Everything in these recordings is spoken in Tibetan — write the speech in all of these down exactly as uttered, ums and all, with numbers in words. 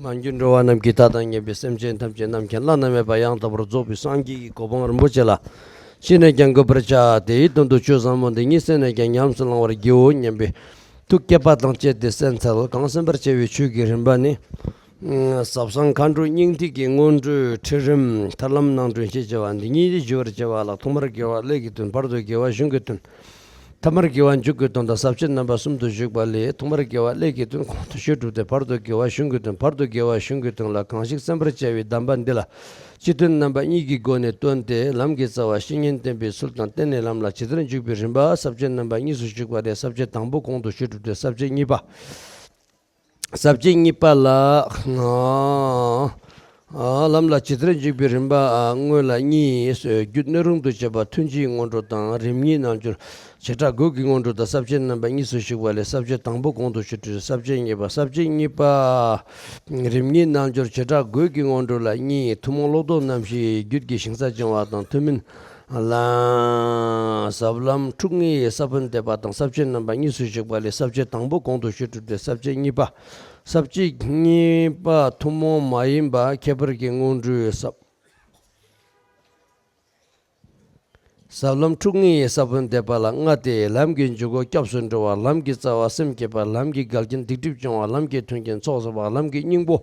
མ་གྱུར་འགྲོ་བ་རྣམས་ཀྱི་མཐའ་དང་མཉམ་པའི་སེམས་ཅན་ཐམས་ཅད་ནམ་མཁའི་བླ་ན་མེད་པ་ཡང་དག་པར་རྫོགས་པའི་སངས་རྒྱས་ཀྱི་གོ་འཕང་རིན་པོ་ཆེ་ལ་ཅི་ནས་ཀྱང་འགོད་པར་བྱ། དེའི་དོན་དུ་ཆོས་ཟབ་མོ་འདི་ཉིད་གསན་ནས་ཀྱང་ཉམས་སུ་བླང་བར་བགྱིའོ་སྙམ་པའི་ཐུགས་བསྐྱེད་པ་དང་བཅས་ཏེ་གསན་འཚལ། གང་གསན་པར་བྱ་བའི་ཆོས་ཀྱི་རིམ་པ་ནི། ཟབ་གསང་མཁའ་འགྲོའི་སྙིང་ཐིག་གི་སྔོན་འགྲོའི་ཁྲིད་རིམ་ཐར་ལམ་ནང་དོན་ཞེས་བྱ་བ་འདི་ཉིད་ཞུ་བར་བྱ་བ་ལ། ཐོག་མར་དགེ་བ་ཀླད་ཀྱི་དོན། བར་དུ་དགེ་བ་གཞུང་གི་དོན། ཐ་མར་དགེ་བ་མཇུག་གི་དོན་དང་ཟབ་ཆོས་རྣམ་པ་གསུམ་དུ་བཞུགས་པ་ལས། ཐོག་མར་དགེ་བ་ཀླད་ཀྱི་དོན་གོང་དུ་ཞུས་གྲུབ་སྟེ། བར་དུ་དགེ་བ་གཞུང་གི་དོན། བར་དུ་དགེ་བ་གཞུང་གི་དོན་ལ་གང་ཞིག་གསན་པར་བྱ་བའི་གདམས་པ་འདི་ལ་སྤྱི་དོན་རྣམ་པ་གཉིས་ཀྱི་སྒོ་ནས་སྟོན་ཏེ། ལམ་གྱི་རྩ་བ་བཤེས་གཉེན་བསྟེན་པའི་ཚུལ་དང་། བསྟེན་ནས་ལམ་ལ་ཇི་ལྟར་འཇུག་པའི་རིམ་པ། ཟབ་ཆོས་རྣམ་པ་གཉིས་སུ་བཞུགས་པ་ལས། ཟབ་ཆོས་དང་པོ་གོང་དུ་ཞུས་གྲུབ་སྟེ། ཟབ་ཆོས་གཉིས་པ། ཟབ་ཆོས་གཉིས་པ་ལ། ལམ་ལ་ཇི་ལྟར་འཇུག་པའི་རིམ་པ། སྔོན་ལ་གཉིས། རྒྱུ་སྣོད་རུང་དུ་བྱེད་པ་ཐུན་གཅིག་སྔོན་འགྲོ་དང་། རིམ་གཉིས་རྣལ་འབྱོར་བྱེ་བྲག་དགུ་གི་སྔོན་འགྲོ་དང་། ཟབ་ཆོས་རྣམ་པ་གཉིས་སུ་ཞུགས་པ་ལས། ཟབ་ཆོས་དང་པོ་གོང་དུ་ཞུ་སྟེ། ཟབ་ཆོས་གཉིས་པ། ཟབ་ཆོས་གཉིས་པ། རིམ་གཉིས་རྣལ་འབྱོར་བྱེ་བྲག་དགུ་གི་སྔོན་འགྲོ་ལ་གཉིས། ཐུན་མོང་བློ་ལྡོག་རྣམ་བཞིའི་རྒྱུད་ཀྱི་ཞིང་ས་སྦྱོང་བ་དང་། ཐུན་མིན་ལམ། ཟབ་ལམ་ཁྲོ་གཉེར་ས་བོན་འདེབས་པ་དང་། ཟབ་ཆོས་རྣམ་པ་གཉིས་སུ་ཞུགས་པ་ལས། ཟབ་ཆོས་དང་པོ་གོང་དུ་ཞུ་གྲུབ་སྟེ། ཟབ་ཆོས་གཉིས་པ། ཟབ་ཆོས་གཉིས་པ་ཐུན་མོང་མ་ཡིན་པ་ཁྱད་པར་གྱི་སྔོན་འགྲོའི་ཟབ། ཟབ་ལམ་ཁྲོ་གཉེར་ས་བོན་འདེབས་པ་ལ་ལྔ་སྟེ། ལམ་གྱི་འཇུག་སྒོ་སྐྱབས་སུ་འགྲོ་བ། ལམ་གྱི་རྩ་བ་སེམས་བསྐྱེད་པ། ལམ་གྱི་འགལ་རྐྱེན་སྡིག་སྒྲིབ་སྦྱོང་བ། ལམ་གྱི་མཐུན་རྐྱེན་ཚོགས་བསགས་པ། ལམ་གྱི་སྙིང་པོ་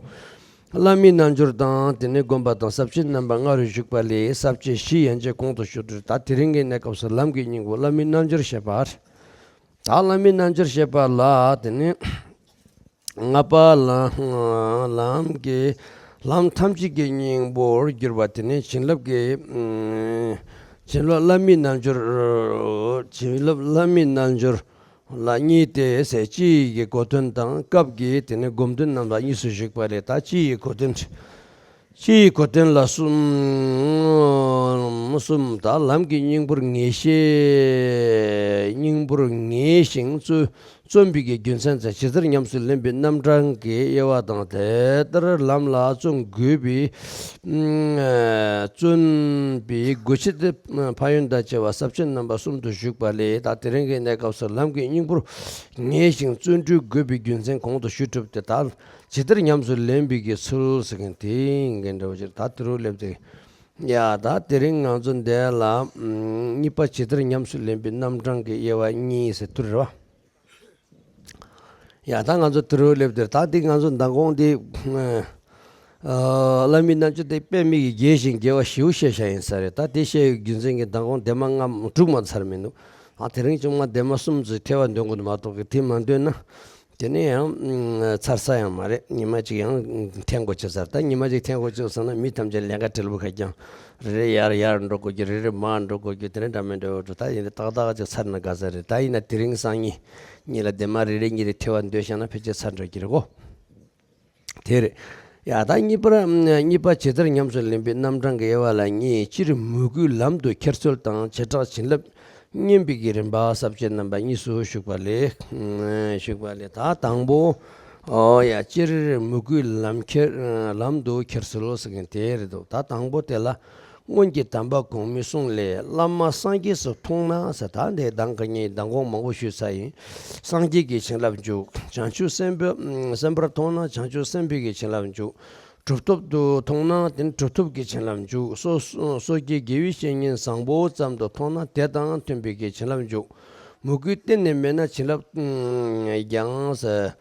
བླ་མའི་རྣལ་འབྱོར་དང་། དེ་ནས་བསྒོམ་པ་དང་། ཟབ་ཆོས་རྣམ་པ་ལྔ་རུ་ཞུགས་པ་ལས། ཟབ་ཆོས་བཞི་ཡན་ཆད་གོང་དུ་ཞུ་སྟེ། ད་དེ་རིང་གི་གནས་སྐབས་སུ་ལམ་གྱི་སྙིང་པོ་བླ་མའི་རྣལ་འབྱོར་བཤད་པ། ད་བླ་མའི་རྣལ་འབྱོར་བཤད་པ་ལ། དེ་ནས་ལྔ་པ་ལ། ལམ་གྱི། ལམ་ཐམས་ཅད་ཀྱི་སྙིང་པོར་གྱུར་པ། དེ་ནས་བྱིན་རླབས་ཀྱི། བྱིན་རླབས་བླ་མའི་རྣལ་འབྱོར། བྱིན་རླབས་བླ་མའི་རྣལ་འབྱོར་ལ་གཉིས་ཏེ་ཟེར། སྤྱི་ཡི་གི་གོ་དོན་དང་། སྐབས་ཀྱི་དེ་ནས་སྒོམ་དོན་རྣམས་ལ་གཉིས་སུ་ཞུགས་པ་ལས། ད་སྤྱི་ཡི་གོ་དོན། སྤྱི་ཡི་གོ་དོན་ལ་གསུམ། གསུམ། ད་ལམ་གྱི་སྙིང་པོར་ངེས་ཤེས། སྙིང་པོར་ངེས་ཤིང་བརྩོན། བརྩོན་པའི་གི་རྒྱུ་མཚན་དང་། ཇི་ལྟར་ཉམས་སུ་ལེན་པའི་རྣམ་གྲངས་ཀྱི་དབྱེ་བ་དང་། དེ་ལྟར་ལམ་ལ་བརྩོན་དགོས་པའི། བརྩོན་པའི་དགོས་ཆེད་དེ་ཕན་ཡོན་དང་བཅས་པ་ཟབ་ཆོས་རྣམ་པ་གསུམ་དུ་ཞུགས་པ་ལས། ད་དེ་རིང་གི་གནས་སྐབས་སུ་ལམ་གྱི་སྙིང་པོར་ངེས་ཤིང་བརྩོན་འགྲུས་དགོས་པའི་རྒྱུ་མཚན་གོང་དུ་ཞུས་གྲུབ་སྟེ། ད་ཇི་ལྟར་ཉམས་སུ་ལེན་པའི་གི་ཚུལ་ཟེར་མཁན་དེ་ཡིན་མཁན་འདྲ་བོ་ཅིག་ད་དེ་རུ་སླེབས་ཏེ། ཡ། ད་དེ་རིང་ང་ཚོ་འདི་ལ་གཉིས་པ་ཇི་ལྟར་ཉམས་སུ་ལེན་པའི་རྣམ་གྲངས་ཀྱི་དབྱེ་བ་གཉིས་ཟེར་ཐུར་རེད་བ། ཡ། ད་ང་ཚོ་དེ་རུ་སླེབས་ཏེ། ད་འདི་ང་ཚོ་མདང་དགོང་འདི། ཨ། བླ་མའི་རྣལ་འབྱོར་དེ་དཔེ་མི་སྲིད་རྒྱས་ཤིང་རྒྱས་པ་ཞེ་པོ་བཤད་བཞག་ཡིན་ས་རེད། ད་དེ་བཤད་ཡོད་རྒྱུ་མཚན་གྱིས་མདང་དགོང་འདན་མ་ལྔ་དྲུག་མ་ཚར་མི་འདུག་ཨ། དེ་རིང་ཅུང་མ་འདན་མ་གསུམ་ཙམ་ཐལ་བ་འདོན་དགོས་འདུག་མ་གཏོགས་ཀྱི། དེ་མ་འདོན་ན། དེ་ནས་ཡང་ཚར་ས་ཡང་མ་རེད། ཉི་མ་གཅིག་ཡང་འཐེན་དགོས་ཆགས་ས་རེད། ད་ཉི་མ་གཅིག་འཐེན་དགོས་ཆགས་སོང་ན། མི་ཐམས་ཅད་ལས་ཀ་བྲེལ་པོ་ཁ་རྐྱང་། རེ་རེ་ཡར་ཡར་འགྲོ་དགོས་ཀྱི། རེ་རེ་མར་འགྲོ་དགོས་ཀྱི། དེ་ནས་འདྲ་མི་འདྲ་བོ་འགྲོ། ད་ཡིན་ཏེ་ཏག་ཏག་ཅིག་ཚར་ན་དགའ་ས་རེད། ད་ཡིན་ན་དེ་རིང་སང་ཉིན་གཉིས་ལ་འདན་མ་རེ་རེ་གཉིས་རེ་ཐལ་བ་འདོན་བཞག་ན་ཕལ་ཆེར་ཚར་འགྲོ་གི་རེད་གོ། དེ་རེད། ཡ། ད་གཉིས་པར། གཉིས་པ་ཇི་ལྟར་ཉམས་སུ་ལེན་པའི་རྣམ་གྲངས་ཀྱི་དབྱེ་བ་ལ་གཉིས། སྤྱིར་མོས་གུས་ལམ་དུ་ཁྱེར་ཚུལ་དང་། བྱེ་བྲག་བྱིན་རླབས་བསྙེན་པའི་གི་རིམ་པ། ཟབ་ཆོས་རྣམ་པ་གཉིས་སུ་ཞུགས་པ་ལས། ཞུགས་པ་ལས། ད་དང་པོ། ཨོ་ཡ། སྤྱིར་མོས་གུས་ལམ་ཁྱེར། ལམ་དུ་ཁྱེར་ཚུལ་ཟེར་མཁན་དེ་རེད་འདུག་ད་དང་པོ་དེ་ལ། སྔོན་གྱི་དམ་པ་གོང་མའི་གསུང་ལས། བླ་མ་སངས་རྒྱས་སུ་མཐོང་ན་ཟེར། ད་འདི་མདང་གི་ཉིན་མདང་དགོང་མང་པོ་ཞུས་ཚར་ཡིན། སངས་རྒྱས་ཀྱི་བྱིན་རླབས་འཇུག་བྱང་ཆུབ་སེམས་དཔའ། སེམས་དཔར་མཐོང་ན་བྱང་ཆུབ་སེམས་དཔའི་གི་བྱིན་རླབས་འཇུག་གྲུབ་ཐོབ་ཏུ་མཐོང་ན་དེ་ནི་གྲུབ་ཐོབ་ཀྱི་བྱིན་རླབས་འཇུག་སོ། སོ་སྐྱེ་དགེ་བའི་བཤེས་གཉེན་བཟང་པོ་ཙམ་དུ་མཐོང་ན་དེ་དང་མཐུན་པའི་གི་བྱིན་རླབས་འཇུག་མོས་གུས་གཏན་ནས་མེད་ན་བྱིན་རླབས་ཀྱང་ཟེར།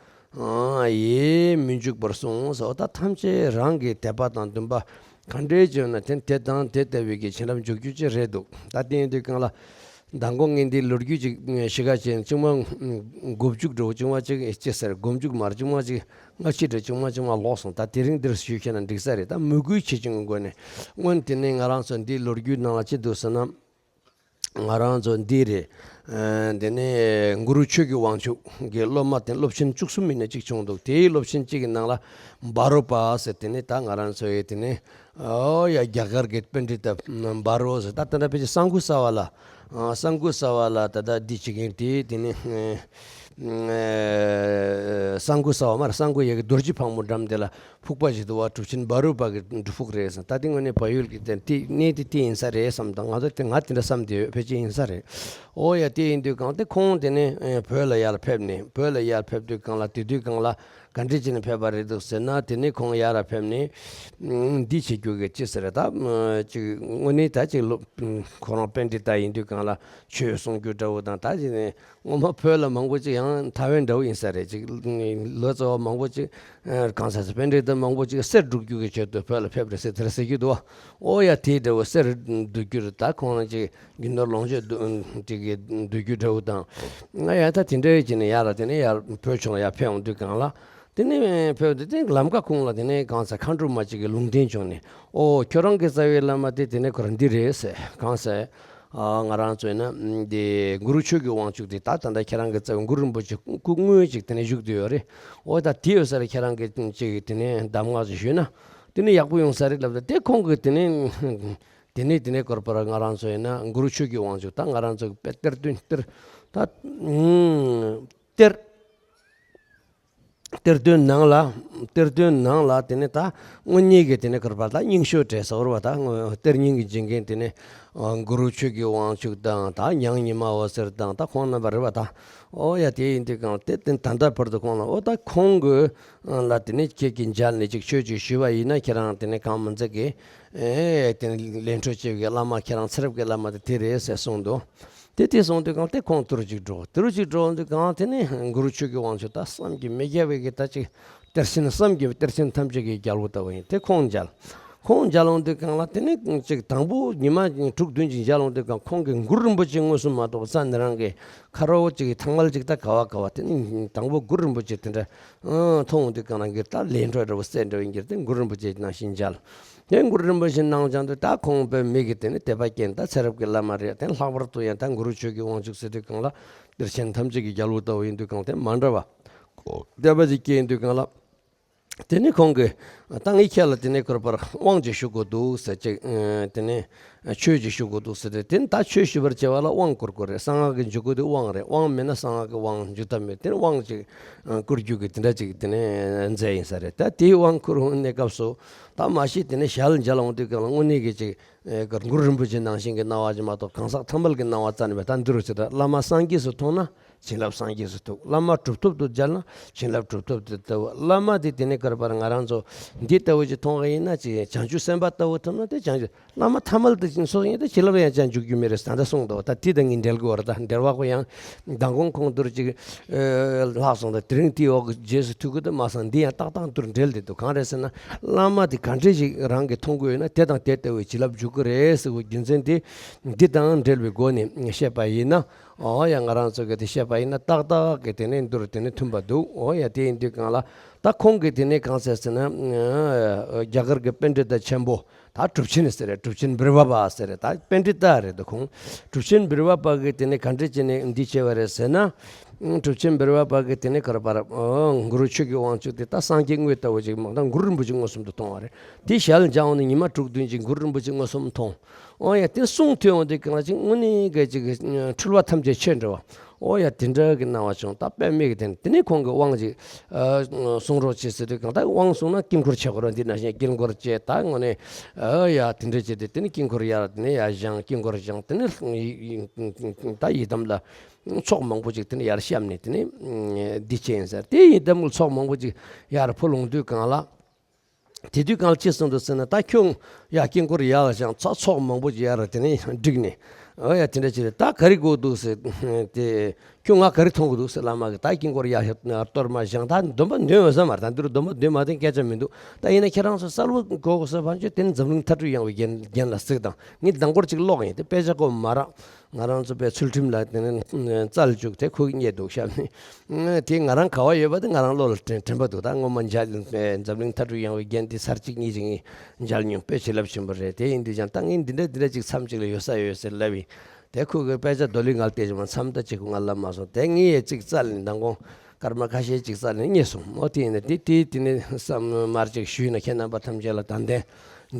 ཡེ་མི་འཇུག་པར་གསུངས་སོ། ད་ཐམས་ཅད་རང་གི་དད་པ་དང་འདུན་པ་ག་འདྲའི་བྱུང་ན་དེ་དེ་དང་དེ་ལྟ་བུའི་གི་བྱིན་རླབས་འཇུག་རྒྱུ་ཅིག་རེད་འདུག་ད་དེ་ཡིན་དུས་གང་ལ་མདང་དགོང་ངས་འདི་ལོ་རྒྱུས་ཅིག་གཞི་ཁ་ཅན་ཅིག་མ་མགོ་མཇུག་འགྲོ་ཅིག་མ་ཅིག་ཅི་ཟེར། མགོ་མཇུག་མར་ཅིག་མ་ཅིག་སྔ་ཕྱི་འདྲ་ཅིག་མ་ཅིག་མ་ལོག་སོང་། ད་དེ་རིང་འདིར་ཞུས་བཤད་ན་འགྲིག་ས་རེད། ད་མོས་གུས་ཆེ་ཆུང་གི་སྒོ་ནས་སྔོན་དེ་ནས་ང་རང་ཚོ་འདི་ལོ་རྒྱུས་ནང་ལ་ཅི་འདུག་ཟེར་ན། ང་རང་ཚོ་འདི་རེད། ཨ། དེ་ནས་གུ་རུ་ཆོས་ཀྱི་དབང་ཕྱུག་གི་སློབ་མ་དེ་སློབ་ཆེན་བཅུ་གསུམ་ཡིན་ན་གཅིག་བྱུང་འདུག་དེའི་སློབ་ཆེན་གཅིག་གི་ནང་ལ་བྷ་རོ་པ་ཟེར། དེ་ནས་ད་ང་རང་ཚོ་ཡི་དེ་ནས་ཨོ་ཡ་རྒྱ་གར་གྱི་པཎྜི་ཏ་བྷ་རོ་ཟེར། ད་དེ་འདྲ་ཕལ་ཆེར་གསང་ཕུ་ས་བ་ལ་ ཨ། གསང་སྐུ་གསར་བ་ལ་ད་ལྟ་འདི་བྱེད་མཁན་དེ་དེ་ནི་ཨ་གསང་སྐུ་གསར་བ་མར་གསང་སྐུ་ཡ་གི་རྡོ་རྗེ་ཕག་མོ་འགྲམ་དེ་ལ་ཕུག་པ་ཞིག་འདུག་བ། གྲུབ་ཆེན་བ་རུ་པ་གི་སྒྲུབ་ཕུག་རེད་བསམ། ད་དེ་དངོས་གནས་བལ་ཡུལ་གྱི་དེ་དེ་གནས་དེ་དེ་ཡིན་ས་རེད་བསམ། ད་ང་ཚོ་དེ་ང་དེ་འདྲ་བསམ་དེ་ཡོད། ཕལ་ཆེར་ཡིན་ས་རེད། ཨོ་ཡ། དེ་ཡིན་དུས་གང་དེ་ཁོང་དེ་ནས་ཨ་བོད་ལ་ཡར་ཕེབས་ནས། བོད་ལ་ཡར་ཕེབས་དུས་གང་ལ་དེ་དུས་གང་ལ་ག་འདྲ་བྱས་ནས་ཕེབས་པ་རེད་འདུག་ཟེར་ན། དེ་ནས་ཁོང་ཡར་ཕེབས་ནས་ཨ་འདི་བྱེད་རྒྱུ་གི་ཅི་ཟེར་ད། ཨ་ཅིག་དངོས་གནས་ད་ཅིག་ལོ་ཁོ་རང་པཎྜི་ཏ་ཡིན་དུས་གང་ལ་ཆོས་གསུང་རྒྱུ་འདྲ་བོ་དང་། ད་ཅིག་ནས་སྔོན་མ་བོད་ལ་མང་པོ་ཅིག་ཡང་ཐའེ་ཝན་འདྲ་བོ་ཡིན་ས་རེད། ཅིག་ལོ་ཙཱ་བ་མང་པོ་ཅིག་ཨ་གང་ཟེར་ས། པཎྜི་ཏ་མང་པོ་ཅིག་གསེར་སྒྲུག་རྒྱུ་གི་ཆེད་དུ་བོད་ལ་ཕེབས་རེད་ཟེར་དེ་འདྲ་ཟེར་གྱི་འདུག་བ། ཨོ་ཡ། དེ་འདྲ་བོ་གསེར་སྒྲུག་རྒྱུ་རེད། ད་ཁོང་རང་ཅིག་རྒྱུ་ནོར་ལོངས་སྤྱོད་སྡུག་ཅིག་གི་སྡུག་རྒྱུ་འདྲ་བོ་དང་། ང་ཡ་ད་དེ་འདྲའི་ཅིག་ནས་ཡར་ལ་དེ་ནས་ཡར་བོད་ཕྱོགས་ལ་ཡར་ཕེབས་འོང་དུས་གང་ལ། དེ་ནས་ཕེབས་དུས་དེ་ལམ་ཁ་ཁོང་ལ་དེ་ནས་གང་ཟེར་མཁའ་འགྲོ་མ་ཅིག་གི་ལུང་བསྟན་བྱུང་ནས། ཨོ་ཁྱོད་རང་གི་རྩ་བའི་བླ་མ་དེ་དེ་ནས་ཁོ་རང་འདི་རེད་ཟེར། གང་ཟེར། ཨ་ང་རང་ཚོ་ཡིན་ན་འདི་གུ་རུ་ཆོས་ཀྱི་དབང་ཕྱུག་དེ་ད་ད་ལྟ་ཁྱེད་རང་གི་རྩ་བའི་གུ་རུ་རིན་པོ་ཆེ་སྐུ་དངོས་ཅིག་དེ་ནས་བཞུགས་བསྡད་ཡོད་རེད། ཨོ་ད་དེ་ཡོད་ས་རེད། ཁྱེད་རང་གི་ཅིག་དེ་ནས་གདམས་ངག་ཅིག་ཞུས་ན་དེ་ནས་ཡག་པོ་ཡོང་ས་རེད་ལབ་ད། དེ་ཁོང་གིས་དེ་ནས། དེ་ནས་དེ་ནས་སྐོར་པར་ང་རང་ཚོ་ཡིན་ན་གུ་རུ་ཆོས་ཀྱི་དབང་ཕྱུག་ད་ང་རང་ཚོ་གི་དཔེ་གཏེར་སྟོན་གཏེར་ད་ཨུམ་གཏེར་གཏེར་སྟོན་ནང་ལ། གཏེར་སྟོན་ནང་ལ་དེ་ནས་ད་དངོས་གནས་ཀྱི་དེ་ནས་སྐོར་པར་ད་རྙིང་ཤོས་བྲིས་ས་བོར་བ། ད་དངོས་གཏེར་རྙིང་གི་འཇིག་རྟེན་དེ་ནས་གུ་རུ་ཆོས་ཀྱི་དབང་ཕྱུག་དང་། ད་ཉང་ཉི་མ་འོད་ཟེར་དང་། ད་ཁོང་རྣམ་པ་རེད་བ་ད། ཨོ་ཡ། དེ་ཡིན་དུས་གང་དེ་དེ་ད་ལྟ་བར་དུ་ཁོང་ལ། ཨོ་ད་ཁོང་གི་ལ་དེ་ནས་ཁྱེད་ཀྱིས་མཇལ་ནས་ཅིག་ཆོས་ཅིག་ཞུས་པ་ཡིན་ན། ཁྱེད་རང་དེ་ནས་གང་མི་འཛད་ཀྱི། ཨེ་དེ་ནས་ལས་འཕྲོ་བྱེད་ཀྱི་བླ་མ་ཁྱེད་རང་ཚེ་རབས་ཀྱི་བླ་མ་དེ་དེ་རེད་ཟེར་གསུངས་འདུག། དེ་དེ་གསུངས་དུས་གང་དེ་ཁོང་དུར་ཅིག་འགྲོ། དུར་ཅིག་འགྲོ་དུས་གང་དེ་ནས་གུ་རུ་ཆོས་ཀྱི་དབང་ཕྱུག་ད་བསམ་གྱིས་མི་ཁྱབ་པའི་གི་ད་ཅིག་གཏེར་ཆེན་བསམ་གྱིས་གཏེར་ཆེན་ཐམས་ཅད་ཀྱི་རྒྱལ་པོ་ལྟ་བུ་ཡིན། དེ་ཁོང་མཇལ། ཁོང་མཇལ་འོང་དུས་གང་ལ་དེ་ནས་ཅིག་དང་པོ་ཉི་མ་དྲུག་བདུན་ཅིག་མཇལ་འོང་དུས་གང་ཁོང་གིས་གུ་རུ་རིན་པོ་ཆེ་མངོན་སུམ་མ་གཏོགས་རྩ་ནས་རང་གི་ཁ་རོག་ཅིག་ཐང་མལ་ཅིག་ད་ག་བ་ག་བ། དེ་ནས་དང་པོ་གུ་རུ་རིན་པོ་ཆེ་དེ་འདྲ་ཨང་མཐོང་འོང་དུས་གང་རང་གི་ད་ལས་འཕྲོ་འདྲ་བོ་སད་འདྲ་བོ་ཡིན་གྱི་རེད། དེ་གུ་རུ་རིན་པོ་ཆེ་ནང་བཞིན་མཇལ། དེ་གུ་རུ་རིན་པོ་ཆེ་ནང་བྱང་དུ་ད་ཁོང་པའི་མི་གི་དེ་ནི་དད་པ་སྐྱེས། ད་ཚེ་རབས་ཀྱི་བླ་མ་རེད། དེ་ལྷག་པར་དུ་ཡང་ད་གུ་རུ་ཆོས་ཀྱི་དབང་ཕྱུག་ཟེར་དུས་གང་ལ་གཏེར་ཆེན་ཐམས་ཅད་ཀྱི་རྒྱལ་པོ་ལྟ་བུ་ཡིན་དུས་གང་དེ་མ་འདྲ་བ། དད་པ་ཅིག་སྐྱེས་ཡིན་དུས་གང་ལ། དེ་ནི་ཁོང་གིས་ད་ངས་ཁྱེད་ལ་དེ་ནས་སྐོར་པར་དབང་ཅིག་ཞུ་དགོས་འདུག་ཟེར་ཅིག། ཨ་དེ་ནས་ཆོས་ཅིག་ཞུ་དགོས་འདུག་ཟེར་ཏེ། དེ་ནི་ད་ཆོས་ཞུ་བར་བྱ་བ་ལ་དབང་བསྐུར་དགོས་རེད། གསང་སྔགས་ཀྱི་འཇུག་སྒོ་དེ་དབང་རེད། དབང་མེད་ན་གསང་སྔགས་ཀྱི་དབང་འཇུག་ཐབས་མེད། དེ་ནི་དབང་ཅིག་བསྐུར་རྒྱུ་གི་དེ་འདྲ་ཅིག་དེ་ནས་མཛད་ཡིན་ས་རེད། ད་དེའི་དབང་བསྐུར་འོང་གནས་སྐབས་སུ་ད་མ་གཞི་དེ་ནས་ཞལ་མཇལ་འོང་དུས་གང་ལ་དངོས་གནས་ཀྱི་ཅིག་ཨེ་གུ་རུ་རིན་པོ་ཆེ་ནང་བཞིན་གྱི་སྣང་བ་ཅིག་མ་གཏོགས་གང་ཟག་ཐ་མལ་གྱི་སྣང་བ་རྩ་ནས་མེད། ད་འདི་རུ་ཅིག་ད་བླ་མ་སངས་རྒྱས་སུ་མཐོང་ན་བྱིན་རླབས་སངས་རྒྱས་སུ་ཐུག། བླ་མ་གྲུབ་ཐོབ་ཏུ་མཇལ་ན་བྱིན་རླབས་གྲུབ་ཐོབ་ཏུ་ཐུག། བླ་མ་དེ་དེ་ནས་སྐོར་པར་ང་རང་ཚོ་འདི་ལྟ་བུ་ཅིག་མཐོང་བ་ཡིན་ན་ཅིག་བྱང་ཆུབ་སེམས་དཔའ་ལྟ་བུ་ཐུབ་ན་དེ་བྱང་ཆུབ། བླ་མ་ཐ་མལ་དུ་ཅིག་སོང་ཡིན་ད་བྱིན་རླབས་ཡང་ཅང་འཇུག་རྒྱུ་མེད་རེད་ཟེར་ད་གསུངས་འདུག། ད་དེ་དང་ངས་འབྲེལ་དགོས་རེད། ད་འབྲེལ་བ་ཁོ་ཡང་མདང་དགོང་ཁོང་དུར་ཅིག་ཨེ་ལྷག་སོང་། ད་དེ་རིང་དེའི་འོག་གི་རྗེས་སུ་ཐུག་གི་འདུག་མ་སང་འདི་ཡང་ཏག་ཏག་དུར་འབྲེལ་དེ་འདུག། གང་རེད་ཟེར་ན་བླ་མ་དེ་ག་འདྲས་ཞིག་རང་གིས་མཐོང་གི་ཡོད་ན་དེ་དང་དེ་ལྟ་བུའི་བྱིན་རླབས་འཇུག་གི་རེད་ཟེར་བའི་རྒྱུ་མཚན་དེ་འདི་དང་འབྲེལ་བའི་སྒོ་ནས་བཤད་པ་ཡིན་ན། ཨོ་ཡ། ང་རང་ཚོ་གིས་དེ་བཤད་པ་ཡིན་ན་ཏག་ཏག་གི་དེ་ནས་འདུར་དེ་ནས་མཐུན་པ་འདུག། ཨོ་ཡ། དེ་ཡིན་དུས་གང་ལ་ད་ཁོང་གིས་དེ་ནས་གང་ཟེར་ཟེར་ན་རྒྱ་གར་གྱི་པཎྜི་ཏ་ཆེན་པོ་ད་གྲུབ་ཆེན་ཟེར་རེད། གྲུབ་ཆེན་བིར་བ་པ་ཟེར་རེད། ད་པཎྜི་ཏ་རེད་འདུག། ཁོང་གྲུབ་ཆེན་བིར་བ་པ་གིས་དེ་ནས་ག་འདྲ་བྱས་ནས་འདི་བྱས་པ་རེད་ཟེར་ན། གྲུབ་ཆེན་བིར་བ་པ་གིས་དེ་ནས་ག་རེ་པར་གུ་རུ་ཆོས་ཀྱི་དབང་ཕྱུག་དེ་ད་སངས་རྒྱས་དངོས་ལྟ་བུ་ཅིག་མ་གཏོགས་གུ་རུ་རིན་པོ་ཆེ་མངོན་སུམ་དུ་མཐོང་བ་རེད། དེ་ཞལ་མཇལ་འོང་ནས་ཉི་མ་དྲུག་བདུན་ཅིག་གུ་རུ་རིན་པོ་ཆེ་མངོན་སུམ་མཐོང་། ཨོ་ཡ། དེ་གསུང་ཐོས་འོང་དུས་གང་ཅིག་དངོས་གནས་ག་ཅིག་འཁྲུལ་བ་ཐམས་ཅད་ཆོད་འགྲོ་བ། ཨོ་ཡ། དེ་འདྲ་གི་སྣང་བ་བྱུང་། ད་དཔེ་མེད་ཀྱི་དེ་ནས་དེ་ནས་ཁོང་གིས་དབང་ཅིག་གསུང་རོགས་བྱེད་ཟེར་དུས་གང་ད་དབང་གསུང་ན་དཀྱིལ་འཁོར་ཆགས་དགོས་རེད། འདི་ནང་བཞིན་དཀྱིལ་འཁོར་བཅས་ད་དངོས་གནས་ཨོ་ཡ་དེ་འདྲ་བྱས་ཏེ་དེ་ནས་དཀྱིལ་འཁོར་ཡར་དེ་ནས་ཡར་བཞེངས། དཀྱིལ་འཁོར་བཞེངས། དེ་ནས་ད་ཡི་དམ་ལ་ཚོགས་མང་པོ་ཅིག་དེ་ནས་ཡར་བཤམས་ནས་དེ་ནས་འདི་བྱས་ཡིན་ཟེར། དེ་ཡི་དམ་གྱི་ཚོགས་མང་པོ་ཅིག་ཡར་འཕོ་ལོང་དུས་གང་ལ། དེ་དུས་གང་ལ་ཅི་གསུངས་འདུག་ཟེར་ན། ད་ཁྱོད་ཡ་དཀྱིལ་འཁོར་ཡར་བཞེངས། ཚོགས་མང་པོ་ཅིག་ཡར་དེ་ནས་བསྒྲིགས་ནས། ཨོ་ཡ་དེ་འདྲ་བྱས་ཏེ་ད་ག་རེ་དགོས་འདུག་ཟེར། དེ་ཁྱོད་ང་ག་རེ་མཐོང་གི་འདུག་ཟེར། བླ་མ་གིས་ད་དཀྱིལ་འཁོར་ཡར་གཏོར་མ་བཞེངས། ད་སྡོམ་པ་འདོན་འོས་ས་མ་རེད། ད་འདི་རུ་སྡོམ་པ་འདོན་མ་འདོན་སྐད་ཆ་མི་འདུག། ད་ཡིན་ན་ཁྱེད་རང་ཚོ་གསལ་པོ་གོ་དགོས་ས་ཕན་ཆོད་དེ་ནི་འཛམ་གླིང་མཐའ་གྲོལ་ཡངས་པའི་རྒྱན་རྒྱན་ལ་གཟིགས་དང་། ངས་མདང་དགོང་ཅིག་ཀློག་ཡིན། དེ་དཔེ་ཆ་ཁོ་མ་རག། ང་རང་ཚོ་པའི་ཚུལ་ཁྲིམས་ལ་དེ་ནི་རྩལ་བཅུག་དེ་ཁོ་གིས་རྙེད་འདུག་ཤག་ནི། དེ་ང་རང་ག་བ་ཡོད་པ་དེ་ང་རང་བློ་ལ་དྲན་དྲན་པ་འདུག། ད་སྔོན་མ་མཇལ་འཛམ་གླིང་མཐའ་གྲོལ་ཡངས་པའི་རྒྱན་དེ་ཚར་གཅིག་གཉིས་ཅིག་ངས་མཇལ་མྱོང་། དཔེ་བྱིན་རླབས་ཆེན་པོ་རེད། དེ་ཡིན་དུས་ཀྱང་ད་ངས་འདི་འདྲ་འདི་འདྲ་ཅིག་མཚམས་གཅིག་ལ་ཡོད་ས་ཡོད་ཟེར་ལབ་ཡིན། དེ་ཁོ་གིས་དཔེ་ཆ་རྡོ་ལི་ངལ་བལྟས་ཀྱང་མཚམས་ད་ཅིག་ཁོ་ང་ལབ་མ་སོང་། དེ་ངས་ཡ་གཅིག་བཙལ་ནས་མདང་དགོང་སྐར་མ་ཁ་ཤས་ཅིག་བཙལ་ནས་རྙེད་སོང་། ཨོ་དེ་ཡིན་ན་དེ་དེ་དེ་ནས་བསམ་མར་ཅིག་ཞུས་ན་ཁྱེད་རྣམ་པ་ཐམས་ཅད་ལ་དང་ལྡན་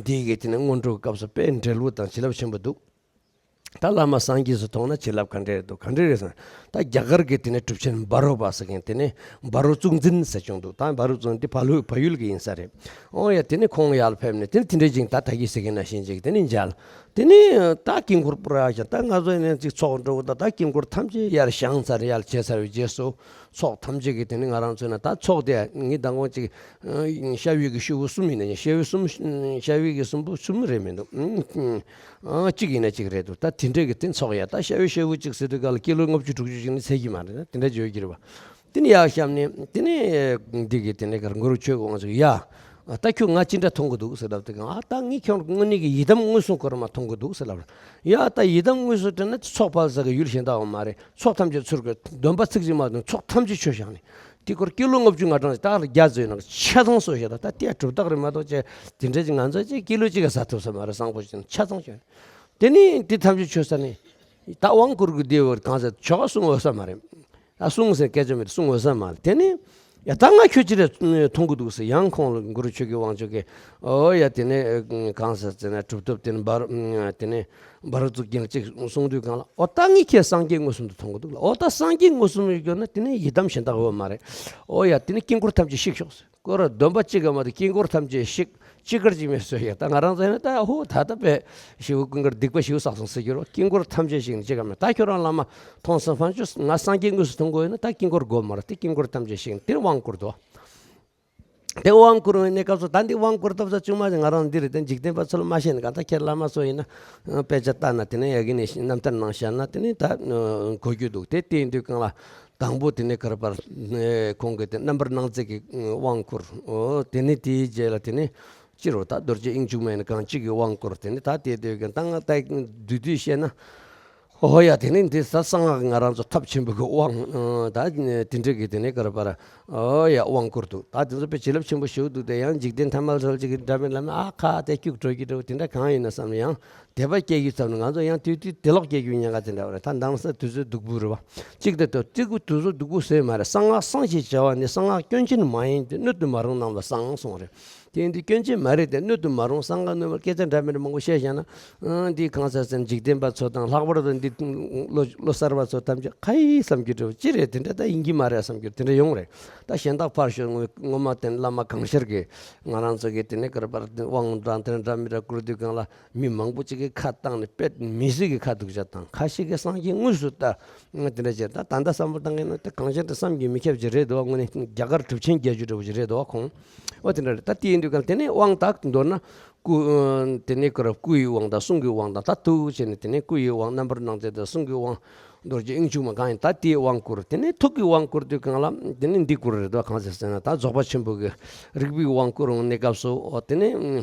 འདི་གི་དེ་ནས་སྔོན་འགྲོ་གི་སྐབས་སུ་དཔེ་འབྲས་བུ་དང་བྱིན་རླབས་ཆེན་པོ་འདུག། ད་བླ་མ་སངས་རྒྱས་སུ་མཐོང་ན་བྱིན་རླབས་ག་འདྲས་འདུག་ག་འདྲས་རེད་ཟེར་ན། ད་རྒྱ་གར་གྱི་དེ་ནས་གྲུབ་ཆེན་བྷ་རོ་བ་ཟེར་མཁན་དེ་ནས་བྷ་རོ་གཙུག་འཛིན་ཟེར་བྱུང་འདུག་ད་བྷ་རོ་གཙུག་འཛིན་དེ་བལ་ཡུལ་བལ་ཡུལ་གྱི་ཡིན་ས་རེད། ཨོ་ཡ། དེ་ནས་ཁོང་ཡར་ཕེབས་ནས་དེ་ནས་དེ་འདྲས་ཅིག་ད་ད་གི་ཟེར་མཁན་ནང་བཞིན་ཅིག་དེ་ནས་མཇལ། དེ་ནས་ད་དཀྱིལ་འཁོར་པུ་ར་ཞིག་ད་ང་ཚོ་ནས་ཅིག་ཚོགས་འགྲོ་གི་ད་ད་དཀྱིལ་འཁོར་ཐམས་ཅད་ཡར་བཞེངས་ཚར་ཡར་བྱས་ཚར་བའི་རྗེས་སུ། ཚོགས་ཐམས་ཅད་ཀྱི་དེ་ནི་ང་རང་ཚོས་ན་ད་ཚོགས་དེ་ངས་མདང་དགོང་ཅིག་ཤ་བའི་གི་ཤོག་བུ་གསུམ་ཡིན་ན་ཤ་བའི་གསུམ། ཤ་བའི་གི་གསུམ་པོ་གསུམ་རེད་མི་འདུག་གཅིག་ཡིན་ན་གཅིག་རེད་འདུག་ད་དེ་འདྲས་ཀྱི་དེ་ཚོགས་ཡ་ད་ཤ་བའི་ཤོག་བུ་གཅིག་ཟེར་དུས་ག་ལ་ཀི་ལོ་ལྔ་བཅུ་དྲུག་ཅུ་ཞིག་ནི་ཚད་ཀྱི་མ་རེད། ད་དེ་འདྲ་བརྗོད་ཀྱི་རེད་པ། དེ་ནི་ཡར་བཤམས་ནས་དེ་ནི་འདི་གི་དེ་ནི་གར་གུ་རུ་ཆོས་ཀྱི་དབང་ཕྱུག་ཡ། ད་ཁྱོད་ང་ཅི་འདྲ་མཐོང་གི་འདུག་ཟེར་ལབ་དུས་ག་ཨ་ད་ངས་ཁྱོད་དངོས་གནས་ཀྱི་ཡི་དམ་དངོས་སུ་ཁོ་རང་མ་མཐོང་གི་འདུག་ཟེར་ལབ། ཡ་ད་ཡི་དམ་དངོས་སུ་དྲན་ན་ཚོགས་ཕལ་ཆེར་གྱི་ཡུལ་གཞན་དག་ཡོད་མ་རེད། ཚོགས་ཐམས་ཅད་ཚུར་གྱི་འདོན་པ་ཚིག་གཅིག་མ་གཏོགས་ཚོགས་ཐམས་ཅད་ཆོས་བཞག་ནས། དེ་སྐོར་ཀི་ལོ་ལྔ་བཅུ་ང་གྲངས་ཤིག་ད་རྒྱ་མཚོའི་ནང་ཆ་ཚང་སོ་ཞེས་ད་ད་དེ་གྲུབ་རྟགས་རེད་མ་གཏོགས་ཅེས་དེ་འདྲ་ཅིག་ང་ཚོ་ཅིག་ཀི་ལོ་གཅིག་ག་ཟ་ཐུབ་ས་མ་རེད། བཟང་པོ་ཅིག་ཆ་ཚང་ཆོས། དེ་ནི་དེ་ཐམས་ཅད་ཆོས་ས་ནི་ད་དབང་བསྐུར་གི་དེ་བར་གང་ཟེར་ཆོ་ག་གསུང་འོས་ས་མ་རེད། ད་གསུང་ཟེར་སྐད་ཆ་མེད། གསུང་འོས་ས་མ་རེད། དེ་ནི་ཡ་ད་ང་ཁྱོད་ཅི་རེད་མཐོང་གི་འདུག་ཟེར། ཡང་ཁོང་ལ་གུ་རུ་ཆོས་ཀྱི་དབང་ཕྱུག་གིས་ཨོ་ཡ་དེ་ནས་གང་ཟེར་ཟེར་ན་གྲུབ་ཐོབ་དེ་ནས་འབར་དེ་ནས་འབར་གཙུག་རྒྱན་གཅིག་གསུང་དུས་གང་ལ་ཨོ་ད་ངས་ཁྱེད་སངས་རྒྱས་མངོན་སུམ་དུ་མཐོང་གི་འདུག་ལ། ཨོ་ད་སངས་རྒྱས་མངོན་སུམ་ཡོད་ན་དེ་ནས་ཡི་དམ་གཞན་དག་ཡོད་མ་རེད། ཨོ་ཡ་དེ་ནས་དཀྱིལ་འཁོར་ཐམས་ཅད་བཤིག་ཤོག་ཟེར། ཁོ་ར་སྡོམ་པ་གཅིག་ག་མ་གཏོགས་དཀྱིལ་འཁོར་ཐམས་ཅད་བཤིག་ཅི་དགར་ཅིག་མེད་བཟོས་ཡ། ད་ང་རང་ཚོ་ཡིན་ན་ད་ཧོ་ད་ལྟ་པས་ཞེ་པོ་ཀུན་དགར་སྡིག་པ་ཞེ་པོ་བསགས་སོང་ཟེར་གྱི་རོ། དཀྱིལ་འཁོར་ཐམས་ཅད་བཤིག་ནས་ཅི་ག་མེད། ད་ཁྱོད་རང་བླ་མ་མཐོང་སོང་ཕན་ཆོད་ང་སངས་རྒྱས་དངོས་སུ་མཐོང་དགོས་ཡོད་ན་ད་དཀྱིལ་འཁོར་དགོས་མ་རེད། དེ་དཀྱིལ་འཁོར་ཐམས་ཅད་བཤིག་ནས་དེར་དབང་བསྐུར་དོ། དེ་དབང་བསྐུར་བའི་གནས་སྐབས་སུ་ད་འདི་དབང་བསྐུར་ཐབས་ས་ཆུང་མ་ཞིག་ང་རང་འདི་རེད། དེ་འཇིག་རྟེན་པ་ཚོ་ལ་མ་བཤད་ན་གང་ལྟར་ཁྱེད་བླ་མ་ཚོ་ཡིན་ན་དཔེ་ཆ་ལྟ་ན་དེ་ནས་ཡ་གི་ནས་རྣམ་ཐར་ནང་བཤད་ན་དེ་ནས་ད་གོ་རྒྱུ་འདུག་དེ་དེ་ཡིན་དུས་གང་ལ་དང་པོ་དེ་ནས་ག་རེ་པར་ཁོང་གིས་དེ་རྣམ་པར་སྣང་མཛད་ཀྱི་དབང་བསྐུར། ཨོ་དེ་ནས་དེའི་རྗེས་ལ་དེ་ནས་སྤྱིར་རོ་ད་རྡོ་རྗེ་དབྱིངས་འཇུག་མ་ཡིན་ན་གང་གཅིག་གི་དབང་བསྐུར། དེ་ནས་ད་དེ་དེ་གི་ད་ང་ད་བསྡུས་བསྡུས་བཤད་ན། ཨོ་ཡ་དེ་ནས་འདི་ས་གསང་སྔགས་ང་རང་ཚོ་ཐབས་ཆེན་པོ་གི་དབང་ད་དེ་འདྲ་གི་དེ་ནས་ག་རེ་པར་ཨོ་ཡ་དབང་བསྐུར་འདུག་ད་དེ་ཚོ་དཔེ་བྱིན་རླབས་ཆེན་པོ་ཞིག་འདུག་དེ་ཡང་འཇིག་རྟེན་ཐ་མལ་ཚོ་ཅིག་འདྲ་མིན་ལ་ཨ་ཁ་དེ་སྐྱུག་བྲོ་གི་འདྲ་བོ་དེ་འདྲ་གང་ཡིན་ན་བསམ་ན་ཡང་དད་པ་སྐྱེ་རྒྱུ་ཙམ་ནི་ང་ཚོ་ཡང་དུས་དུས་དེ་ལོག་སྐྱེ་རྒྱུ་ཉེན་ཁ་དེ་འདྲ་བ་རེད། ད་མདང་ས་དུས་ཚོད་སྡུག་པོ་རེད་བ། གཅིག་དེ་ལྟོས་གཅིག་གུ་དུས་ཚོད་སྡུག་པོ་བཟོས་མ་རེད། གསང་སྔགས་གསང་ཞེས་བྱ་བ་ནི་གསང་སྔགས་སྐྱོན་ཅན་མ་ཡིན་ཏེ་སྣོད་དུ་མ་རུང་རྣམས་ལ་གསང་གསུངས་རེད། དེ་ཡིན་དུས་སྐྱོན་ཅན་མ་རེད་དེ་སྣོད་དུ་མ་རུང་གསང་སྔགས་སྣོད་མ་སྐད་ཆ་འདྲ་མི་འདྲ་མང་པོ་བཤད་བཞག་ན་འདི་གང་ཟེར་ཟེར་འཇིག་རྟེན་པ་ཚོ་དང་ལྷག་པར་དུ་འདི་ལོ་ལོ་གསར་པ་ཚོ་ཐམས་ཅད་ཁ་ཡི་བསམ་རྒྱུ་འདྲ་བོ་ཅི་རེད། དེ་འདྲ་ད་ཡིན་གྱི་མ་རེད་བསམ་རྒྱུ་དེ་འདྲ་ཡོང་རེད། ད་གཞན་དག་ཕར་ཞོག་སྔོན་མ་དེ་བླ་མ་གང་ཤར་གྱི་ང་རང་ཚོ་གི་དེ་ནས་ག་རེ་པར་དབང་འདྲ་དེ་འདྲ་མི་འདྲ་བསྐུར་དུས་གང་ལ། མི་མང་པོ་ཅིག་གིས་ཁ་བཏང་ནས་དཔེ་མི་སྲིད་ཀྱི་ཁ་སྡུག་ཅག་དང་། ཁ་ཤས་ཀྱིས་སངས་རྒྱས་དངོས་སུ་ལྟ། ང་དེ་འདྲ་བྱས་ད་ད་ལྟ་བསམ་བློ་བཏང་གི་ན་དེ་གང་ཤར་དུ་བསམ་གྱིས་མི་ཁྱབ་ཅིག་རེད་འདུག་དངོས་གནས་རྒྱ་གར་གྲུབ་ཆེན་བརྒྱད་ཅུ་འདྲ་བོ་ཅིག་རེད་འདུག་ཁོང་། ཨོ་དེ་འདྲ་རེད། ད་དེ་ཡིན་དུས་གང་དེ་ནས་དབང་དག་མདོར་ན་སྐུ། དེ་ནས་ཁོ་ར་སྐུ་ཡི་དབང་དང་གསུང་གི་དབང་དང་ད་ཐུགས་བྱས་ནས་དེ་ནས་སྐུ་ཡི་དབང་རྣམ་པར་སྣང་མཛད་དང་གསུང་གི་དབང་རྡོ་རྗེ་དབྱིངས་ཕྱུག་མ་གང་ཡིན་ད་དེའི་དབང་བསྐུར། དེ་ནས་ཐུགས་ཀྱི་དབང་བསྐུར་དུས་གང་ལ་དེ་ནས་འདི་བསྐུར་རེད་འདུག་གང་ཟེར་ཟེར་ན་ད་རྫོགས་པ་ཆེན་པོ་གི་རིག་པའི་དབང་བསྐུར་འོང་གནས་སྐབས་སུ་ཨོ་དེ་ནས།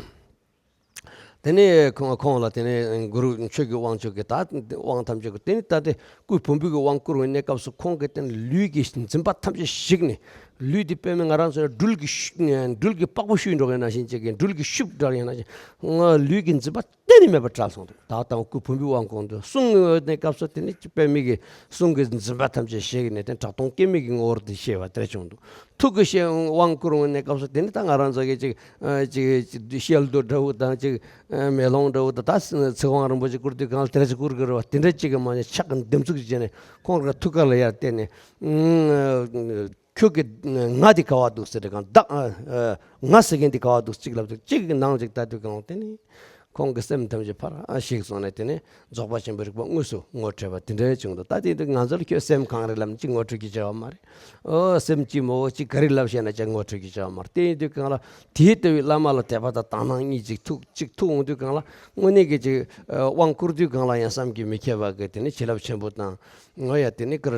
དེ་ནས་ཁོང་ཁོང་ལ་དེ་ནས་གུ་རུ་ཆོས་ཀྱི་དབང་ཕྱུག་གིས་ད་དབང་ཐམས་ཅད་ཀྱི་དེ་ནས་ད་དེ་སྐུ་བོན་པོའི་གི་དབང་བསྐུར་བའི་གནས་སྐབས་སུ་ཁོང་གིས་དེ་ནས་ལུས་ཀྱི་འཛིན་པ་ཐམས་ཅད་ཞིག་ནས་ལུས་འདི་དཔེ་མེད་ང་རང་ཚོ་སྦྲུལ་གྱི་ཤུ་སྦྲུལ་གྱི་པགས་པ་བཤུས་འགྲོ་གི་ན་བཞིན་ཅིག་གི་སྦྲུལ་གྱི་ཤུབས་འདྲ་ཡིན་ན་བཞིན་ང་ལུས་ཀྱི་འཛིན་པ་གཏན་ནས་མེད་པར་བྲལ་སོང་། ད་དང་སྐུ་བོན་པོའི་དབང་བསྐུར་འདུག་གསུང་གི་གནས་སྐབས་སུ་དེ་ནས་དཔེ་མེད་ཀྱི་གསུང་གི་འཛིན་པ་ཐམས་ཅད་ཞིག་ནས་དེ་གྲགས་སྟོང་སྐྱེ་མེད་ཀྱི་ངོ་བོར་དེ་ཤེས་པ་དེ་བྱུང་འདུག་ཐུགས་ཀྱི་ཤེས་དབང་བསྐུར་འོང་གནས་སྐབས་སུ་དེ་ནི་ད་ང་རང་ཚོ་གི་ཅིག་ཅིག་ཤེལ་རྡོ་འདྲ་བོ་དང་ཅིག་མེ་ལོང་འདྲ་བོ་དང་ད་ཚིག་དབང་རིན་པོ་ཆེ་བསྐུར་དུས་གང་ལ་དེ་འདྲ་ཅིག་བསྐུར་གི་རེད་བ། དེ་འདྲ་ཅིག་གི་མ་ནས་ཕྱག་གི་འདེམས་ཚུགས་ཀྱི་བྱས་ནས་ཁོང་གི་ཐུགས་ཀ་ལ་ཡར་བལྟས་ནས་ཁྱོད་ཀྱི་ང་དེ་ག་བ་འདུག་ཟེར་གང་བདག་ང་ཟེར་མཁན་དེ་ག་བ་འདུག་ཅིག་ལབ་དུས་ཅིག་གི་ནང་ཅིག་ལྟ་དུས་གང་དེ་ནི། ཁོང་གི་སེམས་ཐམས་ཅད་ཕར་ཨ་ཞིག་སོང་ནས་དེ་ནས་རྫོགས་པ་ཆེན་པོའི་རིག་པ་དངོས་སུ་ངོ་འཕྲོད་པ་དེ་འདྲ་བྱུང་འདུག་ད་དེ་དུས་ང་ཚོ་ལ་ཁྱོད་སེམས་གང་རེད་ལབ་ན་ཅིག་ངོ་འཕྲོད་ཀྱི་བྱ་བ་མ་རེད། ཨོ་སེམས་ཅིག་མོ་ཅིག་ག་རེ་ལབ་བཤད་ན་ཅིག་ངོ་འཕྲོད་ཀྱི་བྱ་བ་མ་རེད། དེ་ཡིན་དུས་གང་ལ་དེའི་ལྟ་བུའི་བླ་མ་ལ་དད་པ་དང་དག་སྣང་གཉིས་ཅིག་ཐུག་ཅིག་ཐུག་འོང་དུས་གང་ལ་དངོས་གནས་ཀྱི་ཅིག་དབང་བསྐུར་དུས་གང་ལ་ཡང་བསམ་གྱིས་མི་ཁྱབ་པ་གི་དེ་ནས་བྱིན་རླབས་ཆེན་པོ་དང་། ང་ཡ་དེ་ནས་ཀར་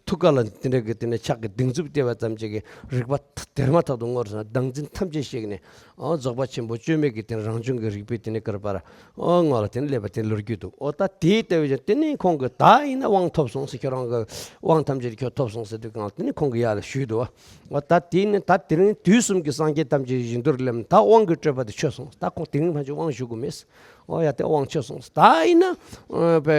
ཐུགས་ཀ་ལ་དེ་འདྲ་གི་དེ་ནས་ཕྱག་གི་གདེང་ཚུབ་སྟེར་བ་ཙམ་ཅིག་གིས་རིག་པ་དེར་མ་ཐག་ཏུ་ངོར་སོང་བདག་འཛིན་ཐམས་ཅད་ཞིག་ནས་ཨ་རྫོགས་པ་ཆེན་པོ་བཅོས་མིན་གྱི་དེ་རང་བྱུང་གི་རིག་པའི་དེ་ནས་ཀར་པར་ཨ་ངོ་ལ་དེ་ནས་སླེབས་པ་དེ་ལོ་རྒྱུས་འདུག་ཨོ་ད་དེའི་ལྟ་བུ་ཅན་དེ་ནས་ཁོང་གིས་ད་ཡིན་ན་དབང་ཐོབ་སོང་ཟེར། ཁྱོད་རང་གི་དབང་ཐམས་ཅད་ཁྱོད་ཐོབ་སོང་ཟེར་དུས་གང་དེ་ནས་ཁོང་གིས་ཡར་ལ་ཞུས་འདུག་ཨོ་ད་དེ་ནས་ད་དེ་རིང་དུས་གསུམ་གྱི་སངས་རྒྱས་ཐམས་ཅད་བཞི་མདོར་སླེབས་ད་དབང་གི་སྤྲོས་པ་དེ་ཆོད་སོང་། ད་ཁོང་དེ་རིང་ཕན་ཆད་དབང་ཞུ་དགོས་མེད། ཨོ་ཡ་དེ་དབང་ཆོད་སོང་། ད་ཡིན་ན་ཨ་པའི་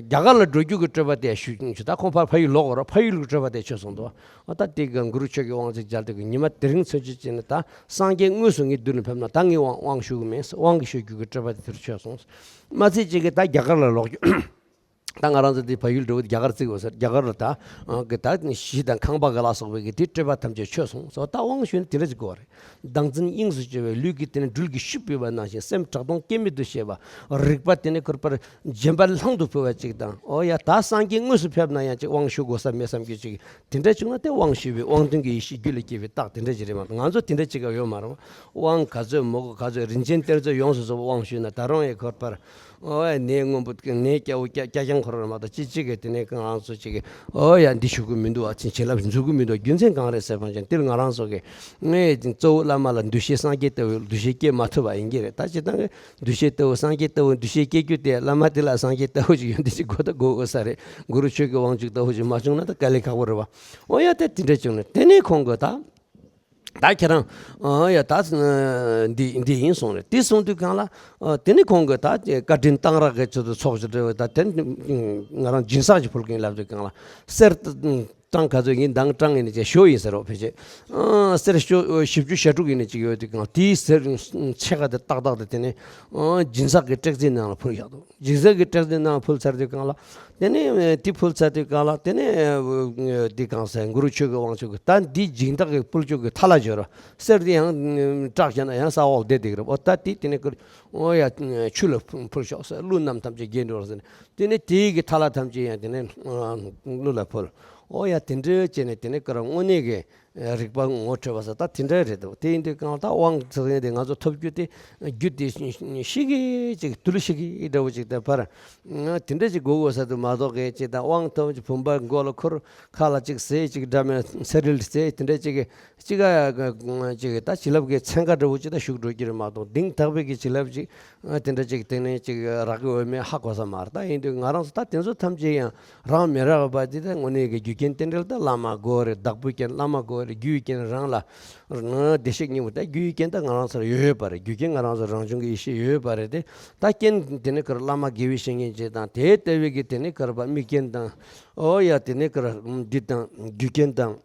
རྒྱ་གར་ལ་འགྲོ་རྒྱུ་གི་སྤྲོས་པ་དེ་ཞུ་ཞུ། ད་ཁོང་ཕར་ཕ་ཡུལ་ལོག་རོགས། ཕ་ཡུལ་གི་སྤྲོས་པ་དེ་ཆོད་སོང་འདུག། ཨོ་ད་དེ་གི་གུ་རུ་ཆོས་ཀྱི་དབང་ཚིག་མཇལ་དུས་ཀྱི་ཉི་མ་དེ་རིང་མཚོན་ཆ་བྱས་ནས། ད་སངས་རྒྱས་དངོས་སུ་ངའི་མདུན་ལ་ཕེབས་ན་ད་ངས་དབང་དབང་ཞུ་གི་མེད། དབང་གི་ཞུ་རྒྱུ་གི་སྤྲོས་པ་དེ་དེར་ཆོད་སོང་། མ་ཚད་ཅིག་གི་ད་རྒྱ་གར་ལ་ལོག་རྒྱུ། ད་ང་རང་ཚོ་དེ་ཕ་ཡུལ་འགྲོ་བའི་རྒྱ་གར་བརྩིགས་ཡོད་ཟེར། རྒྱ་གར་ལ་ད་ཨ་གི་ད་གཞི་དང་ཁང་པ་ག་ལ་སོགས་པའི་གི་དེ་སྤྲོས་པ་ཐམས་ཅད་ཆོད་སོང་ཟེར། ད་དབང་ཞུས་ན་དེ་འདྲ་ཅིག་དགོས་པ་རེད། བདག་འཛིན་དབྱིངས་སུ་བཅོས་པའི་ལུས་ཀྱི་དེ་ནི་སྦྲུལ་གྱིས་ཤུབས་ཕུལ་བ་ནང་བཞིན། སེམས་ཁྲག་འཐུང་སྐྱེ་མེད་དུ་བྱེད་པ། རིག་པ་དེ་ནི་ཁུར་པར་བརྗེན་པ་ལྷང་དུ་ཕུལ་བ་ཅིག་དང་། ཨོ་ཡ་ད་སངས་རྒྱས་དངོས་སུ་ཕེབས་ན་ཡང་ཅིག་དབང་ཞུ་དགོས་ས་མེད་བསམ་རྒྱུ་ཅིག། དེ་འདྲ་བྱུང་ན་དེ་དབང་ཞུས་པའི་དབང་དོན་གྱི་ཡེ་ཤེས་རྒྱུད་ལ་སྐྱེས་པའི་རྟགས་དེ་འདྲ་ཅིག་རེད་མ་གཏོགས། ང་ཚོ་དེ་འདྲ་ཅིག་ཡོད་མ་རེད། དབང་ག་ཚོད་མོ་གོ་ག་ཚོད་རིན་ཆེན་གཏེར་མཛོད་ཡོངས་སུ་རྫོགས་པ་དབང་ཞུས་ན་ད་རུང་ཡང་ཁུར་པར། ཨོ་ཡ་ནས་སྔོན་པོ་ནས་སྐྱ་བོ་སྐྱ་སྐྱ་རྐྱང་འཁོར་བ་མ་གཏོགས། ཅི་གཅིག་གིས་དེ་ནས་ང་རང་ཚོ་ཅིག་གིས་ཨོ་ཡ་འདི་ཞུ་གི་མི་འདུག་བ། ཅིག་བྱིན་རླབས་འཇུག་གི་མི་འདུག། རྒྱུ་མཚན་གང་རེད་ཟེར་བ་ཅན་དེ་ལ་ང་རང་ཚོ་གིས་ངས་གཙོ་བོ་བླ་མ་ལ་འདུ་ཤེས་སངས་རྒྱས་ལྟ་བུའི་འདུ་ཤེས་སྐྱེ་མ་ཐུབ་པ་ཡིན་གྱི་རེད། ད་སྤྱིར་བཏང་གི་འདུ་ཤེས་ལྟ་བུ་སངས་རྒྱས་ལྟ་བུ་འདུ་ཤེས་སྐྱེ་རྒྱུ་དེ་བླ་མ་དེ་ལ་སངས་རྒྱས་ལྟ་བུ་ཞིག་ཡོན་ཏན་ཞིག་དགོས་ད་དགོས་དགོས་ས་རེད། གུ་རུ་ཆོས་ཀྱི་དབང་ཕྱུག་ལྟ་བུ་ཞིག་མ་བྱུང་ན་ད་དཀའ་ལས་ཁག་པོ་རེད་བ། ཨོ་ཡ་དེ་དེ་འདྲ་བྱུང་ནས་དེ་ནས་ཁོང་གིས་ད། ད་ཁྱེད་རང་ཨ་ཡ་ད་འདི་འདི་ཡིན་གསུངས་རེད། དེ་གསུངས་དུས་སྒང་ལ་ཨ་དེ་ནི་ཁོང་གིས་ད་བཀའ་དྲིན་གཏང་རག་གི་ཚུལ་དུ་ཚོགས་ཞུ་འབྲེལ་བའི་ད་དེ་ང་རང་སྦྱིན་སྲེག་ཅིག་ཕུལ་གིན་ལབ་དུས་སྒང་ལ་གསེར་གྲངས་ག་ཚོད་ཡིན་དང་གྲངས་ཡིན་ནི་ཅིག་ཞོ་ཡིན་ཟེར་རོ་ཕལ་ཆེར། ཨ་གསེར་ཞོ་བཞི་བཅུ་ཞེ་དྲུག་ཡིན་ནི་ཅིག་ཡོད་དུས་སྒང་ལ་དེའི་གསེར་ཕྱེད་ཀ་དེ་ཏག་ཏག་དེ་དེ་ནི་ཨ་སྦྱིན་སྲེག་གི་སྲེག་རྩིའི་ནང་ལ་ཕུལ་བཞག་འདུག། སྦྱིན་སྲེག་གི་སྲེག་རྩིའི་ནང་ཕུལ་ཚར་དུས་སྒང་ལ། དེ་ནས་དེ་ཕུལ་ཚར་དུས་སྒང་ལ་དེ་ནས་འདི་གང་ཟེར་གུ་རུ་ཆོས་ཀྱི་དབང་ཕྱུག་གིས་ད་འདི་སྦྱིན་བདག་གི་ཕུལ་བཅུག་གི་ཐ་ལ་སྦྱོར་བ། གསེར་དེ་ཡང་བཀྲག་བྱས་ན་ཡང་ས་འོག་བསྡད་བསྡད་ཀྱི་རེད། ཨོ་ད་དེ་དེ་ནས་ཀུར་ཨོ་ཡ་ཆུ་ལ་ཕུལ་ཕུལ་ཤོག་ཟེར། ཀླུ་རྣམས་ཐམས་ཅད་རྒྱས་འགྲོ་ཟེར་ནས་དེ་ནས་དེའི་གི་ཐ་ལ་ཐམས་ཅད་ཡང་དེ་ནས་ཀླུ་ལ་ཕུལ། ཨོ་ཡ་དེ་འདྲ་བྱས་ནས་དེ་ནས་ཀུར་དངོས་གནས་ཀྱི་རིག་པ་ངོ་འཕྲོད་པ་ཟེར་ད་དེ་འདྲ་རེད་འདུག། དེ་ཡིན་དུས་སྒང་ལ་ད་དབང་ཚིག་ཡིན་དེ་ང་ཚོ་ཐོབ་རྒྱུ་དེ་རྒྱུ་དེ་ཤི་གི་ཅིག་དུལ་ཤི་གི་འདྲ་བོ་ཅིག་དེ་ཕར་དེ་འདྲ་ཅིག་དགོས་དགོས་ས་དུ་མ་གཏོགས་གི་ཅིག་ད་དབང་ཐོབ་ཅིག་བུམ་པ་མགོ་ལ་ཁུར་ཁ་ལ་ཅིག་ཟས་ཅིག་འདྲ་མེད་ཚེ་རིལ་ཟས་དེ་འདྲ་ཅིག་གི་ཅིག་ག་ཅིག་ད་བྱིན་རླབས་ཀྱི་ཚན་ཁ་འདྲ་བོ་ཅིག་ད་ཞུགས་འགྲོ་གི་རེད་མ་གཏོགས་གདེང་དག་པའི་གི་བྱིན་རླབས་ཅིག་དེ་འདྲ་ཅིག་དེ་ནས་ཅིག་རག་གི་འོས་མེད་ཧ་གོ་ས་མ་རེད། ད་ཡིན་དུས་ང་རང་ཚོ་ད་དེ་ཚོ་ཐམས་ཅད་ཡང་རང་མི་རག་པ་འདི་ད་དངོས་གནས་ཀྱི་རྒྱུ་རྐྱེན་རྟེན་འབྲེལ་ད་བླ་མ་དགོས་རེད། བདག་པོའི་རྐྱེན་བླ་མ་དགོས་རེད། རྒྱུའི་རྐྱེན་རང་ལ་བདེ་གཤེགས་སྙིང་པོ་ད་རྒྱུའི་རྐྱེན་ད་ང་རང་ཚོར་ཡོད་ཡོད་པ་རེད། རྒྱུ་རྐྱེན་ང་རང་ཚོར་རང་བྱུང་གི་ཡེ་ཤེས་ཡོད་ཡོད་པ་རེད་དེ། ད་རྐྱེན་དེ་ནི་ཁར་བླ་མ་དགེ་བའི་བཤེས་གཉེན་བཅས་དང་དེ་ལྟ་བུའི་གི་དེ་ནི་ཁར་བ་དམིགས་རྐྱེན་དང་། ཨོ་ཡ་དེ་ནི་ཁར་འདི་དང་རྒྱུ་རྐྱེན་དང་།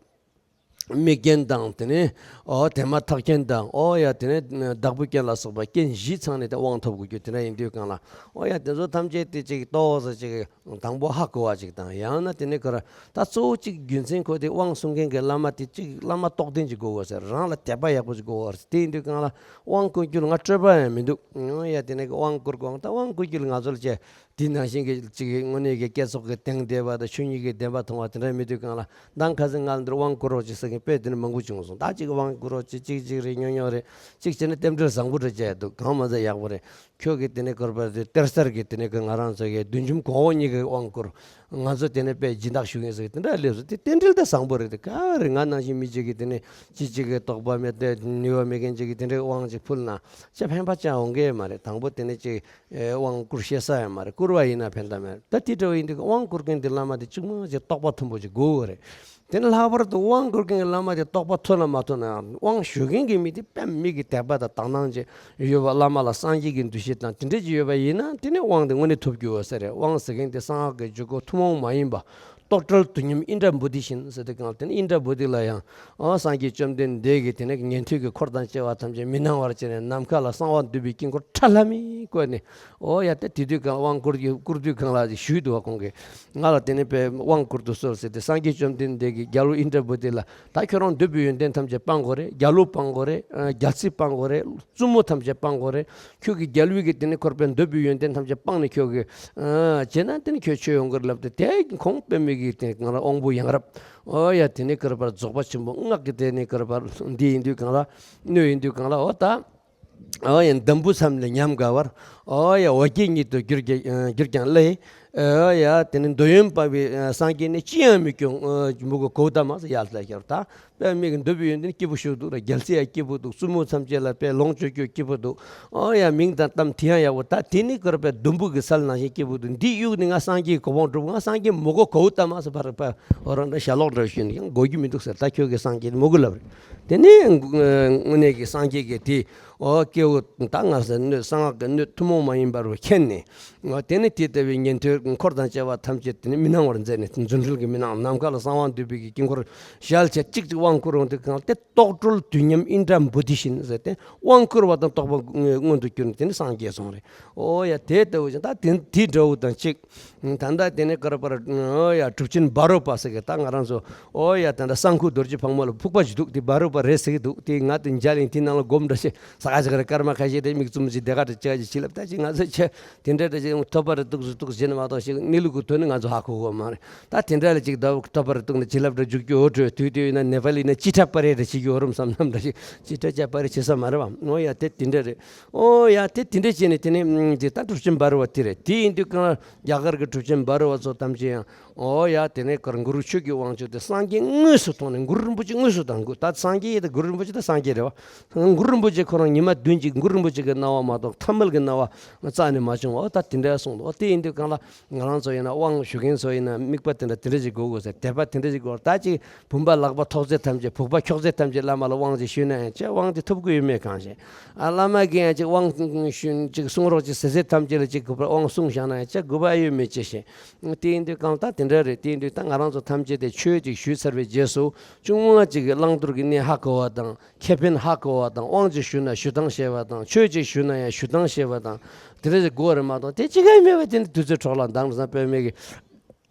དམིགས་རྐྱེན་དང་དེ་ནི་ཨོ་དེ་མ་ཐག་རྐྱེན་དང་། ཨོ་ཡ་དེ་ནི་བདག་པོའི་རྐྱེན་ལ་སོགས་པ་རྐྱེན་བཞི་ཚང་ནས་དེ་དབང་ཐོབ་དགོས་རྒྱུ་དེ་འདྲ་ཡིན་དུས་སྒང་ལ། ཨོ་ཡ་དེ་ཚོ་ཐམས་ཅད་དེ་ཅིག་ཏོག་ཙམ་ཅིག་དང་པོ་ཧ་གོ་བ་ཅིག་དང་། ཡང་ན་དེ་ནས་ཁོ་ར་ད་གཙོ་བོ་གཅིག་རྒྱུ་མཚན་ཁོ་དེ་དབང་གསུང་མཁན་གྱི་བླ་མ་དེ་གཅིག་བླ་མ་རྟོགས་ལྡན་ཅིག་དགོས་པ་ཟེར། རང་ལ་དད་པ་ཡག་པོ་ཅིག་དགོས་པ་ཟེར། དེ་ཡིན་དུས་སྒང་ལ་དབང་བསྐུར་རྒྱུ་ལ་ང་སྤྲོས་པ་ཡང་མི་འདུག། ཡང་ཡ་དེ་ནས་དབང་བསྐུར་དགོས། ད་དབང་བསྐུར་རྒྱུ་ལ་ང་ཚོ་ལ་བྱས་དེ་ནང་བཞིན་གྱི་ཅིག་དངོས་གནས་ཀྱི་བསྐྱེད་རྫོགས་ཀྱི་གདེང་བདེ་བ་དང་ཆོས་ཉིད་ཀྱི་བདེན་པ་མཐོང་བ་དེ་འདྲ་མི་འདུག་སྒང་ལ། མདང་ཁ་སང་ང་ལ་འདིར་དབང་བསྐུར་རོགས་ཅིག་ཟེར་མཁན་དཔེ་དེ་ནི་མང་པོ་བྱུང་སོང་། ད་ཅིག་དབང་བསྐུར་རོགས་ཅིག་ཅིག་ཅིག་རེད། ཉོ་ཉོ་རེད། ཅིག་བྱས་ན་རྟེན་འབྲེལ་བཟང་པོ་རེད་བྱས་འདུག། གང་མ་ཚད་ཡག་པོ་རེད། ཁྱོད་ཀྱིས་དེ་ནས་བསྐུར་བ་དེ་གཏེར་གསར་གྱི་དེ་ནས་ཀྱི་ང་རང་ཚོ་གི་བདུད་འཇོམས་གོང་འོག་གཉིས་ཀྱི་དབང་བསྐུར། ང་ཚོ་དེ་ནས་དཔེ་སྦྱིན་བདག་ཞུ་མཁན་ཟེར་གྱི་དེ་འདྲ་སླེབས་སོང་། དེ་རྟེན་འབྲེལ་དེ་བཟང་པོ་རེད། དེ་ག་རེ་ང་ནང་བཞིན་མི་གཅིག་གིས་དེ་ནས་ཅི་གཅིག་གི་རྟོགས་པ་མེད་དེ་ནུས་པ་མེད་མཁན་གཅིག་གིས་དེ་འདྲའི་དབང་ཅིག་ཕུལ་ན་ཆ་ཕན་པ་ཅང་འོང་གི་མ་རེད། དང་པོ་དེ་ནས་ཅིག་དབང་བསྐུར་ཤེས་ས་ཡང་མ་རེད། བསྐུར་བ་ཡིན་ན་ཕན་ཐོགས་མེད་རེད། ད་དེ་འདྲ་བ་ཡིན་དུས་དབང་བསྐུར་མཁན་དེ་བླ་མ་དེ་གཅིག་མ་གཅིག་རྟོགས་པ་མཐོན་པོ་ཅིག་དགོས་དགོས་རེད། དེ་ནས་ལྷག་པར་དུ་དབང་བསྐུར་མཁན་གྱི་བླ་མ་དེ་རྟོགས་པ་མཐོ་ན་མ་མཐོ་ན་ཡང་དབང་ཞུ་མཁན་གྱི་མི་དེ་དཔེ་མི་གི་དད་པ་དང་དག་སྣང་ཅིག་ཡོད་པ། བླ་མ་ལ་སངས་རྒྱས་ཀྱི་འདུ་ཤེས་དང་དེ་འདྲ་ཅིག་ཡོད་པ་ཡིན་ན་དེ་ནས་དབང་དེ་དངོས་གནས་ཐོབ་རྒྱུ་ཡོད་ས་རེད། དབང་ཟེར་མཁན་དེ་གསང་སྔགས་ཀྱི་འཇུག་སྒོ་ཐུན་མོང་མ་ཡིན་པ་རྟོག་བྲལ་དུས་མཉམ་ཨིནྡྲ་བོ་དྷི་བཞིན་ཟེར་དུས་སྒང་དེ་ནས་ཨིནྡྲ་བོ་དྷི་ལ་ཡང་ཨ་སངས་རྒྱས་བཅོམ་ལྡན་འདས་ཀྱིས་དེ་ནས་ཉན་ཐོས་ཀྱི་འཁོར་དང་བཅས་པ་ཐམས་ཅད་མི་སྣང་བར་བྱས་ནས་ནམ་མཁའ་ལ་གསང་བ་འདུས་པའི་དཀྱིལ་འཁོར་ཁྲ་ལྷམ་མེ་བཀོད་ནས། ཨོ་ཡ་དེ་དེ་དུས་སྒང་དབང་བསྐུར་གྱི་བསྐུར་དུས་སྒང་ལ་ཞུས་འདུག་བ། ཁོང་གིས་ང་ལ་དེ་ནས་དཔེ་དབང་བསྐུར་དུ་གསོལ་ཟེར་ཏེ། སངས་རྒྱས་བཅོམ་ལྡན་འདས་ཀྱིས་རྒྱལ་པོ་ཨིནྡྲ་བོ་དྷི་ལ། ད་ཁྱོད་རང་འདོད་པའི་ཡོན་ཏན་ཐམས་ཅད་སྤང་དགོས་རེད། རྒྱལ་པོ་སྤང་དགོས་རེད། རྒྱལ་སྲིད་སྤང་དགོས་རེད། བཙུན་མོ་ཐམས་ཅད་སྤང་དགོས་རེད། ཁྱོད་ཀྱིས་རྒྱལ་པོའི་གི་དེ་ནས་འཁོར་པའི་འདོད་པའི་ཡོན་ཏན་ཐམས་ཅད་སྤངས་ནས་ཁྱོད་ཀྱིས་བྱས་ན་དེ་ནས་ཁྱོད་ཆོས་ཡོང་གི་རེད་ལབ་སྟེ། དེ་ཁོང་དཔེ་མི་གི་དེ་ང་རང་དབང་པོ་ཡང་རབ། ཨོ་ཡ་དེ་ནས་ཀུར་པར་རྫོགས་པ་ཆེན་པོ་སྔགས་ཀྱི་དེ་ནས་ཀུར་པར་འདི་ཡིན་དུས་སྒང་ལ་སྣོད་ཡིན་དུས་སྒང་ལ། ཨོ་ད། ཨོ་ཡ་འདམ་བུ་མཚམས་ལས་ཉམས་དགའ་བར། ཨོ་ཡ་འོ་བརྒྱལ་ཉིད་དུ་གྱུར་ཀྱང་གྱུར་ཀྱང་བླའི། ཨོ་ཡ་དེ་ནི་འདོད་ཡོན་སྤངས་པའི་སངས་རྒྱས་ནི་ཅི་ཡང་མི་སྐྱོང་མུ་གུ་གོའུ་ཏ་མ་ཟེར་ཡར་ལ་ཤར། ད་དཔེ་མི་གི་འདོད་པའི་ཡོན་ཏན་སྐྱིད་པོ་ཞིག་འདུག་ར། རྒྱལ་སྲིད་ཡང་སྐྱིད་པོ་འདུག། བཙུན་མོ་ཐམས་ཅད་ལ་དཔེ་ལོངས་སྤྱོད་རྒྱུ་སྐྱིད་པོ་འདུག། ཨོ་ཡ་མིང་དང་གཏམ་དེ་ཡང་ཡག་པོ། ད་དེ་ནི་ཀུར་པའི་ཟླུམ་པོ་གི་ས་ལ་ནང་བཞིན་སྐྱིད་པོ་འདུག། འདི་གཡུགས་ནས་ང་སངས་རྒྱས་གོ་འཕང་སྒྲུབ། ང་སངས་རྒྱས་མུ་གུ་གོའུ་ཏ་མ་ཟེར་བར་པ་འོ་རང་འདྲ་ཞྭ་ལོག་འདྲ་ཞུས་ནས་ཡང་གོ་རྒྱུ་མི་འདུག་ཟེར། ད་ཁྱོད་ཀྱི་སངས་རྒྱས་མུ་གུ་ལབ་རེད། དེ་ནས་དངོས་གནས་ཀྱི་སངས་རྒྱས་ཀྱི་དེ། ཨོ་སྐྱེ་བོ་ད་ང་ས་སྣོད་གསང་སྔགས་ཀྱི་སྣོད་ཐུན་མོང་མ་ཡིན་པ་རུ་མཁྱེན་ནས། ཨོ་དེ་ནི་དེ་ལྟ་བུའི་ཉན་ཐོས་འཁོར་དང་བཅས་པ་ཐམས་ཅད་དེ་ནི་མི་སྣང་བར་མཛད་ནས། རྫུ་འཕྲུལ་གྱི་མི་སྣང་། ནམ་མཁའ་ལ་གསང་བ་འདུས་པའི་གི་དཀྱིལ་འཁོར་ཞལ་ཕྱེ་གཅིག་ཅིག་དབང་བསྐུར་འོང་དུས་གང་དེ་རྟོག་གྲོལ་དུས་མཉམ་ཨིནྡྲ་བོ་དྷི་བཞིན་ཟེར་ཏེ། དབང་བསྐུར་བ་དང་རྟོགས་པ་མངོན་དུ་གྱུར་ནས་དེ་ནི་སངས་རྒྱས་སོང་རེད། ཨོ་ཡ་དེ་ལྟ་བུ་ཅིག་ད་དེ་དེ་འདྲ་བོ་དང་གཅིག་ད་ལྟ་དེ་ནས་ཀར་པར་ཨོ་ཡ་གྲུབ་ཆེན་བྷ་རོ་པ་ཟེར་གི། ད་ང་རང་ཚོ་ཨོ་ཡ་ད་ལྟ་གསང་ཁུག་རྡོ་རྗེ་ཕག་མོ་ལ་ཕུག་པ་ཞིག་འདུག་དེ་བྷ་རོ་པ་རེད་ཟེར་གི་འདུག་དེ་ང་དེ་མཇལ་ཡིན། དེ་ནང་ལ་སྒོམ་འདྲ་ཞིག་ས་ག་ཞིག་རེད། སྐར་མ་ཁ་ཤས་རེད། མིག་བཙུམ་ཞིག་དེ་ག་རེ་བྱ་ཞིག་བྱིན་རླབས་ད་ཅིག་ང་ཚོ་ཆེ་དེ་འདྲ་འདྲ་ཞིག་ཐོབ་པ་རེད་འདུག་ཟེར་འདུག་ཟེར་ནས་མ་གཏོགས་ཞིག་གནས་ལུགས་ཀྱི་དོན་ནི་ང་ཚོ་ཧ་གོ་གི་མ་རེད། ད་དེ་འདྲ་ལ་ཅིག་ད་ཐོབ་པ་རེད་འདུག་ན་བྱིན་རླབས་འདྲ་འཇུག་རྒྱུ་འོ་སྤྲོད་དུས་དེ་ཡིན་ན་ནེ་པ་ལི་ན་ཅི་ཁྲ་པ་རེད་འདྲ་བྱེད་རྒྱུ་འོ་རུམ་བསམ་ནམ་འདྲ་ཞིག་ཅི་ཁྲ་ཅ་པ་རེད་བྱེད་ས་མ་རེད་བ། ཨོ་ཡ་དེ་དེ་འདྲ་རེད། ཨོ་ཡ་དེ་དེ་འདྲ་བྱས་ནས་དེ་ནས་ཨམ་དེ་ད་གྲུབ་ཆེན་བྷ་རུ་བ་དེ་རེད། དེ་ཡིན་དུས་གང་ལ་རྒྱ་གར་གྱི་གྲུབ་ཆེན་བྷ་རུ་བ་ཚོ་ཐམས་ཅད་ཡང་ཨོ་ཡ་དེ་ནས་གར་གུ་རུ་ཆོས་ཀྱི་དབང་ཕྱུག་དེ་སངས་རྒྱས་དངོས་སུ་མཐོང་ནས་གུ་རུ་རིན་པོ་ཆེ་དངོས་སུ་དང་གུ་ད་སངས་རྒྱས་ཡིན་ད་གུ་རུ་རིན་པོ་ཆེ་ད་སངས་རྒྱས་རེད་བ། གུ་རུ་རིན་པོ་ཆེ་ཁོ་རང་ཉི་མ་བདུན་གྱི་གུ་རུ་རིན་པོ་ཆེ་གི་སྣང་བ་མ་གཏོགས་ཐ་མལ་གྱི་སྣང་བ་རྩ་ནས་མ་བྱུང་བ། ཨོ་ད་དེ་འདྲ་གསུངས་འདུག་ཨོ་དེ་ཡིན་དུས་གང་ལ་ང་རང་ཚོ་ཡིན་ན་དབང་ཞུ་མཁན་ཚོ་ཡིན་ན་དམིགས་པ་དེ་འདྲ་དེ་འདྲ་ཞིག་དགོས་དགོས་ཟེར། དད་པ་དེ་འདྲ་ཞིག་དགོས། ད་ཅིག་བུམ་པ་ལག་པ་ཐོགས་ཚད་ཐམས་ཅད་བུག་པ་འཁྱོག་ཚད་ཐམས་ཅད་བླ་མ་ལ་དབང་ཅིག་ཞུས་ན་ཡང་ཅི་དབང་དེ་ཐོབ་ཀྱི་ཡོད་མེད་གང་ཤེས། ཨ་བླ་མ་གིས་ཡང་ཅིག་དབང་ཞུ་ཅིག་གསུང་རོགས་ཅིག་ཟེར་ཚད་ཐམས་ཅད་ལ་ཅིག་དགོས་པ་དབང་གསུངས་བཞག་ན་ཡང་ཅི་དགོས་པ་ཡོད་མེད་ཅི་ཤེས། དེ་ཡིན་དུས་གང་ལྟར་དེ་འདྲ་རེད། དེ་ཡིན་དུས་ད་ང་རང་ཚོ་ཐམས་ཅད་དེ་ཆོས་ཅིག་ཞུས་ཚར་བའི་རྗེས་སུ་བཅུ་ལྔ་ཅིག་གི་བླང་དོར་གྱི་གནས་ཧ་གོ་བ་དང་། ཁེ་ཕན་ཧ་གོ་བ་དང་། དབང་ཅིག་ཞུས་ན་ཞུ་སྟངས་ཤེས་པ་དང་། ཆོས་ཅིག་ཞུས་ན་ཡང་ཞུ་སྟངས་ཤེས་པ་དང་། དེ་འདྲ་ཞིག་དགོས་རེད་མ་གཏོགས་དེ་ཅི་ག་མེད་པ་དེ་འདྲ་དུས་ཚོད་འཕྲོ་བརླག་དང་བསམ། དཔེ་མེད་ཀི།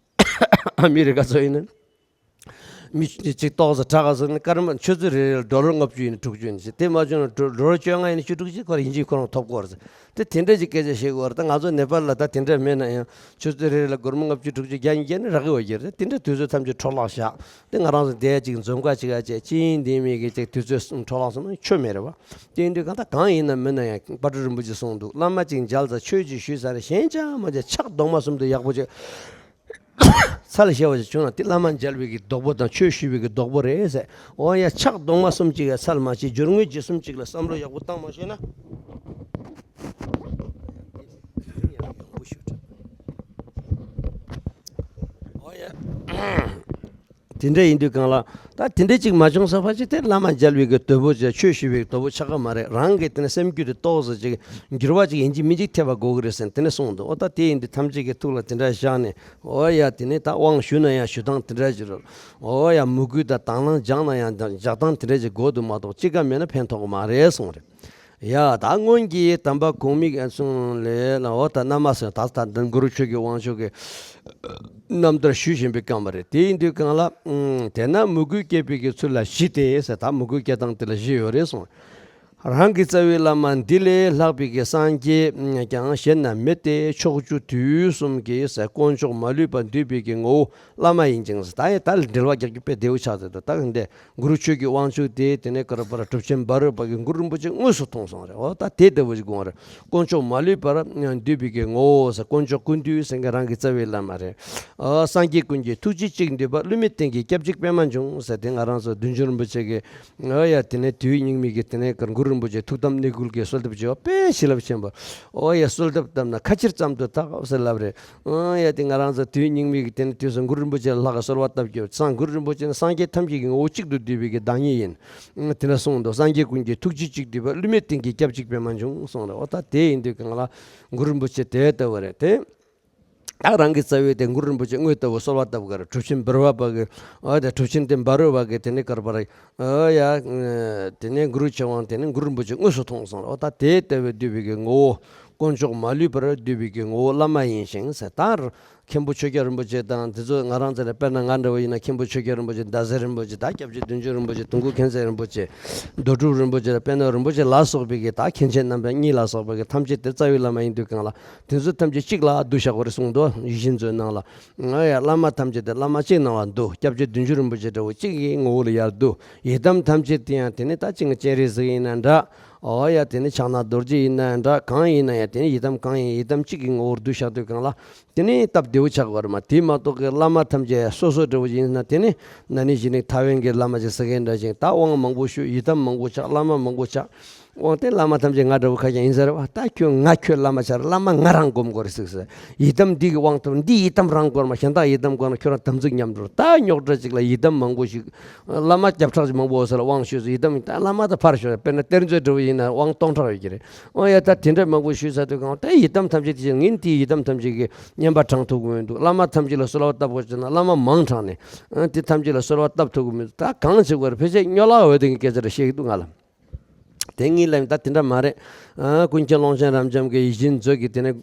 ཨ་མི་རི་ཀ་ཚོ་ཡིན་ན། མི་གཅིག་ཏོག་ཙམ་དྲག་ག་སོང་ན་སྐར་མ་ཆུ་ཚོད་རེ་རེ་ལ་ཌོ་ལར་ལྔ་བཅུ་ཡིན་ན་དྲུག་ཅུ་ཡིན་ན་ཞེས། དེ་མ་བྱུང་ན་ཌོ་ལར་བཅོ་ལྔ་ཡིན་ན་བཅུ་དྲུག་ཅིག་ཁོ་རང་ཡིན་གཅིག་ཁོ་རང་ཐོབ་ཀྱི་ཡོད་རེད་ཟེར། དེ་དེ་འདྲ་ཅིག་སྐད་ཆ་བཤད་ཀྱི་ཡོད་རེད། ད་ང་ཚོ་ནེ་པཱལ་ལ་ད་དེ་འདྲ་མེད་ན་ཡང་ཆུ་ཚོད་རེ་རེ་ལ་སྒོར་མོ་ལྔ་བཅུ་དྲུག་ཅུ་བརྒྱ་ཉིས་བརྒྱ་ནི་རག་གི་ཡོད་ཀྱི་རེད། དེ་འདྲ་དུས་ཚོད་ཐམས་ཅད་འཕྲོ་བརླག་བཞག་དེ་ང་རང་ཚོ་འདས་ཅིག་འཛོམས་དཀའ་ཅིག་ཨ་ཅེ་ཅི་ཡིན་དེ་མེད་ཀྱི་ཅིག་དུས་ཚོད་འཕྲོ་བརླག་སོང་ན་ཆོ་མེད་རེད་བ། དེ་ཡིན་དུས་གང་ལྟར་གང་ཡིན་ན་མིན་ན་ཡང་དཔལ་སྤྲུལ་རིན་པོ་ཆེ་གསུངས་འདུག་བླ་མ་ཅིག་མཇལ་ཚར་ཆོས་ཅིག་ཞུས་ཚར་ནས་གཞན་ཅང་མ་མཇལ་ཕྱག་རྡོག་མ་གསུམ་དུ་ཡག་པོ་ཅིག་ཚར་ལ་བཞེས་པ་ཞིག་བྱུང་ན་དེ་བླ་མ་མཇལ་བའི་གི་རྡོག་པོ་དང་ཆོས་ཞུ་བའི་གི་རྡོག་པོ་རེད་ཟེར། འོ་ཡ་ཕྱག་རྡོག་མ་གསུམ་གཅིག་ཡ་ཚར་མ་བྱེད་སྦྱོར་དངོས་རྗེས་གསུམ་གཅིག་ལ་བསམ་བློ་ཡག་པོ་བཏང་མ་ཤེས་ན། འོ་ཡ། དེ་འདྲ་ཡིན་དུས་གང་ལ་ད་དེ་འདྲ་གཅིག་མ་བྱུང་ས་ཕ་ཅིག་དེ་བླ་མ་མཇལ་བའི་གི་རྡོག་པོ་ཆགས་ཆོས་ཞུ་བའི་རྡོག་པོ་ཆགས་ཀ་མ་རེད། རང་གི་དེ་ནས་སེམས་རྒྱུད་དེ་ཏོག་ཙམ་ཅིག་འགྱུར་བ་ཅིག་ཡིན་གཅིག་མིན་གཅིག་ཐེབས་པ་དགོས་གི་རེད་ཟེར་དེ་ནས་གསུངས་འདུག་འོ་ད་དེ་ཡིན་དུས་ཐམས་ཅད་ཀྱི་ཐུགས་ལ་དེ་འདྲ་བཞག་ནས། འོ་ཡ་དེ་ནས་ད་དབང་ཞུ་ན་ཡང་ཞུ་སྟངས་དེ་འདྲ་ཞིག་རེད། འོ་ཡ་མོས་གུས་དང་དང་བླངས་སྦྱངས་ན་ཡང་སྦྱང་སྟངས་དེ་འདྲ་ཞིག་དགོས་འདུག་མ་གཏོགས་གཅིག་ཀ་མེད་ན་ཕན་ཐོགས་མ་རེད་གསུངས་རེད། ཡ་ད་སྔོན་གྱི་དམ་པ་གོང་མའི་གསུང་ལས་ལ་འོ་ད་རྣམ་མ་ཟེར་ད་ད་འདི་གུ་རུ་ཆོས་ཀྱི་དབང་ཕྱུག་གི་རྣམ་ཐར་ཞུ་བཞིན་པའི་སྐབས་མ་རེད། དེ་ཡིན་དུས་གང་ལ་དེས་ན་མོས་གུས་སྐྱེད་པའི་གི་ཚུལ་ལ་བཞི་སྟེ་ཟེར། ད་མོས་གུས་སྐྱེད་སྟངས་དེ་ལ་བཞི་ཡོད་རེད་གསུངས། རང་གི་རྩ་བའི་བླ་མ་འདི་ལས་ལྷག་པའི་གི་སངས་རྒྱས་ཀྱང་གཞན་ན་མེད་དེ། ཕྱོགས་བཅུ་དུས་གསུམ་གྱི་དཀོན་མཆོག་མ་ལུས་པ་འདུས་པའི་གི་ངོ་བོ་བླ་མ་ཡིན་ཅིང་ཟེར། ད་ཡང་ད་འགྲེལ་བ་རྒྱག་རྒྱུ་དཔེ་བདེ་བོ་ཆགས་ཚར་འདུག་ད་འདི་གུ་རུ་ཆོས་ཀྱི་དབང་ཕྱུག་དེ་དེ་ནས་ཀར་པར་གྲུབ་ཆེན་བྷ་རོ་པ་གིས་གུ་རུ་རིན་པོ་ཆེ་དངོས་སུ་མཐོང་སོང་རེད། འོ་ད་དེ་ལྟ་བུ་ཞིག་དགོངས་རེད། དཀོན་མཆོག་མ་ལུས་པར་འདུས་པའི་གི་ངོ་བོ་ཟེར། དཀོན་མཆོག་ཀུན་འདུས་ཟེར་མཁན་རང་གི་རྩ་བའི་བླ་མ་རེད། ཨ་སངས་རྒྱས་ཀུན་གྱི་ཐུགས་རྗེ་གཅིག་འདུས་པ། བསླུ་མེད་རྟེན་གྱི་སྐྱབས་གཅིག་པད་མ་འབྱུང་ཟེར། དེ་ང་རང་ཚོ་བདུད་འཇོམས་རིན་པོ་ཆེ་གི་ཨ་ཡ་དེ་ནས་དུས་སྙིགས་མའི་གི་དེ་ནས་གུ་རུ་རིན་པོ་ཆེ་ཐུགས་དམ་གནས་ཁུལ་གྱི་གསོལ་འདེབས་བྱེད་པ་དཔེ་བྱིན་རླབས་ཆེན་པོ། ཨོ་ཡ་གསོལ་འདེབས་བཏབ་ན་ཁ་ཕྱིར་ཙམ་དུ་བཏགས་ཟེར་ལབ་རེད། ཨ་ཡ་དེ་ང་རང་ཚོ་དུས་སྙིགས་མའི་གི་དེ་ནས་དུས་སུ་གུ་རུ་རིན་པོ་ཆེ་ལ་ལྷག་གསོལ་བ་བཏབ་རྒྱུ་སང་གུ་རུ་རིན་པོ་ཆེ་ནི་སངས་རྒྱས་ཐམས་ཅད་ཀྱི་ངོ་བོ་གཅིག་ཏུ་འདུས་པའི་གི་བདག་ཉིད་ཡིན། དེ་ནས་གསུངས་འདུག་སངས་རྒྱས་ཀུན་གྱི་ཐུགས་རྗེ་གཅིག་འདུས་པ། བསླུ་མེད་རྟེན་གྱི་སྐྱབས་གཅིག་པད་མ་འབྱུང་གསུངས་རེད། ཨོ་ད་དེ་ཡིན་དུས་གང་ལ་གུ་རུ་རིན་པོ་ཆེ་དེ་ལྟ་བུ་རེད་དེ། ད་རང་གི་རྩ་བའི་དེ་གུ་རུ་རིན་པོ་ཆེ་དངོས་ལྟ་བུ་གསོལ་བ་བཏབ་གར་གྲུབ་ཆེན་བྷ་རོ་པ་གི་ཨ་དེ་གྲུབ་ཆེན་དེ་བྷ་རོ་པ་གི་དེ་ནི་ཀར་པར་ཨ་ཡ་དེ་ནི་གུ་རུ་ཆོས་དབང་དེ་ནི་གུ་རུ་རིན་པོ་ཆེ་དངོས་སུ་མཐོང་སོང་རེད། ཨོ་ད་དེ་ལྟ་བུའི་འདུས་པའི་གི་ངོ་བོ་དཀོན་མཆོག་མ་ལུས་པར་འདུས་པའི་གི་ངོ་བོ་བླ་མ་ཡིན་ཞིང་ཟེར། ད་མཁན་པོ་ཆོས་རྒྱལ་རིན་པོ་ཆེ་དང་དེ་ཚོ་ང་རང་ཚོ་ནས་དཔེར་ན་ང་འདྲ་བོ་ཡིན་ན་མཁན་པོ་ཆོས་རྒྱལ་རིན་པོ་ཆེ། ཟླ་ཟེར་རིན་པོ་ཆེ། ད་སྐྱབས་རྗེ་བདུད་འཇོམས་རིན་པོ་ཆེ། དུང་སྐུ་མཁྱེན་བརྩེ་རིན་པོ་ཆེ། རྡོ་གྲུབ་རིན་པོ་ཆེ་དང་པད་ནོར་རིན་པོ་ཆེ་ལ་སོགས་པའི་གི་ད་མཁན་ཆེན་རྣམ་པ་གཉིས་ལ་སོགས་པའི་གི་ཐམས་ཅད་དེ་རྩ་བའི་བླ་མ་ཡིན་དུས་གང་ལ། དེ་ཚོ་ཐམས་ཅད་གཅིག་ལ་འདུ་བཞག་པ་རེད་གསུངས་འདུག་ཡིད་བཞིན་མཛོད་ནང་ལ། ང་ཡ་བླ་མ་ཐམས་ཅད་དེ་བླ་མ་གཅིག་ནང་ལ་འདུ། སྐྱབས་རྗེ་བདུད་འཇོམས་རིན་པོ་ཆེ་འདྲ་བོ་གཅིག་གི་ངོ་བོ་ལ་ཡར་འདུ། ཡི་དམ་ཐམས་ཅད་དེ་ཡང་དེ་ནི་ད་ཅིག་སྤྱན་རས་གཟིགས་ཡིན་ན་འདྲ། ཨོ་ཡ་དེ་ནི་ཕྱག་ན་རྡོ་རྗེ་ཡིན་ན་འདྲ། གང་ཡིན་ན་ཡང་དེ་ནི་ཡི་དམ་གང་ཡིན་ཡི་དམ་གཅིག་གི་ངོ་བོར་འདུ་བཞག་དུས་གང་ལ། དེ་ནི་སྟབས་བདེ་བོ་ཆགས་པ་རེད་མ། དེ་མ་གཏོགས་ཀྱི་བླ་མ་ཐམས་ཅད་སོ་སོ་འདྲ་བོ་ཡིན་ན་དེ་ནི་ན་ནིང་གཞེས་ནིང་ཐའེ་ཝན་གྱི་བླ་མ་ཅིག་ཟེར་མཁན་འདྲ་ཞིག་ད་དབང་མང་པོ་ཞུ། ཡི་དམ་མང་པོ་ཆགས། བླ་མ་མང་པོ་ཆགས། འོ་དེ་བླ་མ་ཐམས་ཅད་ང་འདྲ་བོ་ཁ་ཤས་ཡིན་ཟེར་བ། ད་ཁྱོད་ང་ཁྱོད་བླ་མ་ཆགས། བླ་མ་ང་རང་སྒོམ་དགོས་རེད་ཟེར་ཟེར། ཡི་དམ་འདི་གི་དབང་ཐོབ། འདི་ཡི་དམ་རང་སྒོམ་མ། གཞན་དག་ཡི་དམ་སྒོམ་ན་ཁྱོད་རང་དམ་ཚིག་ཉམས་འགྲོ། ད་རྙོག་དྲ་ཅིག་ལ་ཡི་དམ་མང་པོ་ཞིག་བླ་མ་བརྒྱ་ཕྲག་ཅིག་མང་པོ་ཡོད་ས་ལ་དབང་ཞུས་སོ། ཡི་དམ་ད་བླ་མ་ད་ཕར་ཞོག་དཔེར་ན་གཏེར་མཛོད་འདྲ་བོ་ཡིན་ན་དབང་སྟོང་ཕྲག་ཡོད་ཀྱི་རེད། འོ་ཡ། ད་དེ་འདྲ་མང་པོ་ཞུས་ཚར་དུས་གང་ད་ཡི་དམ་ཐམས་ཅད་དེ་ཅིག་ངས་དེའི་ཡི་དམ་ཐམས་ཅད་ཀྱི་བསྙེན་པ་བགྲང་ཐུབ་ཀྱི་མི་འདུག་བླ་མ་ཐམས་ཅད་ལ་གསོལ་བ་བཏབ་དགོས་ཟེར་ན་བླ་མ་མང་དྲགས་ནས་ཨ་དེ་ཐམས་ཅད་ལ་གསོལ་བ་བཏབ་ཐུབ་ཀྱི་མི་འདུག་ད་གང་བྱེད་དགོས་རེད། ཕལ་ཆེར་སྨྱོ་ལགས་འོས་དེ་གི་སྐད་ཆ་རེ་བཤད་ཀྱི་འདུག་ང་ལ། དེ་ངའི་ལན་ད་དེ་འདྲ་མ་རེད། ཨ་ཀུན་མཁྱེན་ཀློང་ཆེན་རབ་འབྱམས་ཀྱི་ཡིད་བཞིན་མཛོད་ཀྱི་དེ་ནས་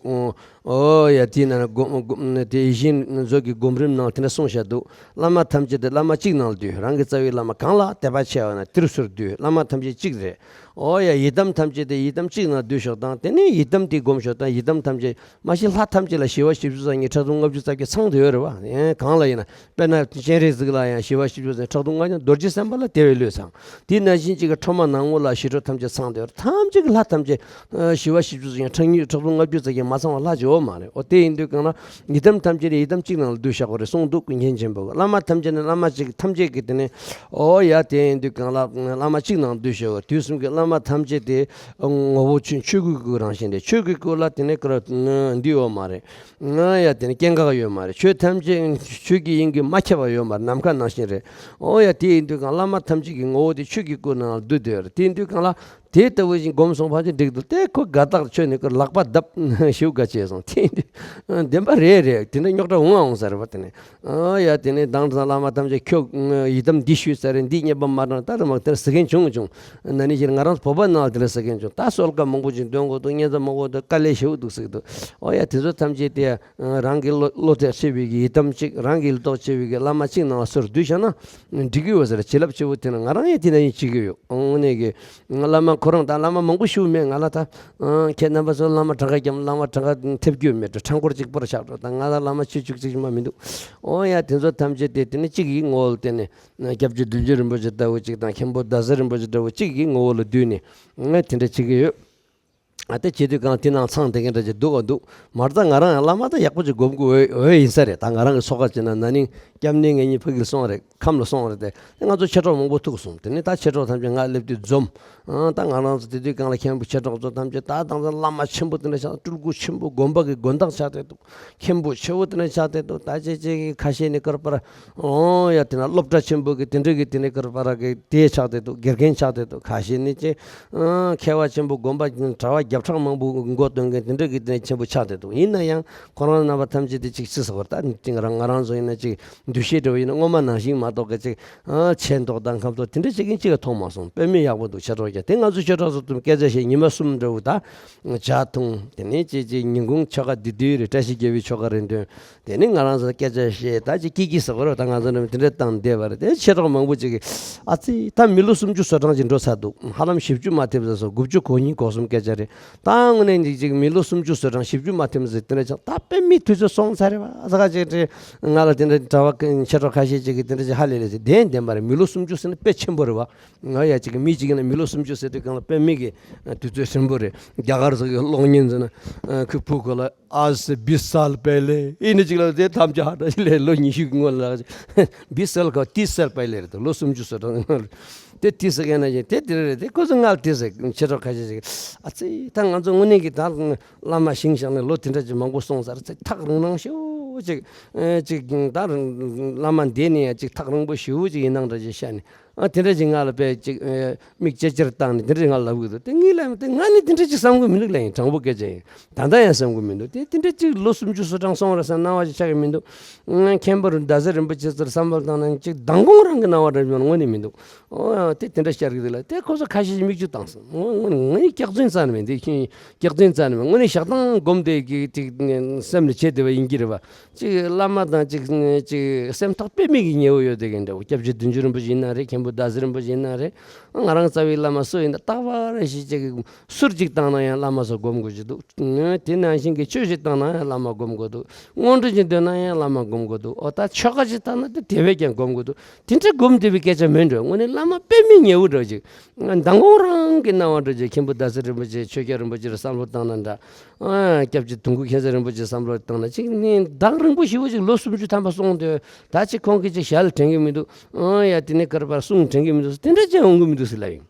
ཨོ་ཡ་དེའི་ནང་ན་སྒོམ་སྒོམ་དེ་ཡིད་བཞིན་མཛོད་ཀྱི་སྒོམ་རིམ་ནང་དེ་འདྲ་གསུངས་བཞག་འདུག་བླ་མ་ཐམས་ཅད་དེ་བླ་མ་གཅིག་ནང་ལ་འདུས། རང་གི་རྩ་བའི་བླ་མ་གང་ལ་དད་པ་ཆེ་བ་ན་དེར་ཚུར་འདུས། བླ་མ་ཐམས་ཅད་གཅིག་རེད། ཨོ་ཡ། ཡི་དམ་ཐམས་ཅད་དེ་ཡི་དམ་གཅིག་ནང་འདུས་ཤོག་དང་། དེ་ནས་ཡི་དམ་དེ་སྒོམ་ཤོག་དང་། ཡི་དམ་ཐམས་ཅད་མ་གཞི་ལྷ་ཐམས་ཅད་ལ་ཞི་བ་བཞི་བཅུ་རྩ་གཉིས་ཕྲག་དོག་ལྔ་བཅུ་རྩ་བརྒྱད་ཚང་དུ་ཡོད་རེད་བ། ཨེ་གང་ལ་ཡིན་ན། དཔེར་ན་སྤྱན་རས་གཟིགས་ལ་ཡང་ཞི་བ་བཞི་བཅུ་རྩ་གཉིས་ཕྲག་དོག་ལྔ་བཅུ། རྡོ་རྗེ་སེམས་དཔའ་ལ་དེ་བས་ལོས་ཚང་། དེའི་ནང་བཞིན་གཅིག་གི་ཁྲོ་མ་ནག་མོ་ལ་ཞི་ཁྲོ་ཐམས་ཅད་ཚང་དུ་ཡོད། ཐམས་ཅད་ཀྱི་ལྷ་ཐམས་ཅད་ཨ་ཞི་བ་བཞི་བཅུ་རྩ་གཉིས་ཕྲག་གཉིས་ཕྲག་དོག་ལྔ་བཅུ་རྩ་བརྒྱད་མ་ཚང་བ་ལྷ་གཅིག་ཡོད་མ་རེད། ཨོ་དེ་ཡིན་དུས་གང་ལ་ཡི་དམ་ཐམས་ཅད་ནི་ཡི་དམ་གཅིག་ནང་ལ་འདུས་བཞག་པ་རེད་གསུངས་འདུག་ཀུན་མཁྱེན་ཆེན་པོ་གིས། བླ་མ་ཐམས་ཅད་ནི་བླ་མ་གཅིག་ཐམས་ཅད་ཀྱི་དེ་ནི། ཨོ་ཡ། དེ་ཡིན་དུས་གང་ལ་བླ་མ་གཅིག་ནང་འདུས་བཞག་པ། དུས་གསུམ་གྱི་བླ་མ་ཐམས་ཅད་དེ་ངོ་བོ་ཆོས་ཆོས་སྐུའི་སྐུ་རང་བཞིན་རེད། ཆོས་ཀྱི་སྐུ་ལ་དེ་ནི་ཀར་འདུས་ཡོད་མ་རེད། ང་ཡ་དེ་ནི་སྐྱེ་འགག་ཡོད་མ་རེད། ཆོས་ཐམས་ཅད་ཆོས་ཀྱི་དབྱིངས་ཀྱིས་མ་ཁྱབ་པ་ཡོད་མ་རེད། ནམ་མཁའ་ནང་བཞིན་རེད། ཨོ་ཡ། དེ་ཡིན་དུས་གང་བླ་མ་ཐམས་ཅད་ཀྱི་ངོ་བོ་དེ་ཆོས་ཀྱི་སྐུ་ནང་ལ་འདུས་བསྡད་ཡོད་རེད། དེ་ཡིན་དུས་གང་ལ་དེ་ལྟ་བུ་ཞིག་སྒོམ་སོང་ཕལ་ཆེར་འགྲིག་འདུག་དེ་ཁོ་དགའ་རྟགས་ཆོས་ནི་ཁོ་ལག་པ་བརྡབ་ཞིབ་དགའ་བྱས་སོང་། དེ་ཡིན་དུས་བདེན་པ་རེད་རེད། དེ་འདྲ་རྙོག་དྲ་འོང་ང་འོང་ས་རེད་པ། དེ་ནི་ཨོ་ཡ། དེ་ནི་དང་དང་བླ་མ་ཐམས་ཅད་ཁྱོད་ཡི་དམ་འདི་ཞུས་ས་རེད། འདི་བསྙེན་པ་མ་བགྲང་ད་རེད་མ་དེ་ཟེར་མཁན་བྱུང་བྱུང་། ན་ནིང་ཕྱིར་ང་རང་ཚོ་བོད་པ་ནང་ལ་དེ་འདྲ་ཟེར་མཁན་བྱུང་། ད་གསོལ་ཁ་མང་པོ་ཅིག་འདོན་དགོས་འདུག་བསྙེན་རྫས་མང་པོ་འདུག་དཀའ་ལས་ཞེ་པོ་འདུག་ཟེར་གྱི་འདུག་ཨོ་ཡ། དེ་ཚོ་ཐམས་ཅད་དེ་རང་གི་བློ་བློ་གཏད་ཆེ་བའི་གི་ཡི་དམ་གཅིག་རང་གི་ལོ་ཏོག་ཆེ་བའི་གི་བླ་མ་གཅིག་ནང་ལ་སོར་བསྡུས་བཞག་ན་འགྲིག་གི་ཡོད་ཟེར། བྱིན་རླབས་ཆེ་བོ་དེ་ན་ང་རང་ཡང་དེ་ན་ཡིན་བྱེད་ཀྱི་ཡོད། དངོས་གནས་ཀྱི་བླ་མ་ཁོ་རང་དང་བླ་མ་མང་པོ་ཞུ་མེད་ང་ལ། ད་ཁྱེད་རྣམ་པ་ཚོ་བླ་མ་གྲངས་ཀ་རྒྱབ། བླ་མ་གྲངས་ཀ་ཐེབས་རྒྱུ་མེད་འགྲོ། ཁྲང་སྐོར་གཅིག་པོར་ཆགས་འགྲོ། ད་ང་ལ་བླ་མ་ཆེ་བཅུ་གཅིག་མ་མི་འདུག་ཨོ་ཡ། དེ་ཚོ་ཐམས་ཅད་དེ་དེ་ནི་གཅིག་ཡིན་ངོ་བོ་ལ་བརྟེན་ནས་སྐྱབས་རྗེ་བདུད་འཇོམས་རིན་པོ་ཆེ་ལྟ་བུ་གཅིག་དང་མཁན་པོ་ཟླ་ཟེར་རིན་པོ་ཆེ་ལྟ་བུ་གཅིག་གི་ངོ་བོ་ལ་བསྡུས་ནས་ང་དེ་འདྲ་བྱེད་ཀྱི་ཡོད། ཨ་དེ་བྱེད་དུས་གང་དེ་ནང་ཚང་དེ་ག་འདྲ་ཅིག་འདུག་ག་འདུག་མ་རྩ་ང་རང་ཡང་བླ་མ་ད་ཡག་པོ་ཅིག་སྒོམ་དགོས་འོས་འོས་ཡིན་ས་རེད། ད་ང་རང་གི་ཚོགས་ཁ་ཅིག་ན་ན་ནིང་སྐྱབས་གནས་ངེད་གཉིས་ཕ་གིར་སོང་རེད། ཁམས་ལ་སོང་རེད་དེ། དེ་ང་ཚོ་མཆེད་གྲོགས་མང་པོ་ཐུག་སོང་། དེ་ནས་ད་མཆེད་གྲོགས་ཐམས་ཅད་ང་སླེབས་དུས་འཛོམས། ཨང་ད་ང་རང་ཚོ་དེ་དུས་གང་ལ་མཁན་པོ་མཆེད་གྲོགས་ཚོ་ཐམས་ཅད་ད་དང་ཚ་བླ་མ་ཆེན་པོ་དེ་འདྲ་ཆགས། སྤྲུལ་སྐུ་ཆེན་པོ་དགོན་པ་གི་དགོན་བདག་ཆགས་བསྡད་འདུག་མཁན་པོ་ཆེ་བོ་དེ་འདྲ་ཆགས་བསྡད་འདུག་ད་ཅེ་ཅེ་གི་ཁ་ཤས་ནི་ཀར་པར། ཨོ་ཡ། དེ་ན་སློབ་གྲྭ་ཆེན་པོ་གི་དེ་འདྲ་གི་དེ་ནས་ཀར་པར་གི་དེ་ཆགས་བསྡད་འདུག་དགེ་རྒན་ཆགས་བསྡད་འདུག་ཁ་ཤས་ནི་ཅེ་ཨང་མཁས་པ་ཆེན་པོ་དགོན་པ་གྲྭ་པ་བརྒྱ་ཕྲག་མང་པོ་མགོ་འདོན་མཁན་དེ་འདྲ་གི་དེ་ནས་ཆེན་པོ་ཆགས་བསྡད་འདུག་ཡིན་ན་ཡང་ཁོ་རང་རྣམ་པ་ཐམས་ཅད་དེ་ཅིག་ཅི་ཟེར་བར་ད་ང་རང་ང་རང་ཚོ་ཡིན་ན་ཅིག་འདུ་ཤེས་འདྲ་བོ་ཡིན་ན་སྔོན་མ་ནང་བཞིན་མ་གཏོགས་གི་ཅིག་ཨ་ཆེ་མདོག་དང་ཁམས་མདོག་དེ་འདྲ་བྱེད་མཁན་གཅིག་ཀྱང་མཐོང་མ་སོང་། དཔེ་མི་ཡག་པོ་འདུག་མཆེད་གྲོགས་ཀྱང་དེ་ང་ཚོ་མཆེད་གྲོགས་ཚོ་དུ་སྐད་ཆ་བཤད་ཉི་མ་གསུམ་འདྲ་བོ་ད་ཇ་འཐུང་། དེ་ནས་ཅེ་ཅེ་ཉིན་གུང་ཆོ་ག་བདུད་བདུད་རེད། བཀྲ་ཤིས་རྒྱལ་བའི་ཆོ་ག་རེ་འདོན། དེ་ནས་ང་རང་ཚོ་སྐད་ཆ་བཤད་ད་ཅེ་ཀི་ཀི་ཟེར་བ་རེད། ད་ང་ཚོ་འདྲ་དེ་འདྲ་བཏང་བསྡད་པ་རེད། དེ་མཆེད་གྲོགས་མང་པོ་ཅིག་གིས་ཨ་ཙི་ད་མི་ལོ་སུམ་ཅུ་སོ་གྲངས་ཅིག་འགྲོ་ཚར་འདུག་ཧ་ལམ་བཞི་བཅུ་མ་ཐེབས་ཟེར་སོང་། དགུ་བཅུ་གོ་གཉིས་གོ་གསུམ་སྐད་ཆ་རེད། ད་དངོས་གནས་ཅིག་ཅིག་མི་ལོ་སུམ་ཅུ་སོ་གྲངས་བཞི་བཅུ་མ་ཐེབས་ཟེར་དེ་འདྲ་ཆགས། ད་དཔེ་མི་དུས་ཚོད་སོང་ཚར་རེད་བ། ཨ་ཙི་ཁ་ཅིག་དྲིས། ང་ལ་དེ་འདྲ་གྲྭ་པ་མཆེད་གྲོགས་ཁ་ཤས་ཅིག་གིས་དེ་འདྲ་ཅིག་ཧ་ལས་ལས་ཟེར། བདེན་བདེན་པ་རེད། མི་ལོ་སུམ་ཅུ་ཟེར་ན་དཔེ་ཆེན་པོ་རེད་བ། ང་ཡ་ཅིག་མི་ཅིག་ཡིན་ན་མི་ལོ་སུམ་ཅུ་ཟེར་དུས་གང་ལ་དཔེ་མི་གི་དུས་ཚོད་ཧྲིལ་པོ་རེད། རྒྱ་གར་ཚོ་གི་གློག་བརྙན་ཟེར་ན་ཁོའི་བུ་ཁོ་ལ་ཨ་སི་བི་སལ་པེ་ལེ་ཨེ་ནི་ཅིག་ལ་དེ་ཐམས་ཅད་ཧ་ད་ལས་ལོ་ཉི་ཤུ་གི་སྔོན་ལ་བི་སལ་ཁོ་ཏི་སལ་པེ་ལེ་རེད། ལོ་སུམ་ཅུ་སོ་གྲངས་སྔོན་ལ་དེ་ཏི་སི་གན་ན་ཅིག་དེ་དེ་རེད། དེ་ཁོ་ཚོ་ང་ལ་དེ་ཟེར། མཆེད་གྲོགས་ཁ་ཤས་ཤིག་ཨ་ཙི་ད་ང་ཚོ་དངོས་གནས་ཀྱི་ད་བླ་མ་ཞིང་བཞག་ནས་ལོ་དེ་འདྲ་ཅིག་མང་པོ་སོང་ཚར་ཚེ་ཐག་རིང་རིང་ཞེ་པོ་ཅིག་ཨེ་ཅིག་ད་བླ་མ་འདས་ནས་ཡང་ཅིག་ཐག་རིང་པོ་ཞེ་པོ་ཅིག་ཡིན་སྣང་འདྲ་ཅིག་ཤར་ནས། ཨ་དེ་འདྲ་ཅིག་ང་ལ་དཔེ་ཅིག་ཨེ་མིག་ཅེར་ཅེར་བཏང་ནས་དེ་འདྲ་ང་ལ་ལབ་གི་འདུག་དེ་ངས་ལབ་དེ་ང་ནི་དེ་འདྲ་ཅིག་བསམ་གི་མི་འདུག་ལབ་ཡིན། དྲང་པོ་སྐད་ཆ་ཡིན། ད་ལྟ་ཡང་བསམ་གི་མི་འདུག་དེ་དེ་འདྲ་ཅིག་ལོ་སུམ་ཅུ་སོ་གྲངས་སོང་རེད་བསམ་སྣང་བ་ཅིག་ཆགས་ཀྱི་མི་འདུག་ཨ་མཁན་པོ་རུ་ཟླ་ཟེར་རིན་པོ་ཆེ་ཚོར་བསམ་བློ་བཏང་ན་ཅིག་མདང་དགོང་རང་གི་སྣང་བ་འདྲ་བྱུང་ན་དངོས་གནས་མི་འདུག་ཨོ་དེ་དེ་འདྲ་ཤར་གི་འདུག་ལ། དེ་ཁོ་ཚོ་ཁ་ཤས་ཤིག་མིག་ཆུ་བཏང་སོང་། ངོ་ངོ་ངའི་སྐྱག་རྫུན་རྩ་ནས་མེད། འདི་ཤིང་སྐྱག་རྫུན་རྩ་ནས་མེད། དངོས་གནས་ཞག་དང་སྒོམ་དེ་གི་ཅིག་སེམས་ལ་བྱེད་བསྡད་པ་ཡིན་གྱི་རེད་བ། ཅིག་བླ་མ་དང་ཅིག་ཅིག་སེམས་ཐག་དཔེ་མེད་ཀྱི་ཉེ་བོ་ཡོད་དེ་གི་འདྲ་བོ། སྐྱབས་རྗེ་བདུད་འཇོམས་རིན་པོ་ཆེ་ཡིན་ན་རེད། མཁན་པོ་ཟླ་ཟེར་རིན་པོ་ཆེ་ཡིན་ན་རེད། ང་རང་རྩ་བའི་བླ་མ་སུ་ཡིན་ན་རྟག་པར་རེ་ཞིག་ཅིག་ཟུར་ཅིག་བཏང་ན་ཡང་བླ་མ་སུ་སྒོམ་དགོས་ཀྱི་འདུག་དེ་ནང་བཞིན་གྱི་ཆོས་ཤིག་བཏང་ན་ཡང་བླ་མ་སྒོམ་དགོས་འདུག་སྔོན་འགྲོ་ཅིག་འདོན་ན་ཡང་བླ་མ་སྒོམ་དགོས་འདུག་ཨོ་ད་ཆོ་ག་ཅིག་བཏང་ན་དེ་དེ་བས་ཀྱང་སྒོམ་དགོས་འདུག་དེ་འདྲ་སྒོམ་བསྡད་པའི་སྐད་ཆ་མིན་འགྲོ། དངོས་གནས་བླ་མ་དཔེ་མེད་ཉེ་བོ་འདྲ་ཅིག་མདང་དགོང་རང་གི་སྣང་བ་འདྲ་ཅིག་མཁན་པོ་ཟླ་ཟེར་རིན་པོ་ཆེ་ཆོས་རྒྱལ་རིན་པོ་ཆེར་བསམ་བློ་བཏང་ན་འདྲ། ཨ་སྐྱབས་རྗེ་དུང་སྐུ་མཁྱེན་བརྩེ་རིན་པོ་ཆེ་བསམ་བློ་བཏང་ན་ཅིག་ནི་མདང་རིང་པོ་ཞེ་པོ་ཅིག་ལོ་སུམ་ཅུ་ཐམ་པ་སོང་དུས་ད་ཅིག་ཁོང་གིས་ཅིག་ཞལ་དྲན་གི་མི་འདུག་ཨ་ཡ་དེ་ནས་ཀར་པར་གསུང་དྲན་གི་མི་འདུག་དེ་འདྲ་ཅིག་འོང་གི་མི་འདུག་ཟེར་ལབ་ཡིན།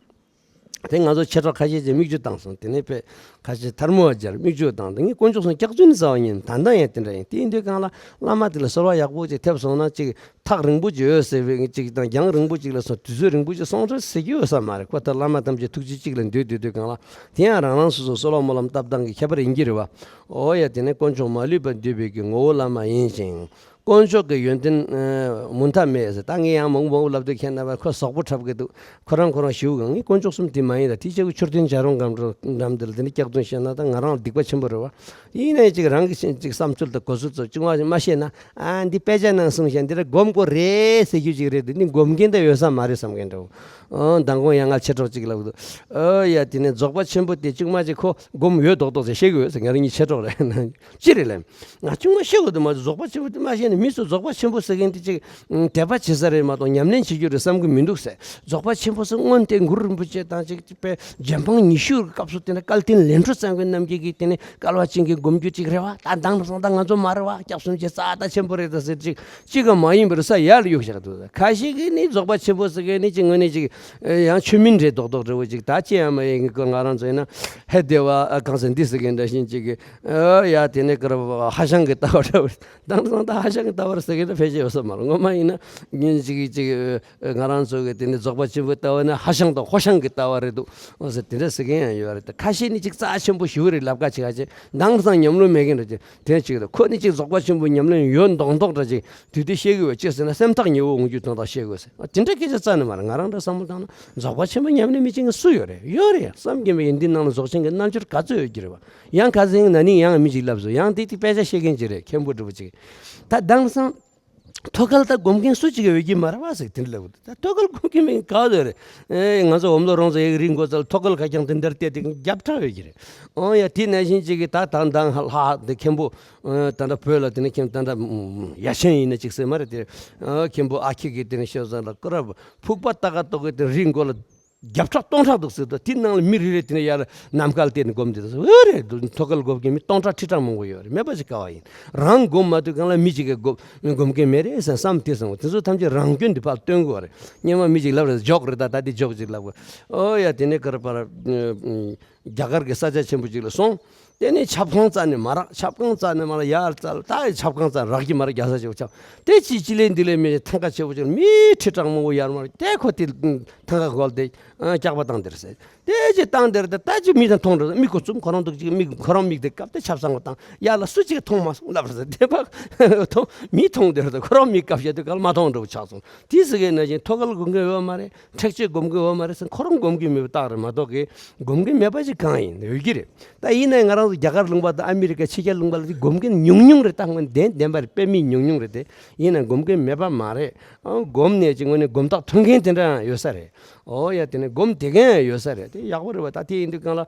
དེ་ང་ཚོ་མཆེད་གྲོགས་ཁ་ཤས་ཀྱིས་མིག་ཆུ་བཏང་སོང་། དེ་ནས་དཔེ་ཁ་ཤས་ཐལ་མོ་སྦྱར་མིག་ཆུ་བཏང་། དེ་ངས་དཀོན་མཆོག་གསུམ་སྐྱག་རྫུན་ཟ་བ་ཡིན། ད་ལྟ་ཡང་དེ་འདྲ་ཡིན། དེ་ཡིན་དུས་གང་ལ་བླ་མ་དེ་ལ་གསོལ་བ་ཡག་པོ་ཅིག་ཐེབས་སོང་ན། ཅིག་ཐག་རིང་པོ་ཅིག་ཡོད་ཟེར་བའི་ཅིག་དང་། རྒྱང་རིང་པོ་ཅིག་ལ་སོང་། དུས་ཚོད་རིང་པོ་ཅིག་སོང་ཚར་ཟེར་གྱི་ཡོད་ས་མ་རེད། ཁོ་ད་བླ་མ་ཐམས་ཅད་ཐུགས་རྗེ་གཅིག་ལ་འདུས་སྡོད་དུས་གང་ལ། དེ་ཡང་རང་རང་སོ་སོ་གསོལ་བ་སྨོན་ལམ་བཏབ་སྟངས་ཀྱི་ཁྱད་པར་ཡིན་གྱི་རེད་བ། ཨོ་ཡ། དེ་ནས་དཀོན་མཆོག་མ་ལུས་པ་འདུས་པའི་གི་ངོ་བོ་བླ་མ་ཡིན་ཞིང་། དཀོན་མཆོག་གི་ཡོན་ཏན་ཨ་མུ་མཐའ་མེད་ཟེར། ད་ངས་ཡང་མང་པོ་མང་པོ་ལབ་དུས་ཁྱེད་རྣམ་པ་ཁོ་ཟོག་པོ་འཁྲབ་གི་འདུག་ཁོ་རང་ཁོ་རང་ཞུ་གི། ངས་དཀོན་མཆོག་གསུམ་དེ་མ་ཡིན་ལ། དེ་ཆེ་གི་མཆོད་རྟེན་བྱ་རུང་སྒམ་འགྲམ་འདི་ལ་དེ་འདྲ་སྐྱག་རྫུན་བཤད་ན་ད་ང་རང་ལ་སྡིག་པ་ཆེན་པོ་རེད་བ། ཡིན་ནའི་ཅིག་རང་གི་ཅིག་བསམ་ཚུལ་དང་གོ་ཚུལ་ཚོ་ཅིག་མ་མ་བཤད་ན། ཨ་འདི་དཔེ་ཆ་ནང་གསུངས་བཞག་འདི་ར་སྒོམ་དགོས་རེད་ཟེར་རྒྱུ་ཅིག་རེད། འདི་ནི་སྒོམ་མཁན་ད་ཡོད་ས་མ་རེད་བསམ་མཁན་འདྲ་བོ། ཨོ་མདང་དགོང་ཡང་ང་མཆེད་གྲོགས་ཅིག་ལབ་འདུག་ཨོ་ཡ། དེ་ནས་རྫོགས་པ་ཆེན་པོ་དེ་ཅིག་མ་ཅིག་ཁོ་སྒོམ་ཡོད་མདོག་མདོག་ཟེར་བཤད་གི་ཡོད་ཟེར། ང་རང་གཉིས་མཆེད་གྲོགས་རེད། ཅི་རེད་ལབ། ང་ཅུང་མ་ཤེས་གི་འདུག་མ་གཏོགས། རྫོགས་པ་ཆེན་པོ་དེ་མ་ཤེས་ནས། མི་ཚོ་རྫོགས་པ་ཆེན་པོ་ཟེར་མཁན་དེ་ཅིག་ཨ་དད་པ་བྱེད་ས་རེད་མ་གཏོགས། ཉམས་ལེན་བྱེད་རྒྱུ་རེད་བསམ་གི་མི་འདུག་ཟེར། རྫོགས་པ་ཆེན་པོ་ཟེར་སྔོན་དེ་གུ་རུ་རིན་པོ་ཆེ་དང་ཅིག་དཔེ་རྗེ་འབངས་ཉི་ཤུ་གི་སྐབས་སུ། དེ་ནས་བསྐལ་དོན་ལས་འཕྲོ་བརྩམས་མཁན་རྣམས་ཀྱིས་གི་དེ་ནས་སྐལ་བ་ཅན་གྱི་སྒོམ་རྒྱུ་ཅིག་རེད་བ། ད་དེང་སང་ད་ང་ཚོ་མ་རེད་བ། སྐྱབས་གསུམ་གྱི་རྩ་ད་ཆེན་པོ་རེད་ད་ཟེར། ཅིག་ཅིག་ག་མ་ཡིན་པར་ས་ཡར་ལ་གཡུག་བཞག་འདུག་ཁ་ཤས་ཀྱིས་ནི་རྫོགས་པ་ཆེན་པོ་ཟེར་མཁན་ནི་ཅིག་དངོས་གནས་ཅིག་ཡང་ཆོས་མིན་འདྲ་མདོག་མདོག་འདྲ་བོ་ཅིག་ད་ཅི་ཡང་མ་ཡིན་གི། ང་རང་ཚོ་ཡིན་ན་ཧེ་བདེ་བ་གང་ཟེར་འདི་ཟེར་མཁན་འདྲ་བཞིན་ཅིག་གི། ཨ་ཡ། དེ་ནས་ཀར་ཧ་ཤང་གི་ལྟ་བ་འདྲ་བོ། དེང་སང་ད་ཧ་ཤང་གི་ལྟ་བ་ཟེར་མཁན་ད་ཕལ་ཆེར་ཡོད་ས་མ་རེད། ངོ་མ་ཡིན་ན་ཉིན་ཅིག་ཅིག་ང་རང་ཚོ་གི་དེ་ནས་རྫོགས་པ་ཆེན་པོའི་ལྟ་བ་ནི་ཧ་ཤང་དང་ཧོ་ཤང་གི་ལྟ་བ་རེད་འདུག་ཨོ་ཟེར། དེ་འདྲ་ཟེར་མཁན་ཡང་ཡོད་རེད། ད་ཁ་ཤས་ནི་ཅིག་རྩ་ཆེན་པོ་ཞེ་པོ་རེད་ལབ་ཁ་ཅིག་ཁ་ཅིག་དེང་སང་ཉམས་མྱོང་མེད་མཁན་འདྲ་ཅིག་དེ་གཅིག་རེད། ཁོ་ནི་ཅིག་རྫོགས་པ་ཆེན་པོའི་ཉམས་ལེན་ཡོད་མདོག་མདོག་འདྲ་ཅིག་དུས་དེ་བཤད་གི་ཡོད། ཅི་ཟེར་ན་སེམས་ཐག་ཉེ་བོ་འོང་རྒྱུའི་དོན་དག་བཤད་དགོས་ཟེར། དེ་འདྲ་སྐད་ཆ་རྩ་ནས་མ་རེད། ང་རང་འདྲ་བསམ་བློ་བཏང་ན་རྫོགས་པ་ཆེན་པོའི་ཉམས་ལེན་མི་བྱེད་མཁན་སུ་ཡོད་རེད། ཡོད་རེད། བསམ་གྱིན་པའི་ཡོན་ཏན་ནང་ལ་རྫོགས་ཆེན་གྱི་རྣལ་འབྱོར་ག་ཚོད་ཡོད་ཀྱི་རེད་བ། ཡང་ཁ་སང་ན་ནིང་ཡང་མི་ཅིག་ལབ་སོང་། ཡང་དེ་དེ་དཔེ་ཆ་བཤད་མཁན་ཅིག་རེད། མཁན་པོ་འདྲ་བོ་ཅིག་ད་དེང་སང་ཐོད་རྒལ་ད་སྒོམ་མཁན་སུ་གཅིག་ཡོད་ཀྱི་མ་རེད་བ་ཟེར་དེ་འདྲ་ལབ་གི་འདུག་ད་ཐོད་རྒལ་སྒོམ་མཁན་མིན་ག་ཚོད་རེད། ཨེ་ང་ཚོ་འོམ་ལོ་རོང་ཚོ་ཡག་རིང་གོ་ཚོད་ཐོད་རྒལ་ཁ་རྐྱང་དེ་འདྲ་བལྟས་དེ་བརྒྱབ་ཁྲག་ཡོད་ཀྱི་རེད། ཨོ་ཡ། དེ་ནང་བཞིན་གཅིག་གི་ད་དང་དང་ལྷ་དེ་མཁན་པོ་ཨ་ད་ལྟ་བོད་ལ་དེ་ནས་མཁན་ད་ལྟ་ཡ་ཆེན་ཡིན་ན་གཅིག་ཟེར་མ་རེད་དེ། ཨ་མཁན་པོ་ཨ་ཁྱི་གི་དེ་ནས་ཤོད་ས་ལ་ཀ་ར་ཕུག་པ་ཏ་ཀ་ཏོག་གི་དེ་རི་མགོ་ལ་བརྒྱ་ཕྲག་སྟོང་ཕྲག་འདུག་ཟེར་དུས། དེ་ནང་ལ་མི་རེ་རེ་དེ་ནས་ཡར་ནམ་མཁའ་ལ་བལྟས་ནས་སྒོམ་དེ་འདུག་ཟེར། འོ་རེད་འདུག་ཐོད་རྒལ་སྒོམ་མཁན་མི་སྟོང་ཕྲག་ཁྲི་ཕྲག་མང་པོ་ཡོད་རེད། མེད་པ་ཞིག་ག་བ་ཡིན། རང་སྒོམ་མ་ཐུབ་གང་ལ་མི་གཅིག་གིས་སྒོམ་སྒོམ་མཁན་མེད་རེད་ཟེར་བསམ་དེ་སོང་། དེ་ཚོ་ཐམས་ཅད་རང་སྐྱོན་འདི་ཕར་སྟོན་དགོས་རེད། སྔོན་མ་མི་གཅིག་ལབ་རེད། ཇོག་རེད། ད་ད་འདི་ཇོག་ཅིག་ལབ་དགོས། ཨོ་ཡ། དེ་ནས་ཀར་པར་རྒྱ་གར་གྱི་ས་ཆ་ཆེན་པོ་ཅིག་ལ་སོང་། དེ་ནས་ཆབ་ཁང་རྩ་ནས་མ་རག་ཆབ་ཁང་རྩ་ནས་མ་རག་ཡར་རྩ་ལ་ད་ཆབ་ཁང་རྩ་རག་གི་མ་རག་རྒྱ་ས་ཆེ་བོ་ཆབ། དེ་ཅི་ཅི་ལས་འདི་ལས་མི་ཐང་ཀ་ཆེ་བོ་ཅིག་མི་ཁྲི་ཕྲག་མང་པོ་ཡར་མར། དེ་ཁོ་དེ་ཐང་ཀ་གོལ་ཏེ་སྐྱག་པ་བཏང་དེར་ཟེར། དེ་ཅི་བཏང་དེར་དེ་ད་ཅི་མི་དང་མཐོང་འགྲོ། མིག་གོ་བཙུམ། ཁོ་རང་འདུག་ཅིག་མིག་ཁོ་རང་མིག་དེ་བཀབ་སྟེ་ཆབ་གསང་བ་བཏང་། ཡར་ལ་སུ་ཅིག་མཐོང་མ་སོང་ལབ་ཟེར། དེ་བ་མཐོང་མི་མཐོང་དེར་དེ་ཁོ་རང་མིག་བཀབ་བྱས་དུས་ག་ལ་མ་མཐོང་འགྲོ་བ་ཆགས་སོང་། དེ་ཟེར་གི་ན་བཞིན་ཐོད་རྒལ་སྒོམ་གི་ཡོད་མ་རེད། ཁྲེགས་ཆོད་སྒོམ་གི་ཡོད་མ་རེད་ཟེར། ཁོ་རང་སྒོམ་གི་མེད་པ་རྟགས་རེད་མ་གཏོགས་གི་སྒོམ་གི་མེད་པ་ཞིག་གང་ཡིན། ཡོད་ཀྱི་རེད། ད་ཡིན་ནའི་ང་རང་ཚོ་རྒྱ་གར་ལུང་པ་དང་ཨ་མི་རི་ཀ་ཕྱི་རྒྱལ་ལུང་པ་ལ་དེ་སྒོམ་མཁན་ཉུང་ཉུང་རེད། ད་སྔོན་བདེན་བདེན་པ་རེད། དཔེ་མི་ཉུང་ཉུང་རེད་དེ། ཡིན་ན་སྒོམ་མཁན་མེད་པ་མ་རེད། ཨང་སྒོམ་ནས་ཅིག་དངོས་གནས་སྒོམ་རྟགས་ཐོན་མཁན་དེ་འདྲ་ཡང་ཡོད་ས་རེད། ཨོ་ཡ། དེ་ནས་སྒོམ་བསྡད་མཁན་ཡང་ཡོད་ས་རེད། དེ་ཡག་པོ་རེད་བ། ད་དེ་ཡིན་དུས་གང་ལ་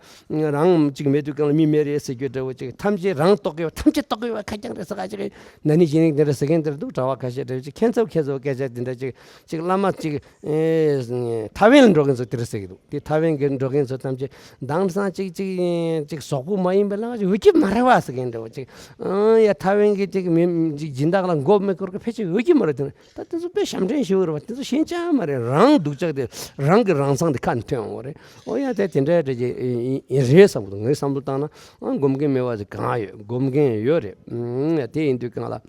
རང་ཅིག་མེད་དུས་གང་ལ་མི་མེད་རེད་ཟེར་རྒྱུ་འདྲ་བོ་ཅིག་ཐམས་ཅད་རང་རྟོགས་ཀྱི་ཡོད། ཐམས་ཅད་རྟོགས་ཀྱི་ཡོད། ཁ་རྐྱང་རེད་ཟེར་ག་ཅིག་ན་ནིང་གཞེས་ནིང་དེ་འདྲ་ཟེར་མཁན་དེ་འདྲ་འདུག་གྲྭ་པ་ཁ་ཤས་འདྲ་བོ་ཅིག་ཁྱད་མཚར་ཁྱད་མཚར་སྐད་ཆ་དེ་འདྲ་ཅིག་ཅིག་བླ་མ་ཅིག་ཨེ་ཐའེ་ཝན་འགྲོ་མཁན་ཚོ་དེ་འདྲ་ཟེར་གི་འདུག་དེ་ཐའེ་ཝན་གྱི་འགྲོ་མཁན་ཚོ་ཐམས་ཅད་དེང་སང་ཅིག་ཅིག་ཅིག་ཟོག་པོ་མ་ཡིན་པའི་ལམ་ཅིག་འོས་ཀྱི་མ་རེད་བ་ཟེར་མཁན་འདྲ་བོ་ཅིག་ཨང་ཡ། ཐའེ་ཝན་གྱི་ཅིག་མི་ཅིག་སྦྱིན་བདག་ལ་མགོ་མི་འཁོར་གི་ཕལ་ཆེར་འོས་ཀྱི་མ་རེད། དེ་ད་དེ་ཚོ་དཔེ་ཞབས་འདྲེན་ཞུ་གི་རེད་བ། དེ་ཚོ་ཞེན་ཆགས་མ་རེད། རང་སྡུག་ཅག་དེ་རང་གི་རང་མཚང་དེ་ཁ་ནས་ཐོན་འོང་བ་རེད། ཨོ་ཡ། དེ་དེ་འདྲ་འདྲ་ཅིག་ཡིན་རེད་བསམ་གི་འདུག་ངའི་བསམ་བློ་བཏང་ན་ཨང་སྒོམ་མཁན་མེད་པ་ཅིག་གང་ཡོད། སྒོམ་མཁན་ཡོད་རེད། ཨང་ཡ། དེ་ཡིན་དུས་གང་ལ།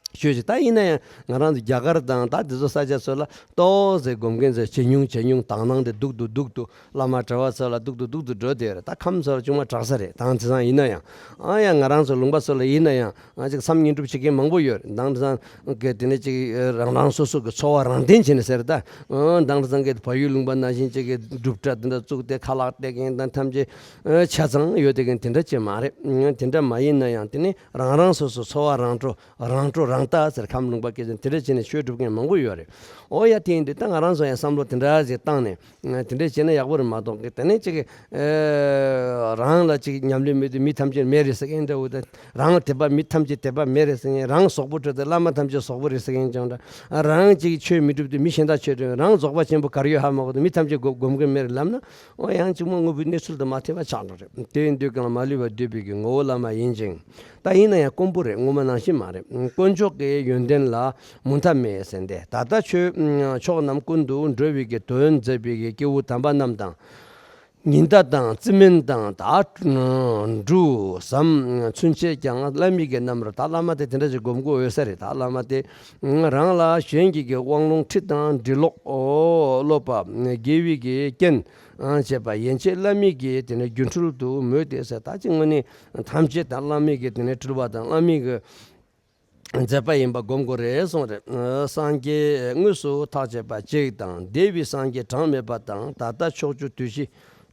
ཤོད་ཅིག་ད་ཡིན་ན་ཡང་ང་རང་ཚོ་རྒྱ་གར་དང་ད་དེ་ཚོ་ས་ཆ་ཚོ་ལ་ཏོག་ཙེ་སྒོམ་མཁན་ཚོ་ཇེ་ཉུང་ཇེ་ཉུང་། དག་སྣང་དེ་སྡུག་ཏུ་སྡུག་ཏུ། བླ་མ་གྲྭ་པ་ཚོ་ལ་སྡུག་ཏུ་སྡུག་ཏུ་འགྲོ་བསྡད་ཡོད་རེད། ད་ཁམས་ཚོ་ལ་ཅུང་མ་དྲག་ས་རེད། དེང་དེང་སང་ཡིན་ན་ཡང་། ཨ་ཡང་ང་རང་ཚོ་ལུང་པ་ཚོ་ལ་ཡིན་ན་ཡང་ཨ་ཅིག་མཚམས་བསྙེན་སྒྲུབ་བྱེད་མཁན་མང་པོ་ཡོད་རེད། དེང་དེང་སང་གི་དེ་ནས་ཅིག་རང་རང་སོ་སོ་གི་འཚོ་བ་རང་བརྟེན་བྱས་ནས་ཟེར། ད་དེང་དེང་སང་གི་བལ་ཡུལ་ལུང་པ་ནང་བཞིན་ཅིག་གི་སྒྲུབ་གྲྭ་དེ་འདྲ་བཙུགས་ཏེ་ཁ་ལག་སྟེར་མཁན་དང་ཐམས་ཅད་ཆ་ཚང་ཡོད་བསྡད་མཁན་དེ་འདྲ་ཅིག་མ་རེད། དེ་འདྲ་མ་ཡིན་ན་ཡང་དེ་ནས་རང་རང་སོ་སོ་འཚོ་བ་རང་སྤྲོ། རང་སྤྲོ་རང་ལྟ་ཟེར། ཁམས་ལུང་པ་སྐད་ཆ་དེ་འདྲ་བྱས་ནས་ཆོས་སྒྲུབ་མཁན་མང་པོ་ཡོད་རེད། ཨོ་ཡ། དེ་ཡིན་དུས་ད་ང་རང་ཚོ་ཡང་བསམ་བློ་དེ་འདྲ་ཞིག་བཏང་ནས་དེ་འདྲ་བྱས་ན་ཡག་པོ་རེད་མ་གཏོགས་གི། དེ་ནས་ཅིག་ཨེ་རང་ལ་ཅིག་ཉམས་ལེན་མེད་དུས་མི་ཐམས་ཅད་མེད་རེད་ཟེར་མཁན་འདྲ་བོ་དང་། རང་དད་པ་མི་ཐམས་ཅད་དད་པ་མེད་རེད་ཟེར་མཁན། རང་ཟོག་པོ་སྤྲོད་དུས་བླ་མ་ཐམས་ཅད་ཟོག་པོ་རེད་ཟེར་མཁན་ཅང་འདྲ། རང་ཅིག་ཆོས་མི་སྒྲུབ་དུས་མི་གཞན་དག་ཆོས་སྒྲུབ། རང་རྫོགས་པ་ཆེན་པོ་གར་ཡོད་ཧ་མ་གོ་དུས་མི་ཐམས་ཅད་སྒོམ་སྒོམ་མཁན་མེད་རེད་ལབ་ན། ཨོ་ཡང་གཅིག་མ་དངོས་པོའི་གནས་ཚུལ་དང་མ་མཐུན་པ་ཆགས་འགྲོ་རེད། དེ་ཡིན་དུས་གང་ལ་མ་ལུས་པ་འདུས་པའི་གི་ངོ་བོ་བླ་མ་ཡིན་ཅིང་། ད་ཡིན་ན་ཡང་དཀོན་པོ་རེད། ངོ་མ་ནང་བཞིན་མ་རེད། དཀོན་མཆོག་གི་ཡོན་ཏན་ལ་མུ་མཐའ་མེད་ཟེར་ཏེ། ད་ལྟ་ཆོས་ཕྱོགས་རྣམས་ཀུན་ཏུ་འགྲོ་བའི་གི་དོན་མཛད་པའི་གི་སྐྱེས་བུ་དམ་པ་རྣམས་དང་ ཉི་ཟླ་དང་རྩི་སྨན་དང་ད་འབྲུ་ཟམ་ཚུན་ཆད་ཀྱང་བླ་མའི་གི་རྣམ་རོལ། ད་བླ་མ་དེ་དེ་འདྲ་ཞིག་སྒོམ་དགོས་འོས་ས་རེད། ད་བླ་མ་དེ་རང་ལ་གཞན་གྱི་གི་དབང་ལུང་ཁྲིད་དང་འབྲི་ཀློག་ཨོ་སློབ་པ་དགེ་བའི་གི་རྐྱེན་བྱས་པ་ཡན་ཆད་བླ་མའི་གི་དེ་ནས་སྒྱུ་འཕྲུལ་དུ་མོས་ཏེ་ཟེར། ད་ཅི་དངོས་གནས་ཐམས་ཅད་ད་བླ་མའི་གི་དེ་ནས་སྤྲུལ་པ་དང་བླ་མའི་གི་མཛད་པ་ཡིན་པ་སྒོམ་དགོས་རེད་གསུངས་རེད། སངས་རྒྱས་དངོས་སུ་ཐག་བཅད་པ་གཅིག་དང་འདས་པའི་སངས་རྒྱས་གྲངས་མེད་པ་དང་ད་ལྟ་ཕྱོགས་བཅུ་དུས་བཞི་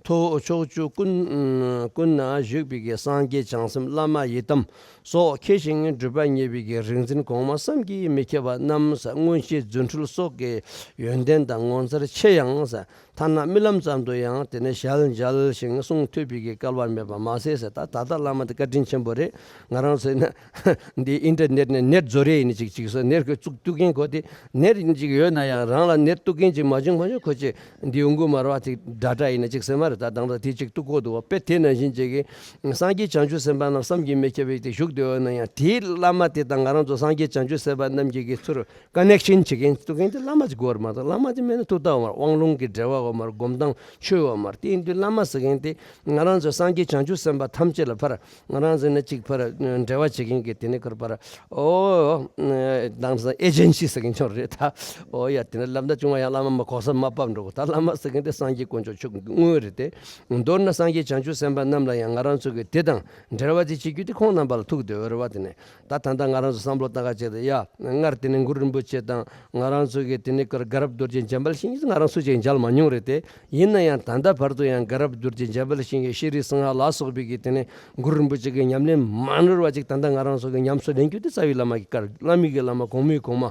མཐོ་ཕྱོགས་བཅུ་ཀུན་ཀུན་ན་བཞུགས་པའི་གི་སངས་རྒྱས་བྱང་སེམས་བླ་མ་ཡི་དམ་སོགས་མཁས་ཤིང་གྲུབ་པ་བརྙེས་པའི་གི་རིག་འཛིན་གོང་མ་བསམ་གྱིས་མི་ཁྱབ་པ་རྣམས་མངོན་ཤེས་རྫུ་འཕྲུལ་སོགས་ཀྱི་ཡོན་ཏན་དང་ངོ་མཚར་ཆེ་ཡང་ཟེར། ཐ་ན་རྨི་ལམ་ཙམ་དུ་ཡང་དེ་ནས་ཞལ་མཇལ་ཞིང་གསུང་ཐོས་པའི་གི་སྐལ་བ་མེད་པ་མ་ཟད་ཟེར། ད་ད་ལྟ་བླ་མ་དེ་བཀའ་དྲིན་ཆེན་པོ་རེད། ང་རང་ཚོ་ཡིན་ན་འདི་ཨིན་ཊར་ནེཊ་ནས་ནེཊ་བཟོ་རེ་ཡིན་ཅིག་ཅིག་སོ་ནེཊ་གི་བཙུགས་གཏུག་མཁན་ཁོ་དེ་ནེཊ་ཡིན་ཅིག་ཡོད་ན་ཡང་རང་ལ་ནེཊ་གཏུག་མཁན་ཅིག་མ་བྱུང་མ་བྱུང་ཁོ་ཅིག་འདི་ཡོང་གི་མ་རེད་བ། དེ་ཌ་ཊ་ཡིན་ན་ཅིག་སེ་མ་རེད། ད་དང་ད་དེ་ཅིག་གཏུག་གོ་འདུག་བ། དཔེ་དེ་ནང་བཞིན་ཅིག་གི་སངས་རྒྱས་བྱང་ཆུབ་སེམས་དཔའ་རྣམས་བསམ་གྱིས་མི་ཁྱབ་པའི་དེ་བཞུགས་བསྡད་ཡོད་ན་ཡང་དེའི་བླ་མ་དེ་དང་ང་རང་ཚོ་སངས་རྒྱས་བྱང་ཆུབ་སེམས་དཔའ་རྣམས་ཀྱི་གི་ཚུར་ཀ་ནེག་ཤན་བྱེད་མཁན་གཏུག་མཁན་དེ་བླ་མ་ཅིག་དགོས་རེད་མ་གཏོགས། བླ་མ་དེ་མེད་ན་ཐུགས་ཐག་ཡོད་མ་རེད། དབང་ལུང་གི་འགྲེལ་བ་ཡོད་མ་རེད། སྒོམ་སྟངས་ཆོས་ཡོད་མ་རེད། དེ་ཡིན་དུས་བླ་མ་ཟེར་མཁན་དེ་ང་རང་ཚོ་སངས་རྒྱས་བྱང་ཆུབ་སེམས་དཔའ་ཐམས་ཅད་ལ་ཕར་ང་རང་ཚོ་ནི་གཅིག་ཕར་འབྲེལ་བ་བྱེད་མཁན་གྱི་དེ་ནི་ཁར་ཕར་ཨོ་དང་སང་ཨེ་ཇེན་སི་ཟེར་མཁན་ཅིག་རེད་ད། ཨོ་ཡ་དེ་ནི་ལབ་ན་ཅུང་བ་ཡང་བླ་མ་མ་གོ་ས་མ་བབས་འགྲོ་གོ། ད་བླ་མ་ཟེར་མཁན་དེ་སངས་རྒྱས་དཀོན་མཆོག་མཆོག་དངོས་རེད་དེ། མདོར་ན་སངས་རྒྱས་བྱང་ཆུབ་སེམས་དཔའ་རྣམས་ལ་ཡང་ང་རང་ཚོ་གི་དེ་དང་འབྲེལ་བ་དེ་བྱེད་རྒྱུ་དེ་ཁོང་རྣམ་པ་ལ་ཐུག་བསྡད་ཡོད་རེད་བ། དེ་ནི། ད་ད་ལྟ་ང་རང་ཚོ་བསམ་བློ་བཏང་ག་བྱས་ཏེ་ཡ་སྔར་དེ་ནས་གུ་རུ་རིན་པོ་ཆེ་དང་ང་རང་ཚོ་གི་དེ་ནས་གར་དགའ་རབ་རྡོ་རྗེ་འཇམ་དཔལ་དབྱིངས་ང་རང་ཚོ་ཅིག་མཇལ་མ་མྱོང་རེད་དེ། ཡིན་ན་ཡང་ད་ལྟ་བར་དུ་ཡང་དགའ་རབ་རྡོ་རྗེ་འཇམ་དཔལ་དབྱིངས་ཀྱི་ཤེས་རིག་གསང་སྔགས་ལ་སོགས་པའི་གི་དེ་ནས་གུ་རུ་རིན་པོ་ཆེ་གི་ཉམས་ལེན་མ་ནོར་བ་ཅིག་ད་ལྟ་ང་རང་ཚོ་གི་ཉམས་སུ་ལེན་རྒྱུ་དེ་རྩ་བའི་བླ་མ་གི་བཀའ། བླ་མའི་གི་བླ་མ་གོང་མའི་གོང་མ།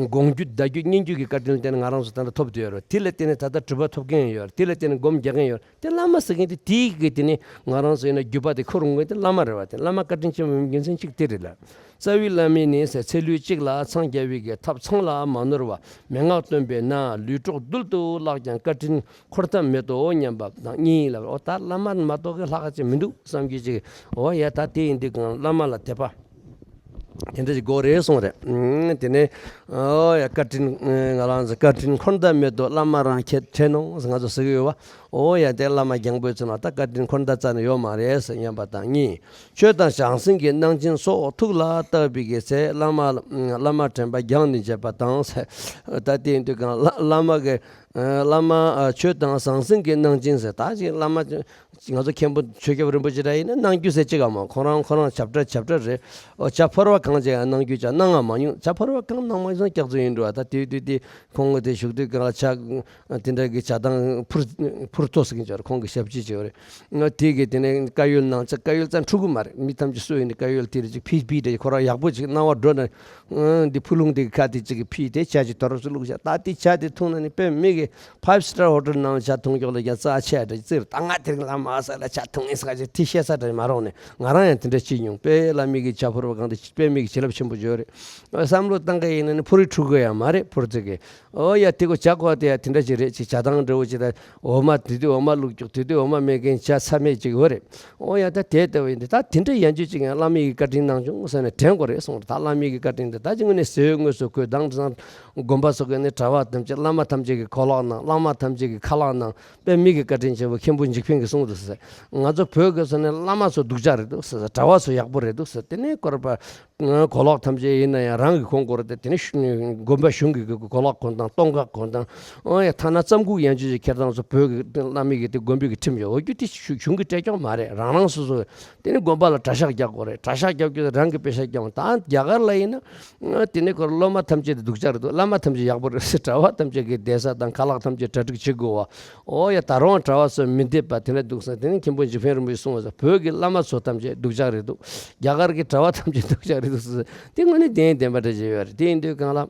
དགོངས་བརྒྱུད་བརྡ་བརྒྱུད་སྙན་བརྒྱུད་ཀྱི་བཀའ་དྲིན་ལ་བརྟེན་ནས་ང་རང་ཚོ་ད་ལྟ་ཐོབ་བསྡད་ཡོད་རེད། དེ་ལ་བརྟེན་ནས་ད་ལྟ་གྲུབ་པ་ཐོབ་མཁན་ཡོད་རེད། དེ་ལ་བརྟེན་ནས་སྒོམ་རྒྱག་མཁན་ཡོད་རེད། དེ་བླ་མ་ཟེར་མཁན་དེ་དེའི་གི་དེ་ནི་ང་རང་ཚོ་ཡིན་ན་བརྒྱུད་པ་དེ་ཁུར་འོང་མཁན་དེ་བླ་མ་རེད་བ། དེ་བླ་མ་བཀའ་དྲིན་ཆེན་པོ་ཡིན་རྒྱུ་མཚན་གཅིག་དེ་རེད་ལ། རྩ་བའི་བླ་མའི་ནི་ཟེར་ཚེ་ལུས་གཅིག་ལ་འཚང་རྒྱ་བའི་གི་ཐབས་ཚང་ལ་མ་ནོར་བ་མན་ངག་སྟོན་པས་ན་ལུས་གྲོགས་རྡུལ་དུ་བརླག་ཀྱང་བཀའ་དྲིན་འཁོར་ཐབས་མེད་དོ་སྙམ་པ་དང་གཉིས་ལ། འོ་ད་བླ་མ་མ་གཏོགས་གི་ལྷག་ཅིག་མི་འདུག་བསམ་རྒྱུ་ཅིག་འོ་ཡ་ད་དེ་ཡིན་དུས་གང་བླ་མ་ལ་དད་པ། དེ་འདྲ་ཞིག་དགོས་རེད་གསུངས་རེད། ཨང་། དེ་ནས་ཨོ་ཡ་བཀའ་དྲིན་ང་རང་ཚོ་བཀའ་དྲིན་འཁོར་འདས་མེད་དོ་བླ་མ་རང་ཁྱེད་ཁྲེལ་ནོ་ང་ཚོ་ཟེར་གི་ཡོད་བ། ཨོ་ཡ་དེ་བླ་མ་རྒྱང་པོའི་ཚུལ་ལ་ད་བཀའ་དྲིན་འཁོར་འདས་རྩ་ནས་ཡོད་མ་རེད་ཟེར་སྙམ་པ་དང་གཉིས། ཆོས་དང་ཞང་ཟིང་གི་གནང་སྦྱིན་སོགས་ཐུགས་ལ་བཏགས་པའི་གི་ཚེ་བླ་མ་བླ་མ་དྲན་པ་རྒྱང་ནས་བྱེད་པ་དང་ཟེར། ད་དེ་ཡིན་དུས་གང་བླ་བླ་མ་གི་བླ་མ་ཆོས་དང་ཞང་ཟིང་གི་གནང་སྦྱིན་ཟེར། ད་ཅིག་བླ་མ། ང་ཚོ་མཁན་པོ་ཆོས་སྐྱབས་རིན་པོ་ཆེ་འདྲ་ཡིན་ན་གནང་རྒྱུ་ཟེར་གཅིག་ག་མ་ཁོ་རང་ཁོ་རང་བྱབས་ཁྲ་བྱབས་ཁྲ་རེད། ཨོ་ཇ་ཕོར་བ་གང་ཅིག་ཡང་གནང་རྒྱུ་ཅག་གནང་ང་མ་མྱོང་། ཇ་ཕོར་བ་གང་གནང་མ་མྱོང་སྐྱག་རྫུན་ཡིན་འགྲོ་བ། ད་དེ་དུས་དེ་ཁོང་གི་དེ་བཞུགས་དུས་གང་ལ་ཇ་དེ་འདྲ་གི་ཇ་དང་ཕུར་ཕུར་ཐོ་ཟེར་གྱིན་ཅག་རེད། ཁོང་གི་ཞབས་ཕྱི་ཅིག་རེད། ང་དེ་གི་དེ་ནས་བཀའ་ཡོལ་གནང་ཅག་བཀའ་ཡོལ་ཙང་འཁྲུག་གི་མ་རེད། མི་ཐམས་ཅད་སུ་ཡིན་ནི་བཀའ་ཡོལ་དེ་རེད་ཅིག་ཕི་ཕི་དེ་ཁོ་རང་ཡག་པོ་ཅིག་གནང་བ་འགྲོ་ན། འདི་ཕུ་ལུང་དེ་གི་ཁ་དེ་གཅིག་གི་ཕི་དེ་ཇ་ཅིག་དོ་རུ་སུ་བླུགས་བཞག་ད་དེ་ཇ་དེ་འཐུང་ན་ནི་དཔེ་མི་གི་ཕའིབ་སི་ཊར་ཧོ་ཊེལ་ནང་ཇ་འཐུང་ཀྱོག་ལ་ཡ་རྩ་ཆེ་ཡ་འདྲ་ཅིག་ད་ང་དེ་རིང་བླ་མ་ས་ལ་ཇ་འཐུང་ཡིན་ས་ཅིག་དེ་བཤད་ས་འདྲ་མ་རོགས་ནས་ང་རང་ཡང་དེ་འདྲ་ཅིག་མྱོང་། དཔེ་བླ་མའི་གི་ཇ་ཕོར་བ་གང་དེ་དཔེ་མི་གི་བྱིན་རླབས་ཆེན་པོ་ཡོད་རེད། བསམ་བློ་བཏང་གི་ཡིན་ན་ནི་ཕུ་རི་འཁྲུག་གི་ཡང་མ་རེད། ཕུར་ཙི་གི་ཨོ་ཡ་དེ་གོ་ཇ་གོ་དེ་ཡ་དེ་འདྲ་ཅིག་རེད། ཅིག་ཇ་དང་འདྲ་བོ་ཅིག་ད་འོ་མ་དེ་དུས་འོ་མ་བླུགས་ཀྱོག་དེ་དུས་འོ་མ་མེད་མཁན་ཇ་ཚ་མེད་ཅིག་ཡོད་རེད། ཨོ་ཡ་ད་དེ་ལྟ་བུ་ཡིན་ཏེ་ད་དེ་འདྲ་ཡན་ཆོད་ཅིག་ཡང་བླ་མའི་གི་བཀའ་དྲིན་གནང་བྱུང་ཟེར་ནས་དྲན་དགོས་རེད་གསུངས་རེད། ད་བླ་མའི་གི་བཀའ་དྲིན་དེ་ད་ཅི་དངོས་གནས་ཟས་དངོས་སུ་གོས་དང་དུ་སང་དགོན་པ་སོགས་ཀྱི་ནི་གྲྭ་པ་ཐམས་ཅད་བླ་མ་ཐམས་ཅད་ཀྱི་གོ་ལག་གནང་། བླ་མ་ཐམས་ཅད་ཀྱི་ཁ་ལག་གནང་། དཔེ་མི་གི་བཀའ་དྲིན་ཆེན་པོ་མཁན་པོ་འཇིགས་ཕན་གྱིས་གསུངས་འདུག་ཟེར། ང་ཚོ་བོད་ཀྱི་སོ་ནས་བླ་མ་ཚོ་སྡུག་ཅག་རེད་འདུག་ཟེར། གྲྭ་པ་ཚོ་ཡག་པོ་རེད་འདུག་ཟེར། དེ་ནས་སྐོར་པ་གོ་ལག་ཐམས་ཅད་ཡིན་ན་ཡང་རང་གི་གོན་དགོས་རེད་དེ། དེ་ནས་དགོན་པ་གཞུང་གི་གོ་ལག་གོན་སྟངས་སྟོད་འགག་གོན་སྟངས་ཨོ་ཡ་ཐ་ན་རྩམ་ཁུག་ཡན་ཆོད་ཅིག་ཁྱེར་སྟངས་སུ་བོད་ཀྱི་བླ་མའི་གི་དེ་དགོན་པའི་གི་ཁྲིམས་ཡོད། འོ་རྒྱུ་དེ་གཞུང་གི་སྤྲད་སྐྱོང་མ་རེད། རང་རང་སོ་སོ། དེ་ནི་དགོན་པ་ལ་གྲྭ་ཤག་རྒྱག་དགོས་རེད། གྲྭ་ཤག་རྒྱག་རྒྱུ་རང་གི་པེ་ཤ་རྒྱག་དང་རྒྱ་གར་ལ་ཡིན་ན། དེ་ནི་ཁོ་སློབ་མ་ཐམས་ཅད་དེ་སྡུག་ཅག་རེད་འདུག་བླ་མ་ཐམས་ཅད་ཡག་པོ་རེད་ཟེར། གྲྭ་པ་ཐམས་ཅད་ཀྱི་བསྡད་ས་དང་ཁ་ལག་ཐམས་ཅད་གྲ་སྒྲིག་བྱེད་དགོས་བ། ཨོ་ཡ་ད་རུང་གྲྭ་པ་ཚོ་མི་བསྡད་པ་དེ་འདྲ་འདུག་ཟེར། དེ་ནི་མཁན་པོ་འཇིགས་ཕན་རིན་པོ་ཆེས་གསུངས་པ་ཟེར། བོད་ཀྱི་བླ་མ་ཚོ་ཐམས་ཅད་སྡུག་ཅག་རེད་འདུག་རྒྱ་གར་གྱི་གྲྭ་པ་ཐམས་ཅད་སྡུག་ཅག་རེད་འདུག་ཟེར། དེ་དངོས་གནས་བདེན་བདེན་པ་འདྲ་ཅིག་ཡོད་རེད། དེ་ཡིན་དུས་གང་ལ།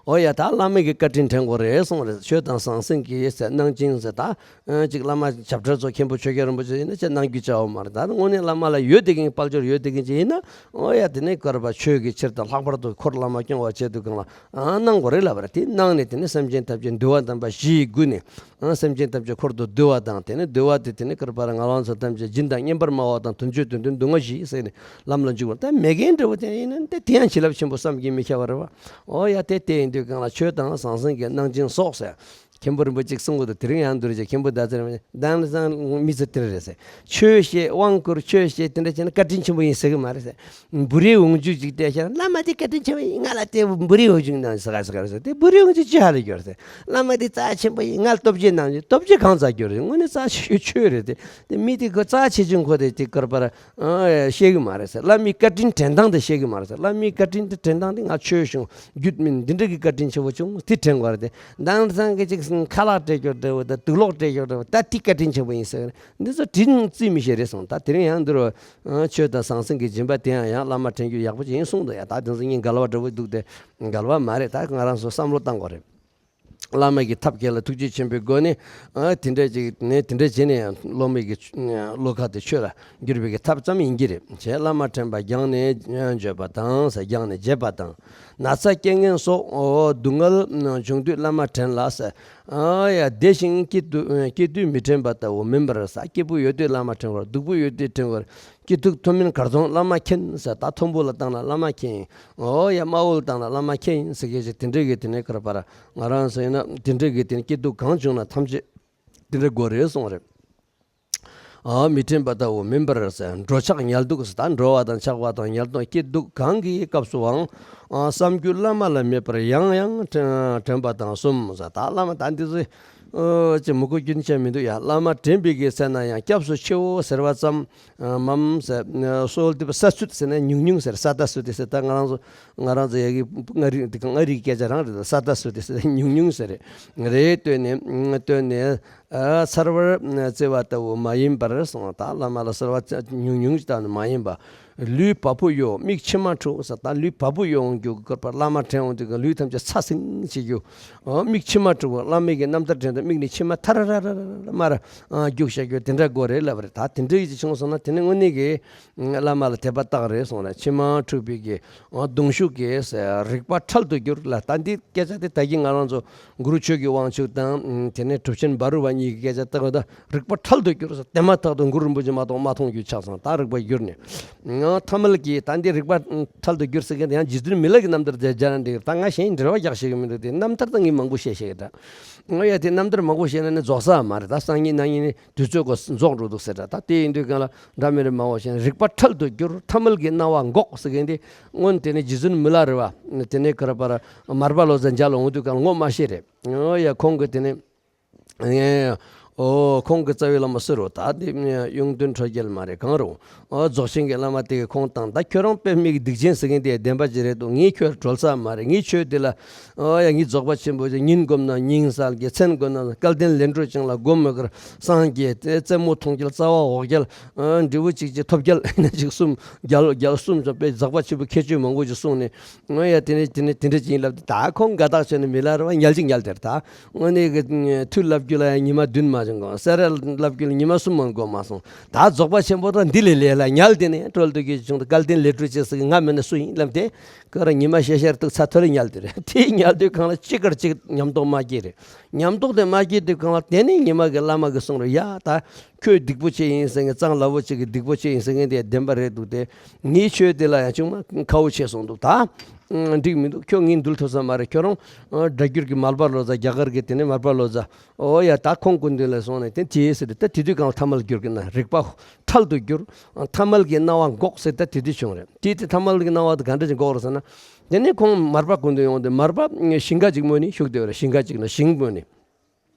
ཨོ་ཡ་ད་བླ་མ་གི་བཀའ་དྲིན་དྲན་དགོས་རེད་གསུངས་རེད། ཆོས་དང་ཟང་ཟིང་གི་ཟེར་གནང་སྦྱིན་ཟེར་ད། ཨ་ཅིག་བླ་མ་ཞབས་ཁྲ་ཚོ་མཁན་པོ་ཆོས་རྒྱལ་རིན་པོ་ཆེ་ཡིན་ན་ཅིག་གནང་རྒྱུ་བྱའོ་མ་རེད། ད་དངོས་གནས་བླ་མ་ལ་ཡོད་བསྡད་མཁན་དཔལ་འབྱོར་ཡོད་བསྡད་མཁན་ཅིག་ཡིན་ན་ཨོ་ཡ་དེ་ནས་བསྐལ་པ་ཆོས་ཀྱི་ཕྱིར་དང་ལྷག་པར་དུ་འཁོར་བླ་མ་སྐྱོང་བ་ཆེད་དུ་གང་ལ་ཨ་གནང་དགོས་རེད་ལབ་པ་རེད། དེ་གནང་ནས་དེ་ནས་སེམས་ཅན་ཐམས་ཅད་འདུལ་བ་དམ་པ་བཞི་ཡི་སྒོ་ནས་ཨ་སེམས་ཅན་ཐམས་ཅད་འཁོར་དུ་འདུལ་བ་དང་། དེ་ནས་འདུལ་བ་དེ་དེ་ནས་བསྐལ་པར་ངག་དབང་ཚོ་ཐམས་ཅད་སྦྱིན་དང་བསྙེན་པར་སྨྲ་བ་དང་དོན་སྤྱོད་དོན་མཐུན་སྡུག་བསྔལ་ཞི་ཟེར་ནས་ལམ་ལ་འཇུག་པ། ད་མེད་མཁན་འདྲ་བོ་དེ་ཡིན་ན་དེ་དེ་ཡང་བྱིན་རླབས་ཆེན་པོ་བསམ་གྱིས་མི་ཁྱབ་པ་རེད་བ། ཨོ་ཡ་དེ་དེ་ཡིན་དུས་གང་ལ་ཆོས་དང་ཟང་ཟིང་གི་གནང་སྦྱིན་སོགས་ཟེར། མཁན་པོ་རིན་པོ་ཆེས་གསུང་གི་འདུག་དེ་རིང་ཡང་འདུག་རེད་ཅེས། མཁན་པོ་ཟླ་ཚེ་རིང་མ་ནི་ཟླ་ཚེ་རིང་མི་ཚོ་དེ་འདྲ་རེད་ཟེར། ཆོས་བཤད་དབང་བསྐུར་ཆོས་བཤད་དེ་འདྲ་བྱས་ན་བཀའ་དྲིན་ཆེན་པོ་ཡིན་ཟེར་གི་མ་རེད་ཟེར། བུ་རའི་འོག་འཇུག་ཅིག་སྤྲད་ཤག་བླ་མ་དེ་བཀའ་དྲིན་ཆེན་པོ་ཡིན། ང་ལ་དེ་བུ་རའི་འོག་འཇུག་གནང་ཟེར་ག་ཟེར་ག་རེད་ཟེར། དེ་བུ་རའི་འོག་འཇུག་ཅི་ཧ་ལས་ཡོད་རེད་ཟེར། བླ་མ་དེ་རྩ་ཆེན་པོ་ཡིན། ང་ལ་སྟོབས་ཆེན་གནང་རྒྱུ། སྟོབས་ཆེན་གང་ཟག་རྒྱུ་རེད། དངོས་གནས་རྩ་ཆེ་ཆོས་རེད་དེ། དེ་མི་དེ་ཁོ་རྩ་ཆེ་ཆུང་ཁོ་དེ་དེ་སྐོར་པར་ཨ་བཤད་གི་མ་རེད་ཟེར། བླ་མའི་བཀའ་དྲིན་དྲན་སྟངས་དེ་བཤད་གི་མ་རེད་ཟེར། བླ་མའི་བཀའ་དྲིན་དེ་དྲན་སྟངས་དེ་ང་ཆོས་བྱུང་རྒྱུད་སྨིན་འདི་འདྲ་གི་བཀའ་དྲིན་ཆེ་བོ་བྱུང་དེ་དྲན་དགོས་རེད་དེ། ཟླ་ཚེ་རིང་གིས་ཅིག་ཁ་ལག་སྤྲད་རྒྱུ་འདྲ་བོ་དང་དུག་ལོག་སྤྲད་རྒྱུ་འདྲ་བོ་ད་དེ་བཀའ་དྲིན་ཆེ་བོ་ཡིན་ཟེར། འདི་ཚོ་དྲིན་བརྩི་མི་ཤེས་རེད་གསུངས། ད་དེ་རིང་ཡང་འདིར་ཆོས་དང་ཟང་ཟིང་གི་སྦྱིན་པ་དེ་ཡང་ཡང་བླ་མ་དྲན་རྒྱུ་ཡག་པོ་ཅིག་ཡིན་གསུངས་འདུག་ཡ། ད་དེ་ཚོ་སྙིང་ག་ལ་བ་འདྲ་བོ་འདུག་སྟེ་ག་ལ་བ་མ་རེད། ད་ང་རང་ཚོ་བསམ་བློ་བཏང་དགོས་རེད། བླ་མ་གི་ཐབས་མཁས་ལ་ཐུགས་རྗེ་ཆེན་པོའི་སྒོ་ནས་ཨ་དེ་འདྲ་ཅིག་ནས་དེ་འདྲ་བྱས་ནས་ཡང་སློབ་མའི་གི་བློ་ཁ་དེ་ཆོས་ལ་བསྒྱུར་བའི་གི་ཐབས་ཙམ་ཡིན་གྱི་རེད། བྱས་བླ་མ་དྲན་པ་སྦྱངས་ནས་བརྗོད་པ་དང་ཟེར། སྦྱངས་ནས་བརྗེད་པ་དང་། ན་ཚ་རྐྱེན་ངན་སོགས་སྡུག་བསྔལ་བྱུང་དུས་བླ་མ་དྲན་ལ་ཟེར། ཨ་ཡ་བདེ་ཞིང་སྐྱིད་དུ་སྐྱིད་དུས་མི་དྲན་པ་ལྟ་བུ་མིན་པར་ཟེར། སྐྱིད་པོ་ཡོད་དུས་བླ་མ་དྲན་དགོས། སྡུག་པོ་ཡོད་དུས་དྲན་དགོས། སྐྱིད་སྡུག་མཐོ་དམན་གར་སོང་བླ་མ་མཁྱེན་ཟེར། ད་མཐོན་པོ་ལ་བཏང་ན་བླ་མ་མཁྱེན། ཨོ་ཡ་དམའ་བོ་ལ་བཏང་ན་བླ་མ་མཁྱེན་ཟེར་མཁན་ཞིག་དེ་འདྲའི་གི་དེ་ནས་ཁར་པར་ང་རང་ཚོ་ཡིན་ན་དེ་འདྲའི་གི་དེ་ནས་སྐྱིད་སྡུག་གང་བྱུང་ན་ཐམས་ཅད་དེ་འདྲ་དགོས་རེད་གསུངས་རེད། ཨ་མི་དྲན་པ་ལྟ་བུ་མིན་པར་ཟེར། འགྲོ་འཆག་ཉལ་འདུག་ཟེར། ད་འགྲོ་བ་དང་འཆག་པ་དང་ཉལ་འདུག་སྐྱིད་སྡུག་གང་གི་སྐབས་སུའང་ཨ་བསམ་རྒྱུ་བླ་མ་ལ་མེད་པར་ཡང་ཡང་དྲན་དྲན་པ་དང་གསུམ་ཟེར། ད་བླ་མ་ད་འདི་ཚོ་ཨོ་ཅེ་མུ་གུ་རྒྱུན་ཆད་མི་འདུག་ཡ། བླ་མ་དྲན་པའི་གི་ཚེ་ན་ཡང་སྐྱབས་སུ་མཆིའོ་ཟེར་བ་ཙམ། ཨ་མམ་ཟེར། སོལ་ཏི་པ་ས་སུད་ཟེར་ན་ཉུང་ཉུང་ཟེར། ས་ད་སུད་ཏི་ཟེར། ད་ང་རང་ཚོ་ང་རང་ཚོ་ཡ་གི་མངའ་རིས་འདི་ག་མངའ་རིས་སྐད་ཆ་རང་རེད། ད་ས་ད་སུད་ཏི་ཟེར་ན་ཉུང་ཉུང་ཟེར་རེད། རེད་བཏོན་ནས་བཏོན་ནས་ཨ་ཚར་བར་བརྩི་བ་ལྟ་བུ་མ་ཡིན་པར་གསུངས། ད་བླ་མ་ལ་གསོལ་བ་ཉུང་ཉུང་ཞིག་བཏབ་ནས་མ་ཡིན་པ། ལུས་བ་སྤུ་གཡོ་མིག་མཆི་མ་འཁྲུགས་ཟེར། ད་ལུས་བ་སྤུ་གཡོ་འོང་རྒྱུ་གི་སྐོར་པར་བླ་མ་དྲན་འོང་དུས་ཀྱི་ལུས་ཐམས་ཅད་ཚ་ཟིང་བྱེད་རྒྱུ། ཨོ་མིག་མཆི་མ་འཁྲུགས་པ། བླ་མའི་གི་རྣམ་ཐར་དྲན་དུས་མིག་ནས་མཆི་མ་ཐར་ར་ར་ར་ར་མར་རྒྱུག་བྱ་རྒྱུ་དེ་འདྲ་དགོས་རེད་ལབ་རེད། ད་དེ་འདྲ་ཡིད་ཀྱི་བྱུང་སོང་ན་དེ་ནི་དངོས་གནས་ཀྱི་བླ་མ་ལ་དད་པ་རྟགས་རེད་གསུངས་ལ། མཆི་མ་འཁྲུགས་པའི་གི་ཨོ་གདུང་ཤུགས་ཀྱིས་རིག་པ་འཕྲལ་དུ་འགྱུར་ལ། ད་འདི་སྐད་ཆ་དེ་ད་གིན་ང་རང་ཚོ་གུ་རུ་ཆོས་ཀྱི་དབང་ཕྱུག་དང་དེ་ནས་གྲུབ་ཆེན་བྷ་རུ་བ་གཉིས་ཀྱི་སྐད་ཆ་ལྟ་བུ་ད། རིག་པ་འཕྲལ་དུ་འགྱུར་ཟེར། དེ་མ་ཐག་ཏུ་གུ་རུ་རིན་པོ་ཆེ་མ་གཏོགས་མ་མཐོང་རྒྱུ་ཆགས་སོང་། ད་རིག་པ་འགྱུར་ནས། ང་ཐ་མལ་གྱི་ད་འདི་རིག་པ་འཕྲལ་དུ་འགྱུར་ཟེར་མཁན་དེ་ཡང་རྗེ་བཙུན་མི་ལ་གི་རྣམ་ཐར་དེ་སྦྱར་ན་འགྲིག་ད་ང་གཞན་འགྲེལ་བ་རྒྱག་ཤེས་ཀྱི་མི་འདུག་དེ་རྣམ་ཐར་ད་ངས་མང་པོ་བཤད་ཤེས་ཀྱི་ད། ང་ཡ་དེ་རྣམ་ཐར་མང་པོ་བཤད་ན་ནི་རྫོགས་ས་མ་རེད། ད་སང་ཉིན་གནངས་ཉིན་ནི་དུས་ཚོད་ཀྱི་རྫོགས་འགྲོ་འདུག་ཟེར་ད། ད་དེ་ཡིན་དུས་གང་ལ་འདྲ་མི་རེད་མ་འོ་ཞེ་ན། རིག་པ་འཕྲལ་དུ་འགྱུར། ཐ་མལ་གྱི་སྣང་བ་འགོག་ཟེར་མཁན་དེ་སྔོན་དེ་ནི་རྗེ་བཙུན་མི་ལ་རེད་བ། དེ་ནས་ག་རེ་པར་མར་པ་ལོ་ཙཱ་མཇལ་ལ་འོང་དུས་གང་ལ་ངོ་མ་ཤེས་རེད། ཨོ་ཡ་ཁོང་གི་དེ་ནི། ཨོ་ཁོང་གི་རྩ་བའི་བླ་མ་སུ་རུ་ད་དེ་གཡུང་དྲུང་ཁྲོ་རྒྱལ་མ་རེད་གང་རུང་། ཨོ་རྫོགས་ཆེན་གྱི་བླ་མ་དེ་གིས་ཁོང་བཏང་། ད་ཁྱོད་རང་དཔེ་མི་སྡིག་ཅན་ཟེར་མཁན་དེ་བདེན་པ་ཅིག་རེད་འདུག་ངས་ཁྱོད་གྲོལ་ས་མ་རེད། ངས་ཆོས་དེ་ལ་ཨོ་ཡ་ངས་རྫོགས་པ་ཆེན་པོ་ཉིན་བསྒོམས་ན་ཉིན་གསལ་གྱི། མཚན་བསྒོམས་ན་སྐལ་ལྡན་ལས་འཕྲོ་ཅན་ལ་སྒོམ་མི་དགོས། སངས་རྒྱས་རྩེ་མོ་མཐོང་རྒྱལ་རྩ་བ་འོག་རྒྱལ་འབྲས་བུ་གཅིག་གཅིག་ཐོབ་རྒྱལ་ཡིན་ན་ཅིག་གསུམ་རྒྱལ་རྒྱལ་གསུམ་ཙམ་དཔེ་རྫོགས་པ་ཆེན་པོའི་ཁྱད་ཆོས་མང་པོ་ཅིག་གསུངས་ནས། ཨོ་ཡ་དེ་ནས་དེ་ནས་དེ་འདྲ་ཅིག་ཡིན་ལབ་དུས་ད་ཁོང་དགའ་ཐག་ཆོད་ནས་མི་ལ་རེ་བ་ཉལ་ཅིག་ཉལ་དེར་ད། དངོས་གནས་ཀྱི་མཐུ་ལབ་རྒྱུ་ལ་ཡང་ཉི་མ་བདུན་མ་བྱུང་གོང་། སེ་ར་ལབ་རྒྱུ་ལ་ཉི་མ་གསུམ་མ་འགོར་མ་སོང་། ད་རྫོགས་པ་ཆེན་པོ་དང་འདི་ལས་ལས་ལ་ཉལ་དེ་ནས་གྲོལ་འདུག་གི་བྱུང་དུ་སྐལ་ལྡན་ལས་འཕྲོ་ཅན་ཟེར་གི་ང་མིན་ན་སུ་ཡིན་ལབ་དེ། ཁོ་རང་ཉི་མ་ཤར་ཤར་དུ་ཚ་ཐོལ་ཉལ་དེ་རེད། དེ་ཉལ་དུས་གང་ལ་གཅིག་གར་གཅིག་ཉམས་རྟོགས་མ་སྐྱེས་རེད། ཉམས་རྟོགས་དེ་མ་སྐྱེས་དུས་གང་ལ་དེ་ནས་ཉི་མ་གི་བླ་མ་གི་གསུང་རུ་ཡ་ད་ཁྱོད་སྡིག་པོ་ཆེ་ཡིན་ཟེར་མཁན་གཙང་ལ་བོ་ཅིག་གི་སྡིག་པོ་ཆེ་ཡིན་ཟེར་མཁན་དེ་བདེན་པ་རེད་འདུག་དེ། ངའི་ཆོས་དེ་ལ་ཡང་ཅུང་མ་ཁ་བོ་ཆེ་སོང་འདུག་ད། འགྲིག་མི་འདུག་ཁྱོད་ངའི་འདུལ་ཐུབ་ས་མ་རེད། ཁྱོད་རང་སྒྲ་བསྒྱུར་གྱི་མར་པ་ལོ་ཙཱ་རྒྱ་གར་གྱི་དེ་ནས་མར་པ་ལོ་ཙཱ། ཨོ་ཡ་ད་ཁོང་སྐུ་མདུན་ལ་སོང་ནས་དེ་དེའི་ཟེར་ཏེ་ད་དེ་དུས་གང་ལ་ཐ་མལ་འགྱུར་གྱི་ན་རིག་པ་འཕྲལ་དུ་འགྱུར། ཐ་མལ་གྱི་སྣང་བ་འགོག་ཟེར་ད་དེ་དུས་བྱུང་རེད། དེ་དེ་ཐ་མལ་གྱི་སྣང་བ་དེ་ག་འདྲ་ཅིག་འགོག་རེད་ཟེར་ན། དེ་ནས་ཁོང་མར་པ་སྐུ་མདུན་ཡོང་སྟེ་མར་པ་ཞིང་ཁ་ཅིག་སྨོས་ནས་བཞུགས་བསྡད་ཡོད་རེད། ཞིང་ཁ་ཅིག་ན་ཞིང་སྨོས་ནས།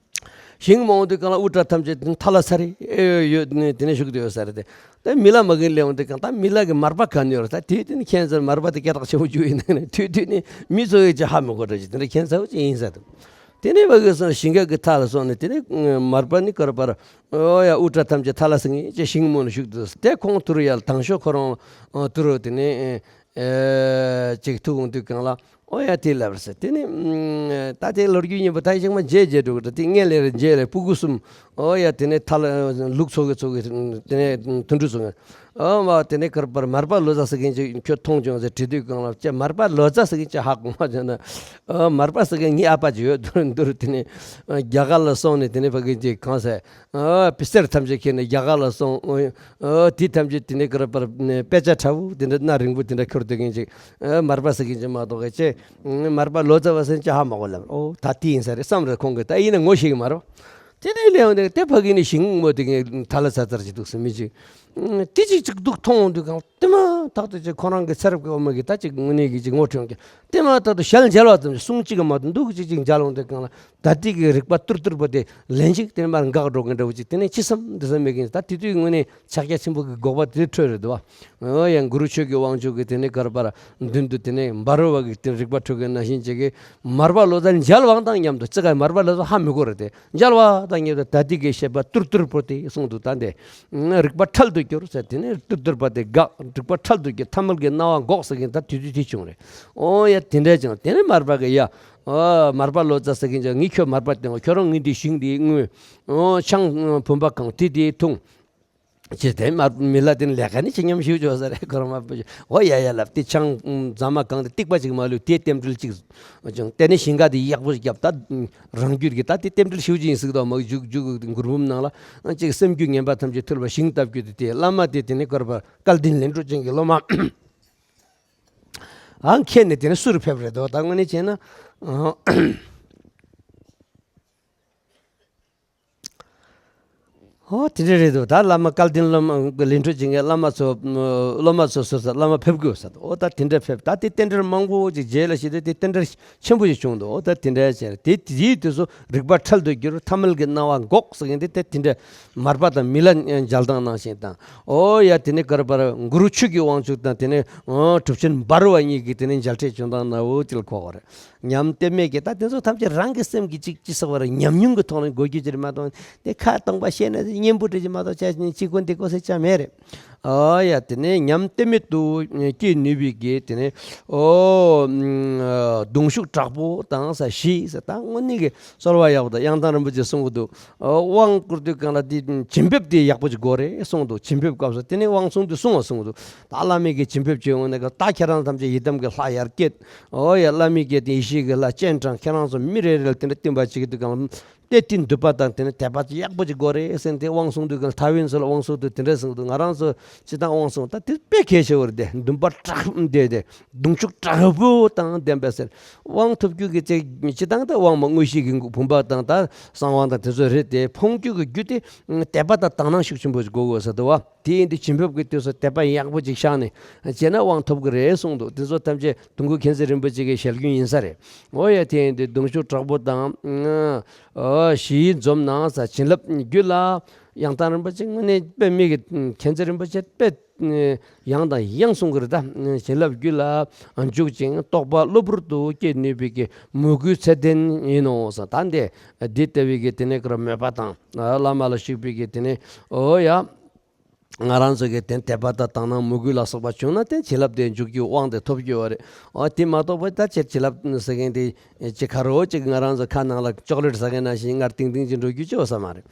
ཞིང་མ་འོང་དུས་གང་ལ་དབུ་སྐྲ་ཐམས་ཅད་ཐལ་ལ་ས་རེ་ཡོད་ནས་དེ་ནས་བཞུགས་བསྡད་ཡོད་ས་རེད་དེ། ད་མི་ལ་མ་གིན་ལས་འོང་དུས་གང་ད་མི་ལ་གི་མར་པ་ག་ནས་ཡོད་རེད། ད་དེ་དེ་ནས་ཁྱད་མཚར་མར་པ་དེ་སྐད་གྲགས་ཆེན་པོ་བརྒྱུད་ཡིན་ནས་དུས་དུས་ནས་མི་ཚོ་ཡི་ཅི་ཧ་མི་གོ་འདྲ་ཅིག་དེ་འདྲ་ཁྱད་མཚར་བོ་ཅིག་ཡིན་ས་འདུག་དེ་ནས་བ་གི་སོང་ཞིང་ཁ་གི་མཐའ་ལ་སོང་ནས་དེ་ནས་མར་པ་ནི་ཀར་པར་ཨོ་ཡ་དབུ་སྐྲ་ཐམས་ཅད་ཐལ་ལ་ཟིན་ངེས་ཅེས་ཞིང་སྨོན་ལ་བཞུགས་འདུག་དེ་ཁོང་དུ་རུ་ཡར་དང་ཤོག་ཁོ་རང་དུ་རུ་དེ་ནས་ཅིག་ཐུག་འོང་དུས་གང་ལ། ཨོ་ཡ་དེ་ལབ་རེད་ཟེར། དེ་ནི་ད་དེ་ལོ་རྒྱུས་སྙན་པོ་ད་ཅིག་མ་རྗེས་རྗེས་འགྲོ་གི་འདུག་དེ་སྔོན་ལས་རྗེས་ལས་སྤུ་གུ་གསུམ། ཨོ་ཡ་དེ་ནས་ཐ་ལ་ལུག་འཚོ་གི་འཚོ་གི་དེ་ནས་དུད་འགྲོ་འཚོ་གི་ ཨ་མ་དེ་ནས་ཁར་པར་མར་པ་ལོ་ཙཱ་ཟེར་མཁན་ཅིག་ཁྱོད་མཐོང་བྱུང་ཟེར་དྲི་དུས་གང་ལ་ཅེ་མར་པ་ལོ་ཙཱ་ཟེར་མཁན་ཅིག་ཧ་གོ་མ་བྱུང་ན། ཨ་མར་པ་ཟེར་མཁན་ངའི་ཨ་ཕ་ཅིག་ཡོད་འདུག་འདུག་དེ་ནས་རྒྱ་གར་ལ་སོང་ནས་དེ་ནས་ཕ་གི་ཅིག་གང་ཟེར། ཨ་པི་སེར་ཐམས་ཅད་ཁྱེར་ནས་རྒྱ་གར་ལ་སོང་། ཨ་དེ་ཐམས་ཅད་དེ་ནས་ཁར་པར་དཔེ་ཆ་ཕྲ་བོ་དེ་འདྲ་སྣ་རིང་པོ་དེ་འདྲ་ཁྱོར་སྡོད་མཁན་ཅིག་ཨ་མར་པ་ཟེར་མཁན་ཅིག་མ་གཏོགས་ཀྱི་ཅེ། མར་པ་ལོ་ཙཱ་བ་ཟེར་མཁན་ཅིག་ཧ་མ་གོ་ལབ། ཨོ་ད་དེ་ཡིན་ས་རེད་བསམ་རེད་ཁོང་གིས། ད་ཡིན་ན་ངོ་ཤེས་ཀྱི་མ་རེད། དེ་ནས་ལེའུ་འདི་དེ་ཕ་གི་ནས་ཞིང་རྨོ་དེ་ངས་ཐ་ལ་ཚ་ཚར་གྱི་འདུག་ཟེར་མི་ཅིག་དེ་ཅིག་ཅིག་འདུག་མཐོང་འོང་དུས་གང་དེ་མ་ཐག་ཏུ་ཅིག་ཁོ་རང་གི་ཚེ་རབས་ཀྱི་འོ་མ་གི་ད་ཅིག་དངོས་གནས་ཀྱི་ཅིག་ངོ་འཕྲོད་ཀྱི་དེ་མ་ཐག་ཏུ་ཞལ་མཇལ་བ་ཙམ་ཞིག་གསུང་གཅིག་གི་མ་གཏོགས་འདུག་ཅིག་ཅིག་མཇལ་འོང་དུས་གང་ལ་ད་ལྟའི་གི་རིག་པ་ཏུར་ཏུར་པོ་དེ་ལན་ཅིག་དེ་མར་འགག་འགྲོ་གི་འདྲ་བོ་ཅིག་དེ་ནས་ཅི་བསམ་འདི་བསམ་མེད་ཀྱི་ད་དེ་དུས་དངོས་གནས་ཕྱག་རྒྱ་ཆེན་པོ་གི་འགོག་པ་དེ་འཕྲོད་རེད་འདུག་བ། ཨོ་ཡ་གུ་རུ་ཆོས་ཀྱི་དབང་ཕྱུག་གི་དེ་ནས་གར་པར་མདུན་དུ་དེ་ནས་འབར་བ་གི་དེ་རིག་པ་འཕྲོད་མཁན་ནང་བཞིན་ཅིག་གི་མར་པ་ལོ་ཙཱ་མཇལ་བ་དང་མཉམ་དུ་ཅི་ག་མར་པ་ལོ་ཙཱ་ཧ་མི་གོ་རེད་དེ། མཇལ་བ་དང་མཉམ་དུ་ད་ལྟའི་གི་བཤད་པ་ཏུར་ཏུར་པོ་དེ་གསུངས་འདུག་ད་འདི་རིག་པ་འཕྲལ་དུ་གྱུར་ཟེར་དེ་ནས་ཏུར་ཏུར་པ་དེ་འགག་རིག་པ་འཕྲལ་དུ་གྱུར་ཐ་མལ་གྱི་སྣང་བ་འགོག་ཟེར་མཁན་ད་དུས་དུས་དེ་བྱུང་རེད། ཨོ་ཡ་དེ་འདྲ་ཅང་དེ་ནས་མར་པ་གི་ཡ། ཨོ་མར་པ་ལོ་ཙཱ་ཟེར་མཁན་ཅང་ངས་ཁྱོད་མར་པ་བསྟེན་གོ་ཁྱོད་རང་ངའི་འདི་ཞིང་འདི་དངོས། ཨོ་ཆང་བུམ་པ་གང་དེ་དེ་འཐུང་། ཅེས་དེ་མ་མི་ལ་དེ་ལས་ཀ་ནི་ཅི་སྙམ་ཞིག་བྱོས་ས་རེད་ཁོ་རང་མ་པོ་ཞིག་ཨོ་ཡ་ཡ་ལབ་དེ་ཆང་རྫ་མ་གང་དེ་ཏིག་པ་ཅིག་མ་ལུས་དེ་རྟེན་འབྲེལ་ཅིག་ཅང་དེ་ནས་ཞིང་ཁ་དེ་ཡག་པོ་ཞིག་བརྒྱབ་ད། རང་རྒྱུད་ཀྱི་ད་དེ་རྟེན་འབྲེལ་ཞིག་ཅིག་ཡིན་སྲིད་དོ་མ་རྒྱུག་རྒྱུག་མགུར་འབུམ་ནང་ལ་ཅིག་སེམས་རྒྱུད་ངན་པ་ཐམས་ཅད་ཐུལ་བ་ཞིང་བཏབ་རྒྱུ་དེ་དེ་བླ་མ་དེ་དེ་ནས་བཀར་བར་སྐལ་ལྡན་ལས་འཕྲོ་ཅན་གྱི་སློབ་མ་ཨང་ཁྱེད་ནས་དེ་ནས་སུ་རུ་ཕེབས་རེད་དོ་ད་དངོས་གནས་བྱས་ན། ཨོ་དེ་འདྲ་རེད་འདུག་ད་བླ་མ་སྐལ་ལྡན་སློབ་མ་ལས་འཕྲོ་ཅན་གྱི་བླ་མ་ཚོ་སློབ་མ་ཚོ་སོ་སོ་བླ་མ་ཕེབས་དགོས་ས་འདུག་ཨོ་ད་དེ་འདྲ་ཕེབས་ད་དེ་རྟེན་འབྲེལ་མང་པོ་ཅིག་རྗེས་ལ་ཞིག་དེ་དེ་རྟེན་འབྲེལ་ཆེན་པོ་ཞིག་བྱུང་འདུག་ཨོ་ད་དེ་འདྲ་བྱས་དེ་དེའི་དུས་སུ་རིག་པ་འཕྲལ་དུ་གྱུར་ཐ་མལ་གྱི་སྣང་བ་འགོག་ཟེར་མཁན་དེ་དེ་དེ་འདྲ་མར་པ་དང་མི་ལ་མཇལ་སྟངས་ནང་བཞིན་དང་ཨོ་ཡ་དེ་ནས་གར་པར་གུ་རུ་ཆོས་ཀྱི་དབང་ཕྱུག་དང་དེ་ནས་གྲུབ་ཆེན་འབར་བ་གཉིས་ཀྱི་དེ་ནས་མཇལ་འཕྲད་བྱུང་སྟངས་ནའོ་ཅིག་ལ་གོ་བ་རེད། ཉམས་དཔེ་མེད་ཀྱི་ད་དེ་ཚོ་ཐམས་ཅད་རང་གི་སེམས་ཀྱི་ཅིག་ཅི་ཟེར་བ་རེད་ཉམས་མྱོང་གི་ཐོག་ནས་འགོད་རྒྱུ་ཅི་རེད་མ་གཏོགས་དེ་ཁ་སྟོང་པ་བཤད་ན་སྙན་པོ་འདྲ་ཅིག་མ་གཏོགས་ཆ་ཅིག་གོ་འདི་གོ་ཟེར་ཆ་མེད་རེད། ཨ་ཡ་དེ་ནས་ཉམས་དཔེ་མེད་དུ་སྐྱེ་ནུས་པའི་གི་དེ་ནས་ཨོ་གདུང་ཤུགས་དྲག་པོ་དང་ས་ཞི་ས་ད་དངོས་གནས་ཀྱི་གསོལ་བ་ཡག་པོ་དང་དབྱངས་ཐང་རིན་པོ་ཆེ་གསུང་གི་འདུག་དབང་བསྐུར་དུས་གང་ལ་དེ་བྱིན་འབེབས་དེ་ཡག་པོ་ཅིག་དགོས་རེད་གསུངས་འདུག་བྱིན་འབེབས་སྐབས་སུ་དེ་ནས་དབང་གསུང་དུས་གསུང་བ་གསུངས་འདུག་ད་བླ་མའི་གི་བྱིན་འབེབས་ཀྱི་ངོ་ནས་ད་ཁྱེད་རང་ཐམས་ཅད་ཡི་དམ་གྱི་ལྷ་ཡར་བསྐྱེད། ཨོ་ཡ་བླ་མའི་གི་དེ་ཡེ་ཤེས་ཀྱི་ལྷ་སྤྱན་དྲངས་ཁྱེད་རང་ཚོ་མི་རེ་རེ་ལ་དེ་འདྲ་བསྟན་པ་བྱེད་ཀྱི་འདུག་གམ། དེ་དེ་འདུན་པ་དང་དེ་ནས་དད་པ་ཅིག་ཡག་པོ་ཅིག་དགོས་རེད་ཟེར་ཏེ་དབང་གསུང་དུས་གང་ལ་ཐའེ་ཝན་ཚོ་ལ་དབང་གསུང་དུས་དེ་འདྲ་གསུངས་འདུག་ང་རང་ཚོ་སྤྱི་བཏང་དབང་གསུང་ད་དེ་དཔེ་གལ་ཆེ་བོ་རེད་དེ་འདུན་པ་དྲག་དེ་དེ་གདུང་ཤུགས་དྲག་པོ་དང་ལྡན་པ་ཟེར། དབང་ཐོབ་རྒྱུ་གི་ཅིག་སྤྱི་བཏང་ད་དབང་མ་དངོས་གཞི་གི་བུམ་པ་དང་ད་གསང་བ་དང་དེ་ཚོ་རེད་དེ་ཕོངས་རྒྱུ་གི་རྒྱུ་དེ་དད་པ་དང་དག་སྣང་ཤུགས་ཆེན་པོ་ཅིག་དགོས་དགོས་ཟེར་འདུག་བ། དེ་ཡིན་དུས་བྱིན་འབེབས་ཀྱི་དུས་སུ་དད་པ་ཡག་པོ་ཅིག་བཞག་ནས་བྱས་ན་དབང་ཐོབ་ཀྱི་རེད་གསུངས་འདུག་དེ་ཚོ་ཐམས་ཅད་དུང་སྐུ་མཁྱེན་བརྩེ་རིན་པོ་ཆེ་གི་ཞལ་རྒྱུན་ཡིན་ས་རེད། འོ་ཡ་དེ་ཡིན་དུས་གདུང་ཤུགས་དྲག་པོ་དང་། ཨ་ཞི་འཛོམས་ནང་ས་བྱིན་རླབས་རྒྱུད་ལ་ཡང་དང་རིན་པོ་ཆེ་དངོས་གནས་དཔེ་མི་གི་མཁྱེན་བརྩེ་རིན་པོ་ཆེ་དཔེ་ཡང་དང་ཡང་གསུང་གི་རེད་ད། བྱིན་རླབས་རྒྱུད་ལ་འཇུག་ཅིང་རྟོགས་པ་གློ་བུར་དུ་སྐྱེ་ནུས་པའི་གི་མོས་གུས་ཚད་ལྡན་ཡིན་ནོ་ས་ད་འདི་འདི་ལྟ་བུའི་གི་དེ་ནས་ཀར་མོས་པ་དང་བླ་མ་ལ་ཞུགས་པའི་གི་དེ་ནས་འོ་ཡ། ང་རང་ཚོ་གི་དེ་དད་པ་དང་དག་སྣང་མོས་གུས་ལ་སོགས་པ་བྱུང་ན་དེ་བྱིན་རླབས་དེ་འཇུག་རྒྱུ་དབང་དེ་ཐོབ་རྒྱུ་ཡོད་རེད། འོ་དེ་མ་གཏོགས་པ་ད་ཅིག་བྱིན་རླབས་ཟེར་མཁན་དེ་ཅིག་ཁ་རོ་ཅིག་ང་རང་ཚོ་ཁ་ནང་ལ་ཅོག་ལེ་ཊི་ཟ་མཁན་ནང་བཞིན་ངར་ཏིང་ཏིང་ཅིག་འགྲོ་རྒྱུ་ཅིག་ཡོད་ས་མ་རེད།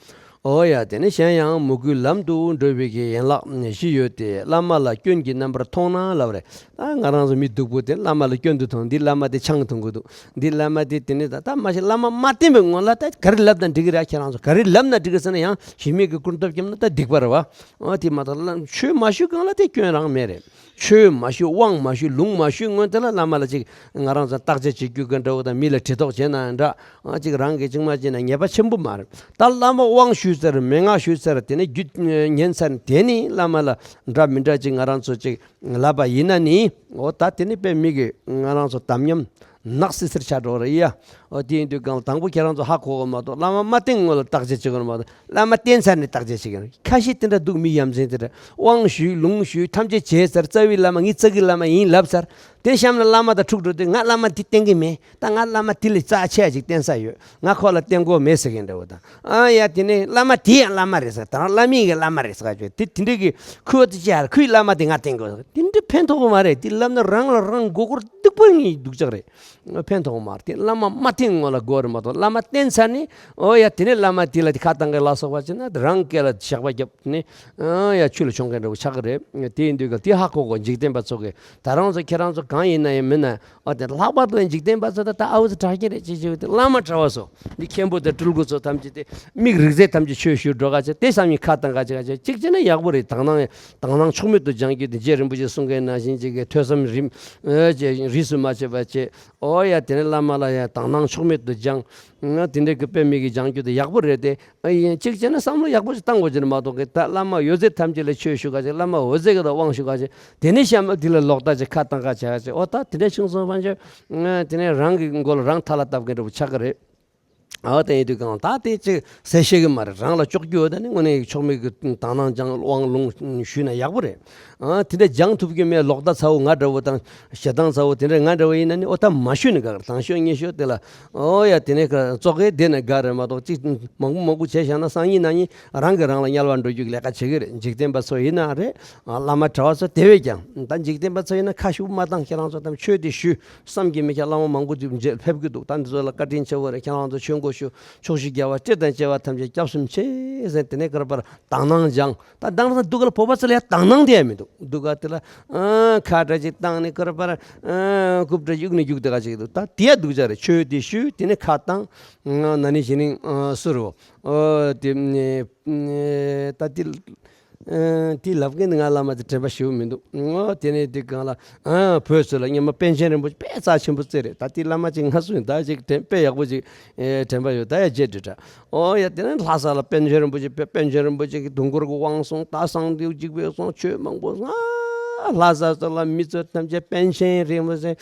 འོ་ཡ་དེ་ནས་གཞན་ཡང་མོས་གུས་ལམ་དུ་འགྲོ་བའི་གི་ཡན་ལག་བཞི་ཡོད་དེ་བླ་མ་ལ་སྐྱོན་གྱི་རྣམ་པར་མཐོང་ན་ལབ་རེད། ད་ང་རང་ཚོ་མི་སྡུག་པོ་དེ་བླ་མ་ལ་སྐྱོན་དུ་མཐོང་འདི་བླ་མ་དེ་ཆང་འཐུང་གི་འདུག་འདི་བླ་མ་དེ་དེ་ནས་ད་ད་མ་གཞི་བླ་མ་མ་བསྟེན་པའི་སྔོན་ལ་ད་ག་རེ་ལབ་ན་འགྲིག་གི་རེད་ཁྱེད་རང་ཚོ་ག་རེ་ལབ་ན་འགྲིག་གི་ཟེར་ན་ཡང་གཞི་མེད་ཀྱི་ཀུན་སྟོབས་བརྒྱབ་ན་ད་སྡིག་པ་རེད་བ། ཨོ་དེ་མ་གཏོགས་ལ་ཆོས་མ་ཞུས་གང་ལ་དེ་སྐྱོན་རང་མེད་རེད། ཆོས་མ་ཞུས་དབང་མ་ཞུས་ལུང་མ་ཞུས་སྔོན་དེ་ལ་བླ་མ་ལ་ཅིག་ང་རང་ཚོ་བརྟག་དཔྱད་བྱེད་རྒྱུ་གི་འདྲ་བོ་དང་མི་ལ་དྲི་དོགས་བྱས་ན་འདྲ། ཨ་ཅིག་རང་གི་ཅིག་མ་བྱས་ན་ཉེས་པ་ཆེན་པོ་མ་རེད། ད་བླ་མ་དབང་ཞུས་ཚར་མན་ངག་ཞུས་ཚར་དེ་ནས་རྒྱུད་ཉན་ཚར་དེ་ནས་བླ་མ་ལ་འདྲ་མི་འདྲ་ཅིག་ང་རང་ཚོ་ཅིག་ལབ་པ་ཡིན་ན་ནི་འོ་ད་དེ་ནི་དཔེ་མི་གི་ང་རང་ཚོ་དམ་ཉམས་ནག་སི་སིར་ཆགས་འགྲོ་རེད་ཡ། འོ་དེ་ཡིན་དུས་གང་དང་པོ་ཁྱེད་རང་ཚོ་ཧ་གོ་གི་མ་གཏོགས་བླ་མ་མ་བསྟེན་སྔོན་ལ་བརྟག་དཔྱད་བྱེད་དགོས་མ་གཏོགས་བླ་མ་བསྟེན་ཚར་ནས་བརྟག་དཔྱད་བྱེད་དགོས། ཁ་ཤས་དེ་འདྲ་འདུག་མི་ཡ་མཚན་དེ་འདྲ་དབང་ཞུས་ལུང་ཞུས་ཐམས་ཅད་བྱས་ཚར། རྩ་བའི་བླ་མ་ངའི་རྩ་བའི་བླ་མ་ཡིན་ལབ་ཚར། དེ་གཤམ་ལ་བླ་མ་དང་ཐུག་འགྲོ་དུས་ང་བླ་མ་འདི་བསྟེན་གི་མེད། ད་ང་བླ་མ་དེ་ལས་རྩ་ཆེ་ཅིག་བསྟེན་ས་ཡོད། ང་ཁོ་ལ་བསྟེན་དགོས་མེད་ཟེར་མཁན་འདྲ་བོ་དང་། ཨ་ཡ་དེ་ནས་བླ་མ་དེ་ཡང་བླ་མ་རེད་ཟེར། ད་རང་བླ་མའི་གི་བླ་མ་རེད་ཟེར་ག་ཅོ་དེ་དེ་འདྲའི་གི་ཁུ་བ་དེ་ཅི་ཡར་ཁོའི་བླ་མ་དེ་ང་བསྟེན་དགོས་ཟེར། དེ་འདྲ་ཕན་ཐོགས་གི་མ་རེད། དེ་ལབ་ན་རང་ལ་རང་མགོ་སྐོར་སྡུག་པོ་ངའི་སྡུག་ཅག་རེད། ཕན་ཐོགས་གི་མ་རེད། དེ་བླ་མ་མ་ ཐེངས་སྔོན་ལ་དགོས་རེད་མ་གཏོགས། བླ་མ་བསྟེན་ཚར་ནས་ཨོ་ཡ་དེ་ནས་བླ་མ་དེ་ལ་ཁ་བཏང་གི་ལ་སོགས་པ་བྱས་ན་རང་སྐེ་ལ་ཞགས་པ་བརྒྱབ་ནས་ཨོ་ཡ་ཆུ་ལ་མཆོང་མཁན་འདྲ་བོ་ཆགས་ཀྱི་རེད། དེ་ཡིན་དུས་ཀྱང་དེ་ཧ་གོ་གོ། འཇིག་རྟེན་པ་ཚོ་གིས་ད་རང་ཚོ་ཁྱེད་རང་ཚོ་གང་ཡིན་ན་ཡང་མིན་ན། ཨོ་དེ་ལྷག་པར་དུ་འཇིག་རྟེན་པ་ཚོ་ད་ད་ཨ་བོ་ཚོ་དྲག་རྐྱེན་རེད་ཅེས་བྱས་པ་དེ། བླ་མ་གྲྭ་བ་ཚོ་འདི་མཁན་པོ་དང་སྤྲུལ་སྐུ་ཚོ་ཐམས་ཅད་དེ་མིག་རིག་རྩལ་ཐམས་ཅད་ཆོས་ཞུ་འགྲོ་ག་བྱས། དེ་བསམ་ཡིན་ཁ་བཏང་ག་བྱེད་ག་བྱེད། གཅིག་བྱས་ན་ཡག་པོ་རེད། དག་སྣང་དག་སྣང་ཕྱོགས་མེད་དུ་སྦྱང་རྒྱུ་དེ་རྗེ་རིན་པོ་ཆེས་གསུང་མཁན་ནང་བཞིན་ཅིག་གི་ཐོས་བསམ་རིམ་ཨེ་ཅེ་རིས་སུ་མ་ཆད་པ་བྱེད། ཨོ་ཡ་དེ་ནས་བླ་མ་ལ་ཡང་དག་སྣང་ཕྱོགས་མེད་དུ་སྦྱང་། ང་དེ་འདྲའི་གི་དཔེ་མེད་ཀྱི་སྦྱང་རྒྱུ་དེ་ཡག་པོ་རེད་དེ། ཨ་ཡིན་གཅིག་བྱས་ན་བསམ་བློ་ཡག་པོ་ཞིག་བཏང་དགོས་ཀྱི་རེད་མ་གཏོགས་གི། ད་བླ་མ་འོད་ཟེར་ཐམས་ཅད་ལ་ཆོས་ཞུ་ག་བྱེད། བླ་མ་འོད་ཟེར་གི་ལ་དབང་ཞུ་ག་བྱེད། དེ་ནས་གཤམ་ལ་དེ་ལ་ལོག་ལྟ་ཅིག་ཁ་བཏང་ག་བྱེད་ག་བྱེད། ཨོ་ད་དེ་འདྲ་བྱུང་སོང་བ་ཅིག་དེ་ནས་རང་གི་མགོ་ལ་རང་ཐལ་བ་བཏབ་མཁན་འདྲ་བོ་ཆགས་ཀྱི་རེད། ཨོ་དེ་ཡིན་དུས་གང་ད་དེ་ཅིག་ཟེར་ཤེས་ཀྱི་མ་རེད། རང་ལ་ལྕོགས་རྒྱུ་ཡོད་ད་ནི་དངོས་གནས་ཕྱོགས་མེད་ཀྱི་དག་སྣང་སྦྱང་དབང་ལུང་ཞུས་ན་ཡག་པོ་རེད། ཨ་དེ་འདྲ་སྦྱང་ཐུབ་ཀྱི་མེད། ལོག་ལྟ་ཚ་བོ་ང་འདྲ་བོ་དང་ཞེ་སྡང་ཚ་བོ་དེ་འདྲ་ང་འདྲ་བོ་ཡིན་ན་ནི་ཨོ་ད་མ་ཞུས་ནི་དགའ། དང་ཤོས་ཉེ་ཤོས་དེ་ལ་ཨོ་ཡ་དེ་ནས་ཀ་ཙོག་གེ་བསྡད་ན་དགའ་རེད་མ་གཏོགས། ཅིག་མང་པོ་མང་པོ་བྱས་བཞག་ན་སང་ཉིན་གནངས་ཉིན་རང་གིས་རང་ལ་དམྱལ་བ་འགྲོ་རྒྱུ་གི་ལས་ཀ་བྱེད་ཀྱི་རེད། འཇིག་རྟེན་པ་ཚོ་ཡིན་ན་རེད། ཨ་བླ་མ་གྲྭ་བ་ཚོ་དེ་བས་ཀྱང་ད་འཇིག་རྟེན་པ་ཚོ་ཡིན་ན་ཁ་ཤུགས་མ་བཏང་། ཁྱེད་རང་ཚོ་ཐམས་ཆོས་དེ་ཞུ། བསམ་གྱིས་མི་ཁྱབ་བླ་མ་མང་པོ་དེ་མཇལ་ཕེབས་ཀྱི་འདུག་ད་འདི་ཚོ་ལ་བཀའ་དྲིན་ཆེ་བོ་རེད། ཁྱེད་རང་ཚོ་ཆོས་མགོ་ཞུ། ཕྱོགས་བཞི་རྒྱལ་བ་སྲས་དང་བཅས་པ་ཐམས་ཅད་སྐྱབས་སུ་མཆི་ཟེར། དེ་ནས་ཀར་པར་དག་སྣང་སྦྱང་། ད་དང་སང་སྡུག་ག་ལ་བོད་པ་ཚོ་ལ་ཡང་དག་སྣང་དེ་ཡང་མི་འདུག་སྡུག་ག་དེ་ལ་ཨ་ཁ་བྲལ་ཅིག་བཏང་ནས་ཁོ་ར་པར་ཨ་རྐུབ་བྲལ་གཡུག་ནས་རྒྱུག་དེ་ག་ཅིག་འདུག་ད་དེ་ཡ་སྡུག་ཅག་རེད། ཆོས་དེ་ཞུས། དེ་ནས་ཁ་བཏང་། ན་ནིང་གཞེས་ནིང་ཨ་སུ་རུ་ཨོ་དེ་ད་དེ་ཨ་དེ་ལབ་མཁན་ང་བླ་མ་དེ་དྲན་པ་ཞེ་པོ་མི་འདུག་ཨོ་དེ་ནས་དེ་གང་ལ་ཨ་བོད་ཚོ་ལ་སྔོན་མ་པཎ་ཆེན་རིན་པོ་ཆེ་དཔེ་རྩ་ཆེན་པོ་བརྩི་རེད། ད་དེ་བླ་མ་ཅིག་ང་སུ་ཡིན་ད་ཅིག་དྲན་དཔེ་ཡག་པོ་ཅིག་ཨེ་དྲན་པ་ཡོད། ད་ཡ་རྗེས་འདྲི་དྲ། ཨོ་ཡ་དེ་ནས་ལྷ་ས་ལ་པཎ་ཆེན་རིན་པོ་ཆེ་པཎ་ཆེན་རིན་པོ་ཆེ་གི་དུས་འཁོར་གྱི་དབང་སོང་། ད་གསང་འདུས་གཅིག་པའི་སོང་། ཆོས་མང་པོ་སོང་། ཨ་ལྷ་ས་ཚོ་ལ་མི་ཚོ་ཐམས་ཅད་པཎ་ཆེན་རིན་པོ་ཆེ་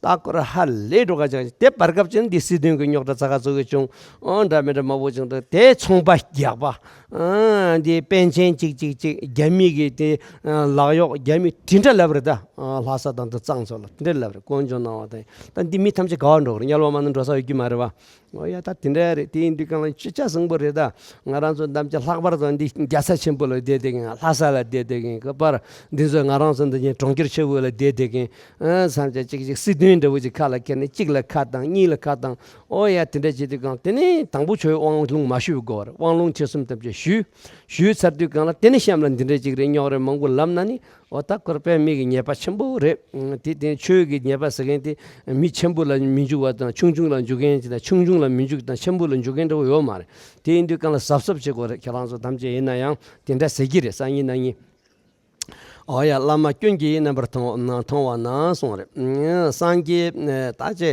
ད་ཁོ་ར་ཧ་ལས་འགྲོ་ག་ཅང་། དེ་བར་སྐབས་ཅན་འདི་སྲིད་དོན་གྱི་རྙོག་དྲ་ཚ་ཁ་ཚུགས་ཀྱི་བྱུང་། ཨོ་འདྲ་མི་འདྲ་མང་པོ་བྱུང་། ད་དེ་ཚོང་པ་རྒྱག་པ་ཨ་འདི་པཎ་ཆེན་གཅིག་གཅིག་གཅིག་རྒྱ་མི་གི་དེ་ལག་གཡོག་རྒྱ་མི་དེ་འདྲ་ལབ་རེད། ད་ལྷ་ས་དང་དུ་གཙང་ཚོ་ལ་དེ་འདྲ་ལབ་རེད། དཀོན་མཆོག་གནང་བ་དང་། ད་འདི་མི་ཐམས་ཅད་ག་བ་འགྲོ་གི་རེད། དམྱལ་བ་མ་ནི་འགྲོ་ས་ཡོད་རྒྱུ་མ་རེད་བ། ཨོ་ཡ་ད་དེ་འདྲ་རེད། དེ་ཡིན་དུས་གང་ལ་ཅི་ཆ་བཟང་པོ་རེད། ད་ང་རང་ཚོ་རྣམས་ཀྱི་ལྷག་པར་དུ་འདི་རྒྱལ་ས་ཆེན་པོ་ལ་བསྡད་བསྡད་མཁན། ལྷ་ས་ལ་བསྡད་བསྡད་མཁན། ག་པར་འདི་ཚོ་ང་རང་ཚོ་འདི་ཉིད་གྲོང་ཁྱེར་ཆེ་བོ་ལ་བསྡད་བསྡད་མཁན། ཨ་བསམ་བྱས་གཅིག་གཅིག་སྲིད་དོན་འདྲ་བོ་ཅིག་ཁ་ལ་འཁྱེར་ནས་གཅིག་ལ་ཁ་བཏང་གཉིས་ལ་ཁ་བཏང་། ཨོ་ཡ་དེ་འདྲ་བྱེད་དུས་གང་དེ་ནས་དང་པོ་ཆོས་དབང་ལུང་མ་ཞུས་དགོས་པར་དབང་ལུང་ཐེག་གསུམ་ཐམས་ཅད་ཞུས། ཞུས་ཚར་དུས་གང་ལ་དེ་ནས་གཤམ་ལ་འདི་འདྲ་ཅིག་རེད། རྙོག་རེད་མང་པོ་ལབ་ན་ནི། འོ་ད་ཁོར་དཔེ་མི་གི་ཉེས་པ་ཆེན་པོ་རེད། དེ་དེ་ཆོས་ཀྱི་ཉེས་པ་ཟེར་མཁན་དེ་མི་ཆེན་པོ་ལ་མི་འཇུག་པ་དང་ཆུང་ཆུང་ལ་འཇུག་མཁན་ཅིག་དང་། ཆུང་ཆུང་ལ་མི་འཇུག་དང་ཆེན་པོ་ལ་འཇུག་མཁན་འདྲ་བོ་ཡོད་མ་རེད། དེ་ཡིན་དུས་གང་ལ་གཟབ་གཟབ་བྱེད་དགོས་རེད། ཁྱེད་རང་ཚོ་ཐམས་ཅད་ཡིན་ན་ཡང་དེ་འདྲ་ཟེར་གྱི་རེད། སང་ཉིན་གནངས་ཉིན། འོ་ཡ་བླ་མ་སྐྱོན་གྱི་རྣམ་པར་མཐོང་མཐོང་བ་ན་གསུངས་རེད། སངས་རྒྱས་ད་ཅེ་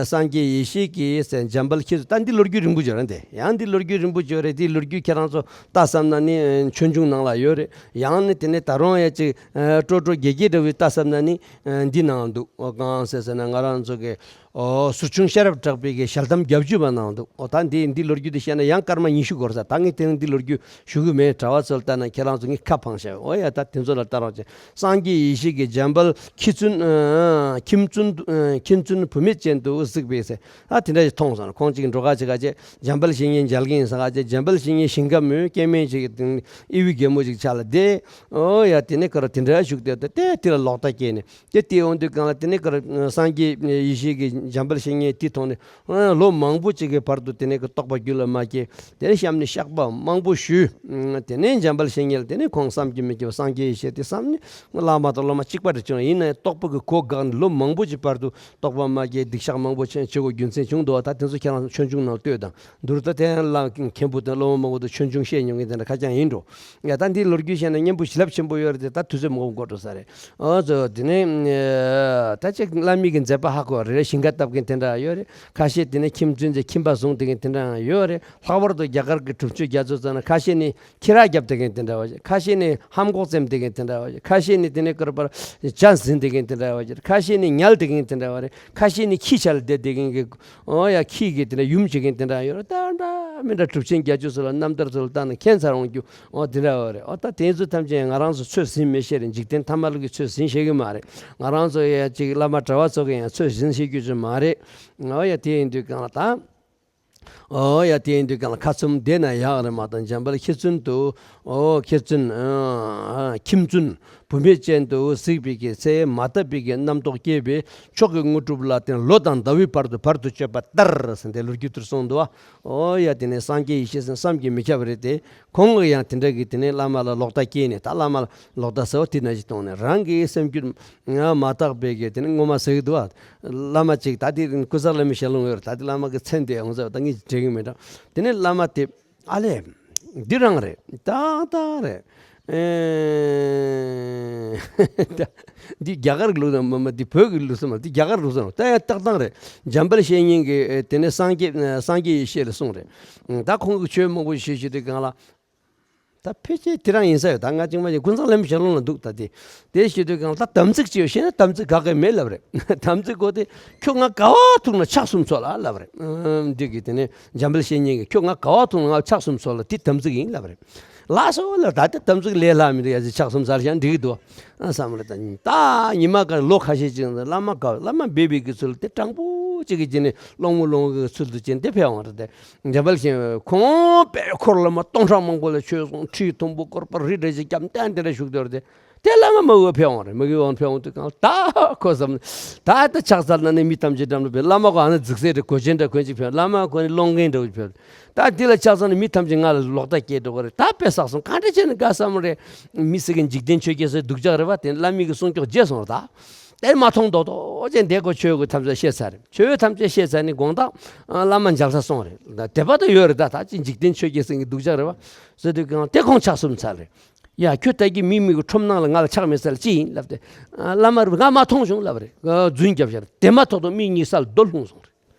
སངས་རྒྱས་ཡེ་ཤེས་ཀྱི་ཟེར་འཇམ་དཔལ་ཁྱེད་ཚོ་ད་འདི་ལོ་རྒྱུས་རིང་པོ་བརྗོད་རེད། འདི་ཡང་འདི་ལོ་རྒྱུས་རིང་པོ་བརྗོད་རེད། འདི་ལོ་རྒྱུས་ཁྱེད་རང་ཚོ་ལྟ་བསམ་ན་ནི་ཆོས་འབྱུང་ནང་ལ་ཡོད་རེད། ཡང་ནི་དེ་ནས་ད་རུང་ཡ་ཅིག་ཨ་སྤྲོ་སྤྲོ་རྒྱས་རྒྱས་འདྲ་བོའི་ལྟ་བསམ་ན་ནི་ཨ་འདི་ནང་འདུག་ཨོ་གང་ཟེར་ཟེར་ན་ང་རང་ཚོ་གི་ཨོ་ཟུར་ཆུང་ཤེས་རབ་གྲགས་པའི་གི་ཞལ་གདམས་བརྒྱད་ཅུ་པ་ནང་འདུག་ཨོ་ད་འདི་འདི་ལོ་རྒྱུས་འདི་བཤད་ན་ཡང་སྐར་མ་ཉི་ཤུ་འགོར་ས། ད་ངས་དེ་རིང་འདི་ལོ་རྒྱུས་ཞུ་གི་མེད། གྲྭ་བ་ཚོ་ལ་ལྟ་ན་ཁྱེད་རང་ཚོ་ངས་ཁ་འཕངས་བཞག་ཨོ་ཡ་ད་དེ་ཚོ་ལ་ལྟ་རོགས་བྱེད། སངས་རྒྱས་ཡེ་ཤེས་ཀྱི་འཇམ་དཔལ་ཁྱི་བཙུན་ཨ་ཁྱིམ་བཙུན་ཨ་ཁྱིམ་བཙུན་བུད་མེད་ཅན་དུ་གཟིགས་པའི་ཟེར། ཨ་དེ་འདྲ་ཞིག་མཐོང་སོང་། ཁོང་གཅིག་འགྲོ་ཁ་བྱེད་ཁ་བྱེད། འཇམ་དཔལ་བཤེས་གཉེན་མཇལ་གྱིན་ཟེར་ཁ་བྱེད། འཇམ་དཔལ་བཤེས་གཉེན་ཞིང་ཁམས་མོས་སྐྱེ་དམན་ཅིག་དབྱེ་བའི་རྒན་མོ་ཅིག་ཆ་ལ་བསྡད། ཨོ་ཡ་དེ་ནས་ཁོ་ར་དེ་འདྲ་བཞུགས་བསྡད་དེ་དེ་དེ་ལ་ལོག་ལྟ་སྐྱེས་ནས་དེ་དེ་ཡོང་དུས་གང་ལ་དེ་ནས་ཁོ་ར་སངས་རྒྱས་ཡེ་ཤེས་ཀྱི་འཇམ་དཔལ་བཤེས་གཉེན་དེ་མཐོང་ནས་ལོ་མང་པོ་ཅིག་གི་བར་དུ་དེ་ནས་ཁོ་རྟོགས་པ་རྒྱུད་ལ་མ་སྐྱེས། དེ་ནས་གཤམ་ནས་བཤགས་པ་མང་པོ་ཞུས། དེ་ནས་འཇམ་དཔལ་བཤེས་གཉེན་ལ་དེ་ནས་ཁོང་བསམ་གྱིས་མི་ཁྱབ་པ་སངས་རྒྱས་ཡེ་ཤེས་དེ་བསམ་ནས་བླ་མ་དང་སློབ་མ་གཅིག་པ་འདྲ་བྱུང་། ཡིན་ན་ཡང་རྟོགས་པ་གི་གོ་འགགས་ནས་ལོ་མང་པོ་ཅིག་བར་དུ་རྟོགས་པ་མ་སྐྱེས། སྡིག་བཤགས་མང་པོ་ཆེན་བྱེད་དགོས་རྒྱུ་མཚན་བྱུང་འདུག་ད་དེ་ཚོ་ཁྱེད་རང་ཚོ་ཆོས་འབྱུང་ནང་ལྟོས་དང་། མདོར་ད་དེ་ལ་མཁན་པོ་དང་སློབ་མ་མང་པོ་དང་ཆོས་འབྱུང་བཤད་མྱོང་མཁན་དེ་འདྲ་ཁ་རྐྱང་ཡིན་འགྲོ། ཡ་ད་འདི་ལོ་རྒྱུས་བཤད་ན་སྙན་པོ་བྱིན་རླབས་ཆེན་པོ་ཡོད་རེད་དེ། ད་དུས་ཚོད་མང་པོ་འགོར་འགྲོ་ས་རེད། ཨོ་ཙོ་དེ་ནས་ད་ཅིག་བླ་མའི་གི་མཛད་པ་ཧ་གོ་རེད། ཞིང་ཁ་བཏབ་མཁན་དེ་འདྲ་ཡོད་རེད། ཁ་ཤས་དེ་ནས་ཁྱིམ་བཙུན་ཚོས་ཁྱིམ་པ་བཟུང་བསྡད་མཁན་དེ་འདྲ་ཡང་ཡོད་རེད། ལྷག་པར་དུ་རྒྱ་གར་གྱི་གྲུབ་ཆེན་རྒྱ་མཚོ་ཚོ་ན་ཁ་ཤས་ནི་ཁྱི་ར་རྒྱབ་བསྡད་མཁན་དེ་འདྲ་བ་ཞིག་ཁ་ཤས་ནི་ཧམ་གོག་བཙེམས་བསྡད་མཁན་དེ་འདྲ་བ་ཞིག་ཁ་ཤས་ནི་དེ་ནས་ཀར་པར་ཇ་ཟིན་བསྡད་མཁན་དེ་འདྲ་བ་ཞིག་ཁ་ཤས་ནི་ཉལ་བསྡད་མཁན་དེ་འདྲ་བ་རེད། ཁ་ཤས་ནི་ཁྱི་ཆ་ལ་བསྡད་བསྡད་མཁན་གྱི་ཨོ་ཡ་ཁྱི་གི་དེ་འདྲ་ཡུམ་བྱེད་མཁན་དེ་འདྲ་ཡོད་རེད། ད་འདྲ་མི་འདྲ་གྲུབ་ཆེན་རྒྱ་མཚོ་ཚོ་ལ་རྣམ་ཐར་ཚོ་ལ་བལྟས་ན་མཁྱེན་ཚར་འོང་རྒྱུ་ཨོ་དེ་འདྲ་བ་རེད། ཨོ་ད་དེ་ཚོ་ཐམས་ཅད་ང་རང་ཚོ་ཚོད་ཟིན་མི་ཤེས་རེད། འཇིག་རྟེན་ཐ་མལ་གྱི་ཚོད་ཟིན་ཤེས་གི་མ་རེད། ང་རང་ཚོ་ཡ་ཅིག་བླ་མ་གྲྭ་བ་ཚོ་གི་ཡང་ཚོད་ཟིན་ཤེས་རྒྱུ་ཅིག་མ་རེད། ཨོ་ཡ་དེ་ཡིན་དུས་གང་ལ་ད། ཨོ་ཡ་དེ་ཡིན་དུས་གང་ལ་ཁ་ཚུམ་བསྡད་ན་ཡག་རེད་མ་གཏོགས། འཇམ་དཔལ་ཁྱི་བཙུན་དུ་ཨོ་ཁྱི་བཙུན་ཨ་ཁྱིམ་བཙུན་ བུད་མེད་ཅན་དུ་གཟིགས་པའི་གི་ཚེ་མ་དག་པའི་གི་རྣམ་རྟོག་སྐྱེས་པས་མཆོག་གི་དངོས་གྲུབ་ལ་བརྟེན་ལོ་དང་ཟླ་བའི་བར་དུ་བར་དུ་གཅོད་པ་ལྟར་ཟེར་ཏེ་ལོ་རྒྱུས་དེར་གསུངས་འདུག་བ། ཨོ་ཡ། དེ་ནས་སངས་རྒྱས་ཡེ་ཤེས་ཟེར་བསམ་གྱིས་མི་ཁྱབ་པ་རེད་དེ། ཁོང་གིས་ཡང་དེ་འདྲ་གི་དེ་ནས་བླ་མ་ལ་ལོག་ལྟ་སྐྱེས་ནས། ད་བླ་མ་ལ་ལོག་ལྟ་ཟེར་བ་དེ་ནང་བཞིན་གཏོང་ནས། རང་གི་སེམས་རྒྱུད་ང་མ་དག་པའི་གི་དེ་ནས་ངོ་མ་ཟེར་གི་འདུག་བ། བླ་མ་ཅིག་ད་དེ་ཀུན་བཟང་བླ་མའི་ཞལ་ལུང་ཡོད་རེད། ད་དེ་བླ་མ་གི་མཚན་དེ་ཡོང་ཟེར་བ་ད་ངས་དྲན་གི་མེད་འགྲོ། དེ་ནས་བླ་མ་དེ། ཨ་ལས། འདི་རང་རེད། ཏག་ཏག་རེད། ཨེ། འདི་རྒྱ་གར་གྱི་ལུགས་དང་མ་མ་འདི་བོད་ཀྱི་ལུགས་སམ། འདི་རྒྱ་གར་ལུགས་སམ། ད་ཡང་ཏག་ཏག་རེད། འཇམ་དཔལ་བཤེས་གཉེན་གྱིས་དེ་ནས་སངས་རྒྱས་སངས་རྒྱས་ཡེ་ཤེས་ལ་གསུངས་རེད། ད་ཁོང་གིས་ཆོས་མང་པོ་ཞིག་ཞུས་དུས་སྒང་ལ། ད་ཕལ་ཆེར་དེ་རང་ཡིན་ས་ཡོད། ད་ང་ཅིག་མ་ཅིག་ཀུན་བཟང་བླ་མའི་ཞལ་ལུང་ལ་འདུག་ད་དེ། དེ་ཞུས་དུས་སྒང་ལ་ད་དམ་ཚིག་ཅིག་ཡོད། ཤེས་ན་དམ་ཚིག་ག་གེ་མེད་ལབ་རེད། དམ་ཚིག་གོ་དེ། ཁྱོད་ང་ག་བ་ཐུག་ན་ཕྱག་གསུམ་འཚོལ་ལབ་རེད། ཨམ། འདི་གི་དེ་ནས་འཇམ་དཔལ་བཤེས་གཉེན་གྱིས་ཁྱོད་ང་ག་བ་ཐུག་ན་ང་ཕྱག་གསུམ་འཚོལ། དེ་དམ་ཚིག་ཡིན་ལབ་རེད། ལགས་སོ་ལབ། ད་ལྟ་དམ་ཚིག་ལས་སླ་མི་འདུག་ཡ་ཟེར། ཕྱག་གསུམ་འཚལ་ཡང་འགྲིག་གི་འདུག་ཨ་བསམ་རེད། ད་ད་ཉི་མ་ག་ལོ་ཁ་ཤས་ཅིག་བླ་མ་ག་བླ་མ་འབེབས་པའི་གི་ཚུལ་དེ་དྲང་པོ་ཅིག་གི་རྗེས་ནས་སློང་མོ་སློང་གི་ཚུལ་དུ་བྱས་དེ་ཕེབས་འོང་རེད་དེ། འཇམ་དཔལ་ཤེས་ཁོང་དཔེ་འཁོར་བླ་མ་སྟོང་ཕྲག་མང་པོ་ལ་ཆོས་གསུངས། ཁྲི་མཐོན་པོ་བསྐོར་པ་རི་འདྲ་ཞིག་བརྒྱབ་སྟེ་དེ་འདྲ་བཞུགས་བསྡད་རེད་དེ། དེ་བླ་མ་མ་འོས་ཕེབས་འོང་རེད། མ་གི་འོང་ཕེབས་འོང་དུས་སྒང་ད་ཁོ་བསམ། ད་ད་ཕྱག་འཚལ་ན་ནི་མི་ཐམས་ཅད་འགྲམ་ལ་ཕེབས། བླ་མ་ཁོ་ཨ་ན་རྫིག་སེ་རེད། གོས་ཆེན་འདྲ་གོན་ཅིག་ཕེབས། བླ་མ་ཁོ་ནི་སློང་མཁན་འདྲ་བོ་ཕེབས། ད་འདི་ལ་ཕྱག་འཚལ་ན་མི་ཐམས་ཅད་ང་ལ་ལོག་ལྟ་སྐྱེས་འགྲོ་གི་རེད། ད་དཔེ་བསགས་སོང་། གང་འདྲ་བྱས་ནས་དགའ་བསམ་རེད། མི་ཟེར་མཁན་འཇིག་རྟེན་ཆོས་བརྒྱད་ཟེར་སྡུག་ཅག་རེད་པ། དེ་བླ་མའི་གི་གསུང་སྐྱོགས་བརྗེད་སོང་རེད་ད། དེ་མ་མཐོང་མདོག་མདོག་བྱས་འདས་གོ། ཆོས་གོ་ཐམས་ཅད་བཤད་ཚར་རེད། ཆོས་ཐམས་ཅད་བཤད་ཚར་ནས་དགོང་དག་བླ་མ་མཇལ་ས་སོང་རེད། ད་དད་པ་ད་ཡོད་རེད། ད་ད་ཅི་འཇིག་རྟེན་ཆོས་བརྒྱད་ཟེར་མཁན་སྡུག་ཅག་རེད་པ་ཟེར་དུས་སྒང་དེ་ཁོང་ཕྱག་གསུམ་འཚལ་རེད། ཡ། ཁྱོད་ད་གི་མི་མི་གི་ཁྲོམ་ནང་ལ་ང་ལ་ཕྱག་མི་འཚལ་ཅི་ཡིན་ལབ་སྟེ། བླ་མ་རེད་པ། ང་མ་མཐོང་བྱུང་ལབ་རེད། རྫུན་རྒྱབ་ཤར། དེ་མ་ཐོག་ཏུ་མི་གཉིས་ས་ལ་རྡོ་ལྷུང་སོང་རེད།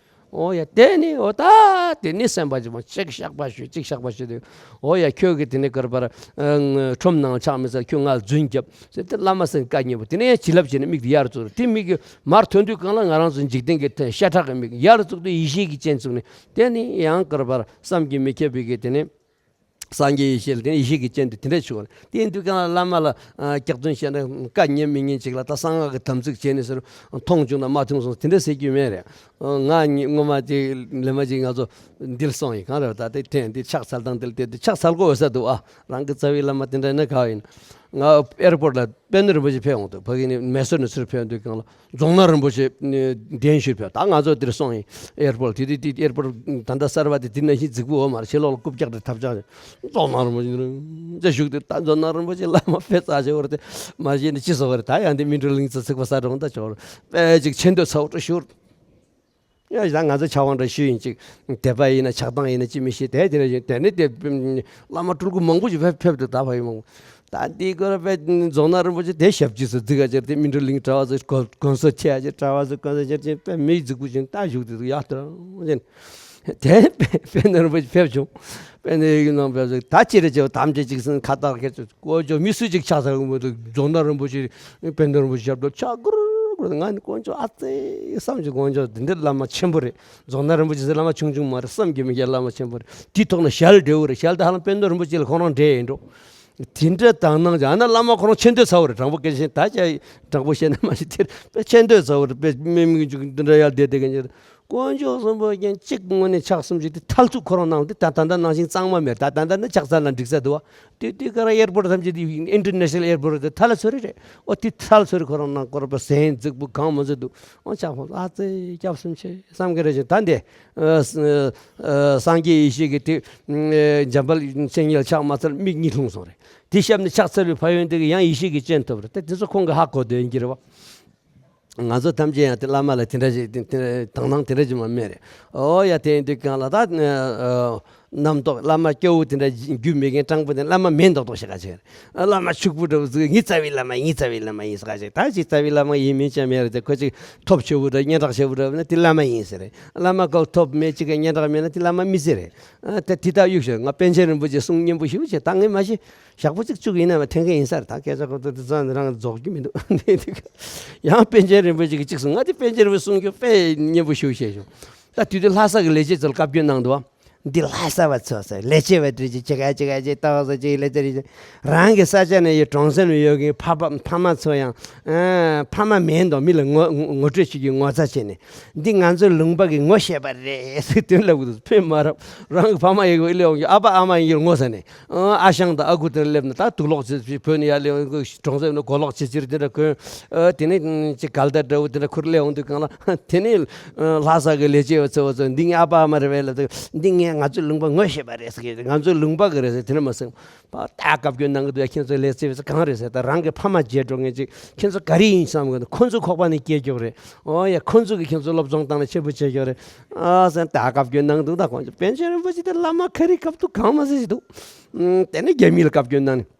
ཨོ་ཡ། དེ་ནི་ཨོ་ད་དེ་ནི་སེམས་པ་ཅིག་མ་གཅིག་བཤགས་པ་ཞུས། གཅིག་བཤགས་པ་ཞུས་དུས། ཨོ་ཡ། ཁྱོད་ཀྱིས་དེ་ནི་གར་པར་ཁྲོམ་ནང་ཕྱག་མི་འཚལ། ཁྱོད་ང་ལ་རྫུན་རྒྱབ་ཟེར་ཏེ་བླ་མ་སེང་བཀའ་ཉན་པོ་དེ་ནི་ཡང་བྱིན་རླབས་བྱས་ནས་མིག་དེ་ཡར་བཙུགས་རེད། དེ་མིག་གི་མར་ཐོན་དུས་སྒང་ལ་ང་རང་ཚོ་འཇིག་རྟེན་གྱི་ཤ་ཁྲག་གི་མིག་ཡར་བཙུགས་དུས་ཡེ་ཤེས་ཀྱི་སྤྱན་བཙུགས་ནས། དེ་ནི་ཡང་གར་པར་བསམ་གྱིས་མི་ཁྱབ་པའི་གི་དེ་ནི། སངས་རྒྱས་ཡེ་ཤེས་ལ་དེ་ནས་ཡེ་ཤེས་ཀྱི་སྤྱན་དེ་དེ་འདྲས་བྱུང་བ་རེད། དེ་ཡིན་དུས་སྒང་ལ་བླ་མ་ལ་སྐྱག་རྫུན་བཤད་ན་བཀའ་ཉན་མི་ཉན་ཅིག་ལ། ད་གསང་སྔགས་ཀྱི་དམ་ཚིག་བྱས་ནས་ཟེར་མཐོང་བྱུང་དང་མ་མཐོང་སོང་དེ་འདྲས་ཟེར་རྒྱུ་མེད་རེད། ང་ངོ་མ་དེ་ལས་མ་ཅིག་ང་ཚོ་འདིར་སོང་ཡིན། གང་རེད། ད་དེ་ཐེངས་འདི་ཕྱག་འཚལ་སྟངས་དེ་ལ་དེ་དེ་ཕྱག་འཚལ་དགོས་ས་འདུག་ཨ། རང་གི་རྩ་བའི་བླ་མ་དེ་འདྲ་ཡིན་ན་ག་བ་ཡིན། ང་ཨེར་པོར་ལ་དཔལ་ལྡན་རིན་པོ་ཆེ་ཕེབས་འོང་དུས། ཕ་གི་ནས་མེ་སོར་ནས་ཚུར་ཕེབས་དུས་སྒང་ལ། རྫོང་ནག་རིན་པོ་ཆེ་གདན་ཞུས་ཕེབས། ད་ང་ཚོ་འདིར་སོང་ཡིན། ཨེར་པོར་དེ་དུས་དེ་ཨེར་པོར་ད་ལྟ་གསར་པ་དེ་དེ་ནང་བཞིན་རྫིག་པོ་ཡོད་མ་རེད། ཕྱི་ལོགས་ལ་རྐུབ་བཀྱག་དེ་ཐབས་ཆག་རེད། རྫོང་ནག་རིན་པོ་ཆེ་རིང་ཅིག་བཞུགས་དུས། ད་རྫོང་ནག་རིན་པོ་ཆེ་བླ་མ་དཔེ་རྩ་ཆེ་བོ་རེད་དེ། མ་གཞི་ནས་ཅི་ཟེར་བ་རེད། ད་ཡང་དེ་སྨིན་གྲོལ་གླིང་ཚོ་ཚིག་པ་ས་གྲོང་ད་ཆོག་རེད། དཔེ་ཅིག་ཆེ་འདོད་ཚ་བོ་འདྲ་ཞུ་རེད། ཡ། ད་ང་ཚོ་ཕྱག་དབང་འདྲ་ཞུས་ཡིན་ཅིག་དད་པ་ཡིན་ན་ཆགས་སྡང་ཡིན་ན་ཅི་མི་ཤེས། དེ་དེ་འདྲ་ཞིག་དེ་ནས་དེ་བླ་མ་སྤྲུལ་སྐུ་མང་པོ་ཞིག་ཕེབས་ཕེབས་དུས། ད་ཕ་གི་མང་པོ། ད་འདི་སྐོར་དཔེ་རྫོང་ནག་རིན་པོ་ཆེ་དེ་ཞབས་ཕྱི་སུ་རྫིག་ག་ཅེར་དེ་སྨིན་གྲོལ་གླིང་གྲྭ་བ་ཚོ་དགོན་དགོན་སོ་ཆེ་ཡ་ཅེར་གྲྭ་བ་ཚོ་དགོན་སོ་ཆེར་ཅེར་དཔེ་མི་རྫིག་པོ་ཞིག་ད་བཞུགས་དེ་དུས་ཡག་ཏུ་རང་ཅན། དེ་དཔལ་ལྡན་རིན་པོ་ཆེ་ཕེབས་བྱུང་། དཔལ་ལྡན་ཡིག་ནང་ཕེབས་བྱུང་། ད་ཅི་རེད་ཅེ་དམ་བཅའ་ཅིག་སེང་ཁ་བཏགས་ཁེར་ཚོ་དཀོན་མཆོག་མི་སུ་ཅིག་ཕྱག་འཚལ་གི་མི་འདུག་རྫོང་ནག་རིན་པོ་ཆེ་དཔལ་ལྡན་རིན་པོ་ཆེ་ཞབས་ཏོག་ཕྱག་སྐོར་སྐོར། ང་ནི་དཀོན་མཆོག་ཨ་ཙེ་བསམ་གྱི་དཀོན་མཆོག་འདི་འདྲའི་བླ་མ་ཆེན་པོ་རེད། རྫོང་ནག་རིན་པོ་ཆེ་ཟེར་བླ་མ་ཆུང་ཆུང་མ་རེད། བསམ་གྱིས་མི་ཁྱབ་བླ་མ་ཆེན་པོ་རེད། དེའི་ཐོག་ན་ཞལ་འདྲ་བོ་རེད། ཞལ་དེ་ཧ་ལམ་དཔལ་ལྡན་རིན་པོ་ཆེ་ལ་ཁོ་རང་འདྲ་ཡིན་འགྲོ། དེ་འདྲ་དག་སྣང་བྱས། ཨ་ན་བླ་མ་ཁོ་རང་ཆེ་འདོད་ཚ་བོ་རེད། དྲང་པོ་སྐད་ཆ་ད་ཅི་དྲང་པོ་བཤད་ན་མ་གཞི་དེར་དཔེ་ཆེ་འདོད་ཚ་བོ་རེད། དཔེ་དམན་མི་འཇུག་འདི་འདྲ་ཡར་བསྡད་བསྡད་མཁན་ཅིག་དཀོན་མཆོག་གསུམ་པོ་རྒྱན་གཅིག་དངོས་གནས་ཕྱག་གསུམ་ཞིག་དེ་ཐལ་ཚུགས་ཁོ་རང་ནང་དེ་ད་ད་ལྟ་ནང་བཞིན་གཙང་མ་མེད། ད་ད་ལྟ་ནི་ཕྱག་འཚལ་ན་འགྲིག་ས་འདུག་བ། དེ་དུས་ཀ་ར་ཨེར་པོར་ཐམས་ཅད་དེ་ཨིན་ཊར་ནེ་ཤ་ནལ་ཨེར་པོར་དེ་ཐལ་ཚོ་རེ་རེད། ཨོ་དེ་ཐལ་ཚོ་རེ་ཁོ་རང་ནང་སྐོར་པ་ཟན་རྫིག་པོ་གང་མ་ཟེར་འདུག་ཨོ་ཕྱག་ཕོ་ཨ་ཙེ་སྐྱབས་སུ་མཆི་བསམ་གི་རེད་ཅིང་། ད་འདི་སངས་རྒྱས་ཡེ་ཤེས་ཀྱི་དེ་འཇམ་དཔལ་མཚན་ཉིད་ལ་ཕྱག་མ་འཚལ་མིག་གཉིས་ལྷུང་སོང་རེད། དེ་ཞབས་ནས་ཕྱག་འཚལ་བའི་ཕན་ཡོན་དེ་གི་ཡང་ཡེ་ཤེས་ཀྱི་སྤྱན་ཐོབ་རེད། དེ་དེ་ཚོ་ཁོང་གི་ཧ་གོ་དོན་གྱི་རེད་བ། ང་ཚོ་ཐམས་ཅད་ཡང་དེ་བླ་མ་ལ་དེ་འདྲ་ཞིག་དེ་དེ་དང་སྣང་དེ་འདྲ་ཞིག་མ་མེད་རེད། ཨོ་ཡ། དེ་ཡིན་དུས་གང་ལ་ད་རྣམ་རྟོག་བླ་མ་སྐྱོ་བོ་དེ་འདྲ་རྒྱུས་མེད་མཁན་སྤྲང་པོ་དེ་བླ་མ་མིན་མདོག་མདོག་བྱེད་ག་བྱེད། བླ་མ་ཕྱུག་པོ་འདྲ་བོ་ཟིག་ངའི་རྩ་བའི་བླ་མ་ཡིན། ངའི་རྩ་བའི་བླ་མ་ཡིན་ཟེར་ག་བྱེད། ད་ཅིག་རྩ་བའི་བླ་མ་ཡིན་མིན་ཅང་མེད་རེད་དེ། ཁོ་ཅིག་ཐོབ་ཆེ་བོ་འདྲ་སྙན་གྲགས་ཆེ་བོ་འདྲ་བོ་ན་དེ་བླ་མ་ཡིན་ཟེར་རེད། བླ་མ་སྐོར་ཐོབ་མེད་ཅིག་གི་སྙན་གྲགས་མེད་ན་དེ་བླ་མ་མི་ཟེར་རེད། ཨ་ད་དེ་ལྟར་གཡུག་ཞོར་ང་པཎ་ཆེན་རིན་པོ་ཆེ་གསུང་སྙན་པོ་ཞེ་པོ་བྱས། ད་ངས་མ་གཞི་ཞག་པོ་གཅིག་བཅུག་ཡིན་ན་མ་འཐེན་མཁན་ཡིན་ས་རེད། ད་སྐད་ཆ་ཁོ་ཚོ་དེ་ཚོ་རང་རྫོགས་རྒྱུ་མི་འདུག་ཡང་པཎ་ཆེན་རིན་པོ་ཆེ་གིས་གཅིག་གསུངས། ང་དེ་པཎ་ཆེན་རིན་པོ་ཆེ་གསུང་རྒྱུ་དཔེ་སྙན་པོ་ཞེ་པོ་བཤད་བྱུང་། ད་དུས་དེ་ལྷ་ས་གི་ལས་བྱེད་ཚོ་ལ་བཀའ་བཀྱོན་གནང་འདུག་བ། འདི་ལྷ་ས་བ་ཚོ་ཟེར་ལས་བྱེད་པ་དེ་ཅིག་ཅི་ག་ཅི་ག་ཅིག་ཏག་ས་ཅིག་ལས་བྱེད་རེད། རང་གི་ས་ཆ་ནས་ཡི་གྲོང་གསེབ་ནས་ཡོད་མཁན་ཕ་ཕ་ཕ་མ་ཚོ་ཡང་ཨ་ཕ་མ་མེད་འདུག་མི་ལ་ངོ་ངོ་ངོ་སྤྲོད་བྱེད་ཀྱི་ངོ་ཚ་བྱས་ནས། འདི་ང་ཚོའི་ལུང་པ་གི་ངོ་ཤེས་པ་རེད་ཟེར་དོན་ལབ་གི་འདུག་ཕན་མ་རབ་རང་གི་ཕ་མ་ཡི་གོ་ཨི་ལེ་འོང་གི་ཨ་ཕ་ཨ་མ་ཡི་གི་ངོ་ཟ་ནས། ཨ་ཞང་དང་ཨ་ཁུ་དེར་སླེབས་ན་ད་དུག་ལོག་ཅིག་བོས་ནས་ཡར་སླེབས་ཡོང་གི་གྲོང་གསེབ་ནས་གོ་ལོག་ཅིག་ཅིག་དེ་འདྲ་གོན། ཨ་དེ་ནས་ཅིག་གལ་ཏེ་འདྲ་བོ་དེ་འདྲ་ཁུར་སླེབས་ཡོང་དུས་གང་ལ་དེ་ནས་ལྷ་ས་གི་ལས་བྱེད་པ་ཚོ་ཚོ་འདི་ངའི་ཨ་ཕ་ཨ་མ་རེད་པས་ལབ་དུས། འདི་ངས་ང་ཚོའི་ལུང་པ་ངོ་ཤེས་པ་རེད་ཟེར་གི་རེད། ང་ཚོའི་ལུང་པ་གི་རེད་ཟེར་དེ་འདྲ་མ་ཟེར། ད་བཀའ་བཀྱོན་གནང་གི་འདུག་ཡ། ཁྱེད་ཚོའི་ལས་བྱེད་པ་ཚོ་གང་རེད་ཟེར། ད་རང་གི་ཕ་མ་བརྗེད་འགྲོ་མཁན་ཅིག་ཁྱེད་ཚོ་ག་རེ་ཡིན་བསམ་གི་འདུག་ཁོ་ཚོ་ཁོག་པ་ནས་སྐྱེས་རྒྱུ་རེད། ཨོ་ཡ་ཁོ་ཚོ་གིས་ཁྱེད་ཚོ་སློབ་སྦྱོང་བཏང་ནས་ཆེན་པོ་བྱེད་རྒྱུ་རེད། ཨ་ཟེར་ད་བཀའ་བཀྱོན་གནང་འདུག་ད་ཁོང་ཚོ་པཎ་ཆེན་རིན་པོ་ཆེ་དེ་བླ་མ་ཁ་རི་སྐབས་དུ་གང་མ་ཟེར་ཞིག་འདུག་དེ་ནས་རྒྱ་མི་ལ་བཀའ་བཀྱོན་གནང་ནས།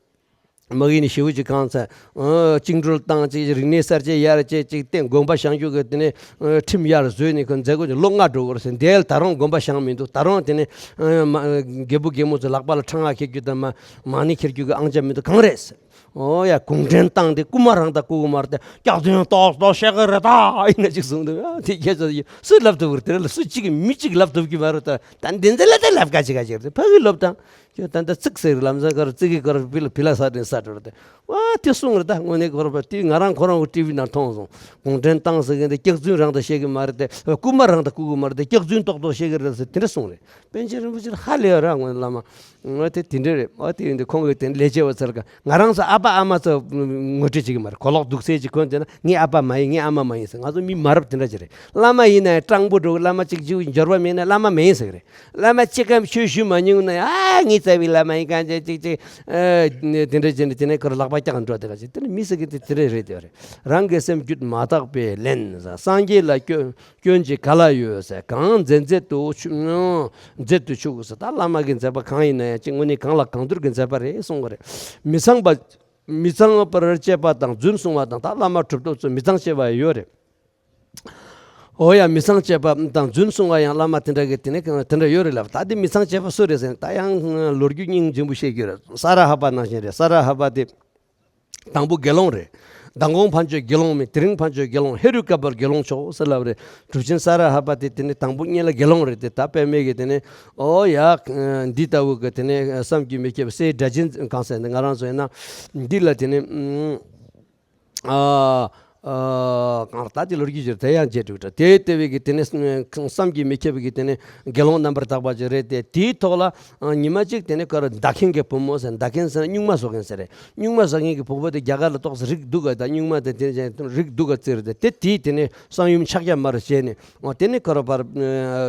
མ་གི་ནི་ཞེ་པོ་ཅིག་གང་ཚ། ཨ་བཅིངས་འགྲོལ་བཏང་ཅིག་རིག་གནས་གསར་བརྗེ་ཡར་བཅད་ཅིག་བསྟན་དགོན་པ་བཞེངས་རྒྱུ་གི་དེ་ནས་ཨ་ཁྲིམས་ཡར་བཟོས་ནས་ཁོ་མཛད་སྒོ་ཅིག་ལོ་ལྔ་འགྲོ་གི་རེད་ཟེར། འདི་ལ་ད་རུང་དགོན་པ་བཞེངས་མི་འདུག་ད་རུང་དེ་ནས་ཨ་མ་རྒད་པོ་རྒད་མོ་ཚོ་ལག་པ་ལ་ཁྲང་ང་འཁྱེར་རྒྱུ་དང་མ་མ་ཎི་འཁྱེར་རྒྱུ་གི་ཨང་ཆ་མི་འདུག་གང་རེད་ཟེར། ཨོ་ཡ་གུང་ཁྲན་ཏང་དེ་རྐུ་མ་རང་དང་རྐུ་གི་མ་རེད་དེ་སྐྱག་རྫུན་ཏོག་ཏོག་བཤད་གི་རེད་ད། ཡིན་ན་ཅིག་གསུངས་འདུག་ཨ་དེ་ཁྱེད་ཚོ་ཡིན་སུས་ལབ་ཐུབ་གི་རེད། དེ་རེད་ལ་སུ་གཅིག་གིས་མི་གཅིག་ལབ་ཐུབ་གི་མ་རེད་ད། ད་འདི་འདི་ལ་ད་ལབ་དཀའ་ཅིག་ག་ཅིག་རེད། ཕ་གི་ལབ་དང་། ཁྱོད་ད་ལྟ་ཙིག་ཟེར་ལམ་སང་ཁར་ཙིག་གི་ཁར་བི་ལ་བི་ལ་ས་དྲན་ས་དྲན་ཏེ། ཝ་དེ་གསུང་རེད་ད། དངོས་གནས་ཁོ་ར་པ་དེ་ང་རང་ཁོ་རང་གི་ཊི་ཝི་ནང་མཐོང་སོང་། གུང་ཁྲན་ཏང་ཟེར་མཁན་དེ་སྐྱག་རྫུན་རང་དང་བཤད་གི་མ་རེད་དེ། རྐུ་མ་རང་དང་རྐུ་གི་མ་རེད་དེ་སྐྱག་རྫུན་ཏོག་ཏོག་བཤད་གི་རེད་ཟེར་དེ་འདྲ་གསུང་རེད། པཎ་ཆེན་རིན་པོ་ཆེ་ཧ་ལས་ཡོད་ར་དངོས་གནས་བླ་མ། ང་དེ་དེ་འདྲ་རེད། ཨ་དེ་ཡིན་དུས་ཁོང་གིས་དེ་ལས་བྱེད་པ་ཚོར་ག་ང་རང་ཚོ་ཨ་ཕ་ཨ་མ་ཚོ་ངོ་སྤྲོད་བྱེད་གི་མ་རེད། གོ་ལོག་སྡུག་སེལ་གྱི་ཁོན་དེ་ན་ངའི་ཨ་ཕ་མ་ཡིན་ངའི་ཨ་མ་མ་ཡིན་ཟེར། ང་ཚོ་མི་མ་རབས་དེ་འདྲ་ཅིག་རེད། བླ་མ་ཡིན་ན་ཡང་སྤྲང་པོ་འགྲོ་གི་བླ་མ་གཅིག་གཅིག་འབྱོར་བ་མེད་ན་བླ་མ་མ་ཡིན་ཟེར་གི་རེད། བླ་མ་གཅིག་གམ་ཆོས་ཞུ་མ་མྱོང་ན་ཨ་ངའི་རྩ་བའི་བླ་མ་ཡིན་གང་ཅི་ཅིག་ཅིག་ཨ་དེ་འདྲ་བྱས་ནས་དེ་ནས་ཁོ་ལག་པ་བཀྱག་འགྲོ་དེ་ག་ཅིག་དེ་ནི་མི་ཟེར་གི་དེ་དེ་རེད་རེད་དེ་རེད། རང་གི་སེམས་རྒྱུད་མ་དག་པས་ལན་སངས་རྒྱས་ལ་སྐྱོན་སྐྱོན་ཅིག་ག་ལ་ཡོད་ཟེར། གང་མཛད་མཛད་དུ་ཆུ་མཛད་དུ་ཆུག་ཟེར། ད་བླ་མ་གི་མཛད་པ་གང་ཡིན་ན་ཡང་ཅིག་དངོས་གནས་གང་ལ་གང་འདུལ་གི་མཛད་པ་རེད་གསུང་གི་རེད། མི་ཚངས་པ་མི་ཚངས་པར་སྤྱད་པ་དང་རྫུན་གསུང་བ་དང་ད་བླ་མ་གྲུབ་ཐོབ་ཚོ་མི་ཚངས་སྤྱད་པ་ཡོད་རེད། ཨོ་ཡ་མི་ཚངས་སྤྱད་པ་དང་རྫུན་གསུང་བ་ཡང་བླ་མ་དེ་འདྲ་གི་དེ་ནས་དེ་འདྲ་ཡོད་རེད་ལབ། ད་དེ་མི་ཚངས་སྤྱད་པ་སུ་རེད་ཟེར་ན་ད་ཡང་ལོ་རྒྱུས་སྙིང་རྗེ་པོ་བཤད་རྒྱུ་རེད། ས་ར་ཧ་པ་ནང་བཞིན་རེད། ས་ར་ཧ་པ་དེ་དང་པོ་དགེ་སློང་རེད། མདང་དགོང་ཕན་ཆད་དགེ་སློང་མིན། དེ་རིང་ཕན་ཆད་དགེ་སློང་། ཧེ་རུ་ཀ་པར་དགེ་སློང་མཆོག་ཟེར་ལབ་རེད། གྲུབ་ཆེན་ས་ར་ཧ་པ་དེ་དེ་ནས་དང་པོ་སྔོན་ལ་དགེ་སློང་རེད་དེ། ད་པད་མའི་གི་དེ་ནས་ཨོ་ཡ་འདི་ལྟ་བུ་གི་དེ་ནས་བསམ་གྱིས་མི་ཁྱབ་སའི་སྒྲ་གཅན་གང་ཟེར་ན་ང་རང་ཚོ་ཡིན་ན་འདི་ལ་དེ་ནས་ཨ་ཨ་གང་ལྟར་དེ་ལོ་རྒྱུས་ཀྱི་དེ་ཡང་བརྗེད་འགྲོ་འདྲ། དེ་ལྟ་བུའི་གི་དེ་ནས་བསམ་གྱིས་མི་ཁྱབ་པའི་གི་དེ་ནས་དགེ་སློང་རྣམ་པར་དག་པ་ཅིག་རེད་དེ། དེའི་ཐོག་ལ་ཨ་ཉི་མ་གཅིག་དེ་ནས་ཀར་མདའ་མཁན་གྱི་བུ་མོ་ཟེར། མདའ་མཁན་ཟེར་ན་སྨྱུག་མ་བཟོ་མཁན་ཟེར་རེད། སྨྱུག་མ་བཟོ་མཁན་གྱི་བུ་མོ་དེ་རྒྱ་གར་ལ་ཏོག་ཙམ་རིགས་སྡུག་ག་ད་སྨྱུག་མ་དེ་དེ་རིགས་སྡུག་ག་བརྩི་རེད་དེ། དེ་དེའི་དེ་ནས་གསང་ཡུམ་ཕྱག་རྒྱ་མར་བྱས་ནས་ཨོ་དེ་ནས་ཁོ་ར་པར་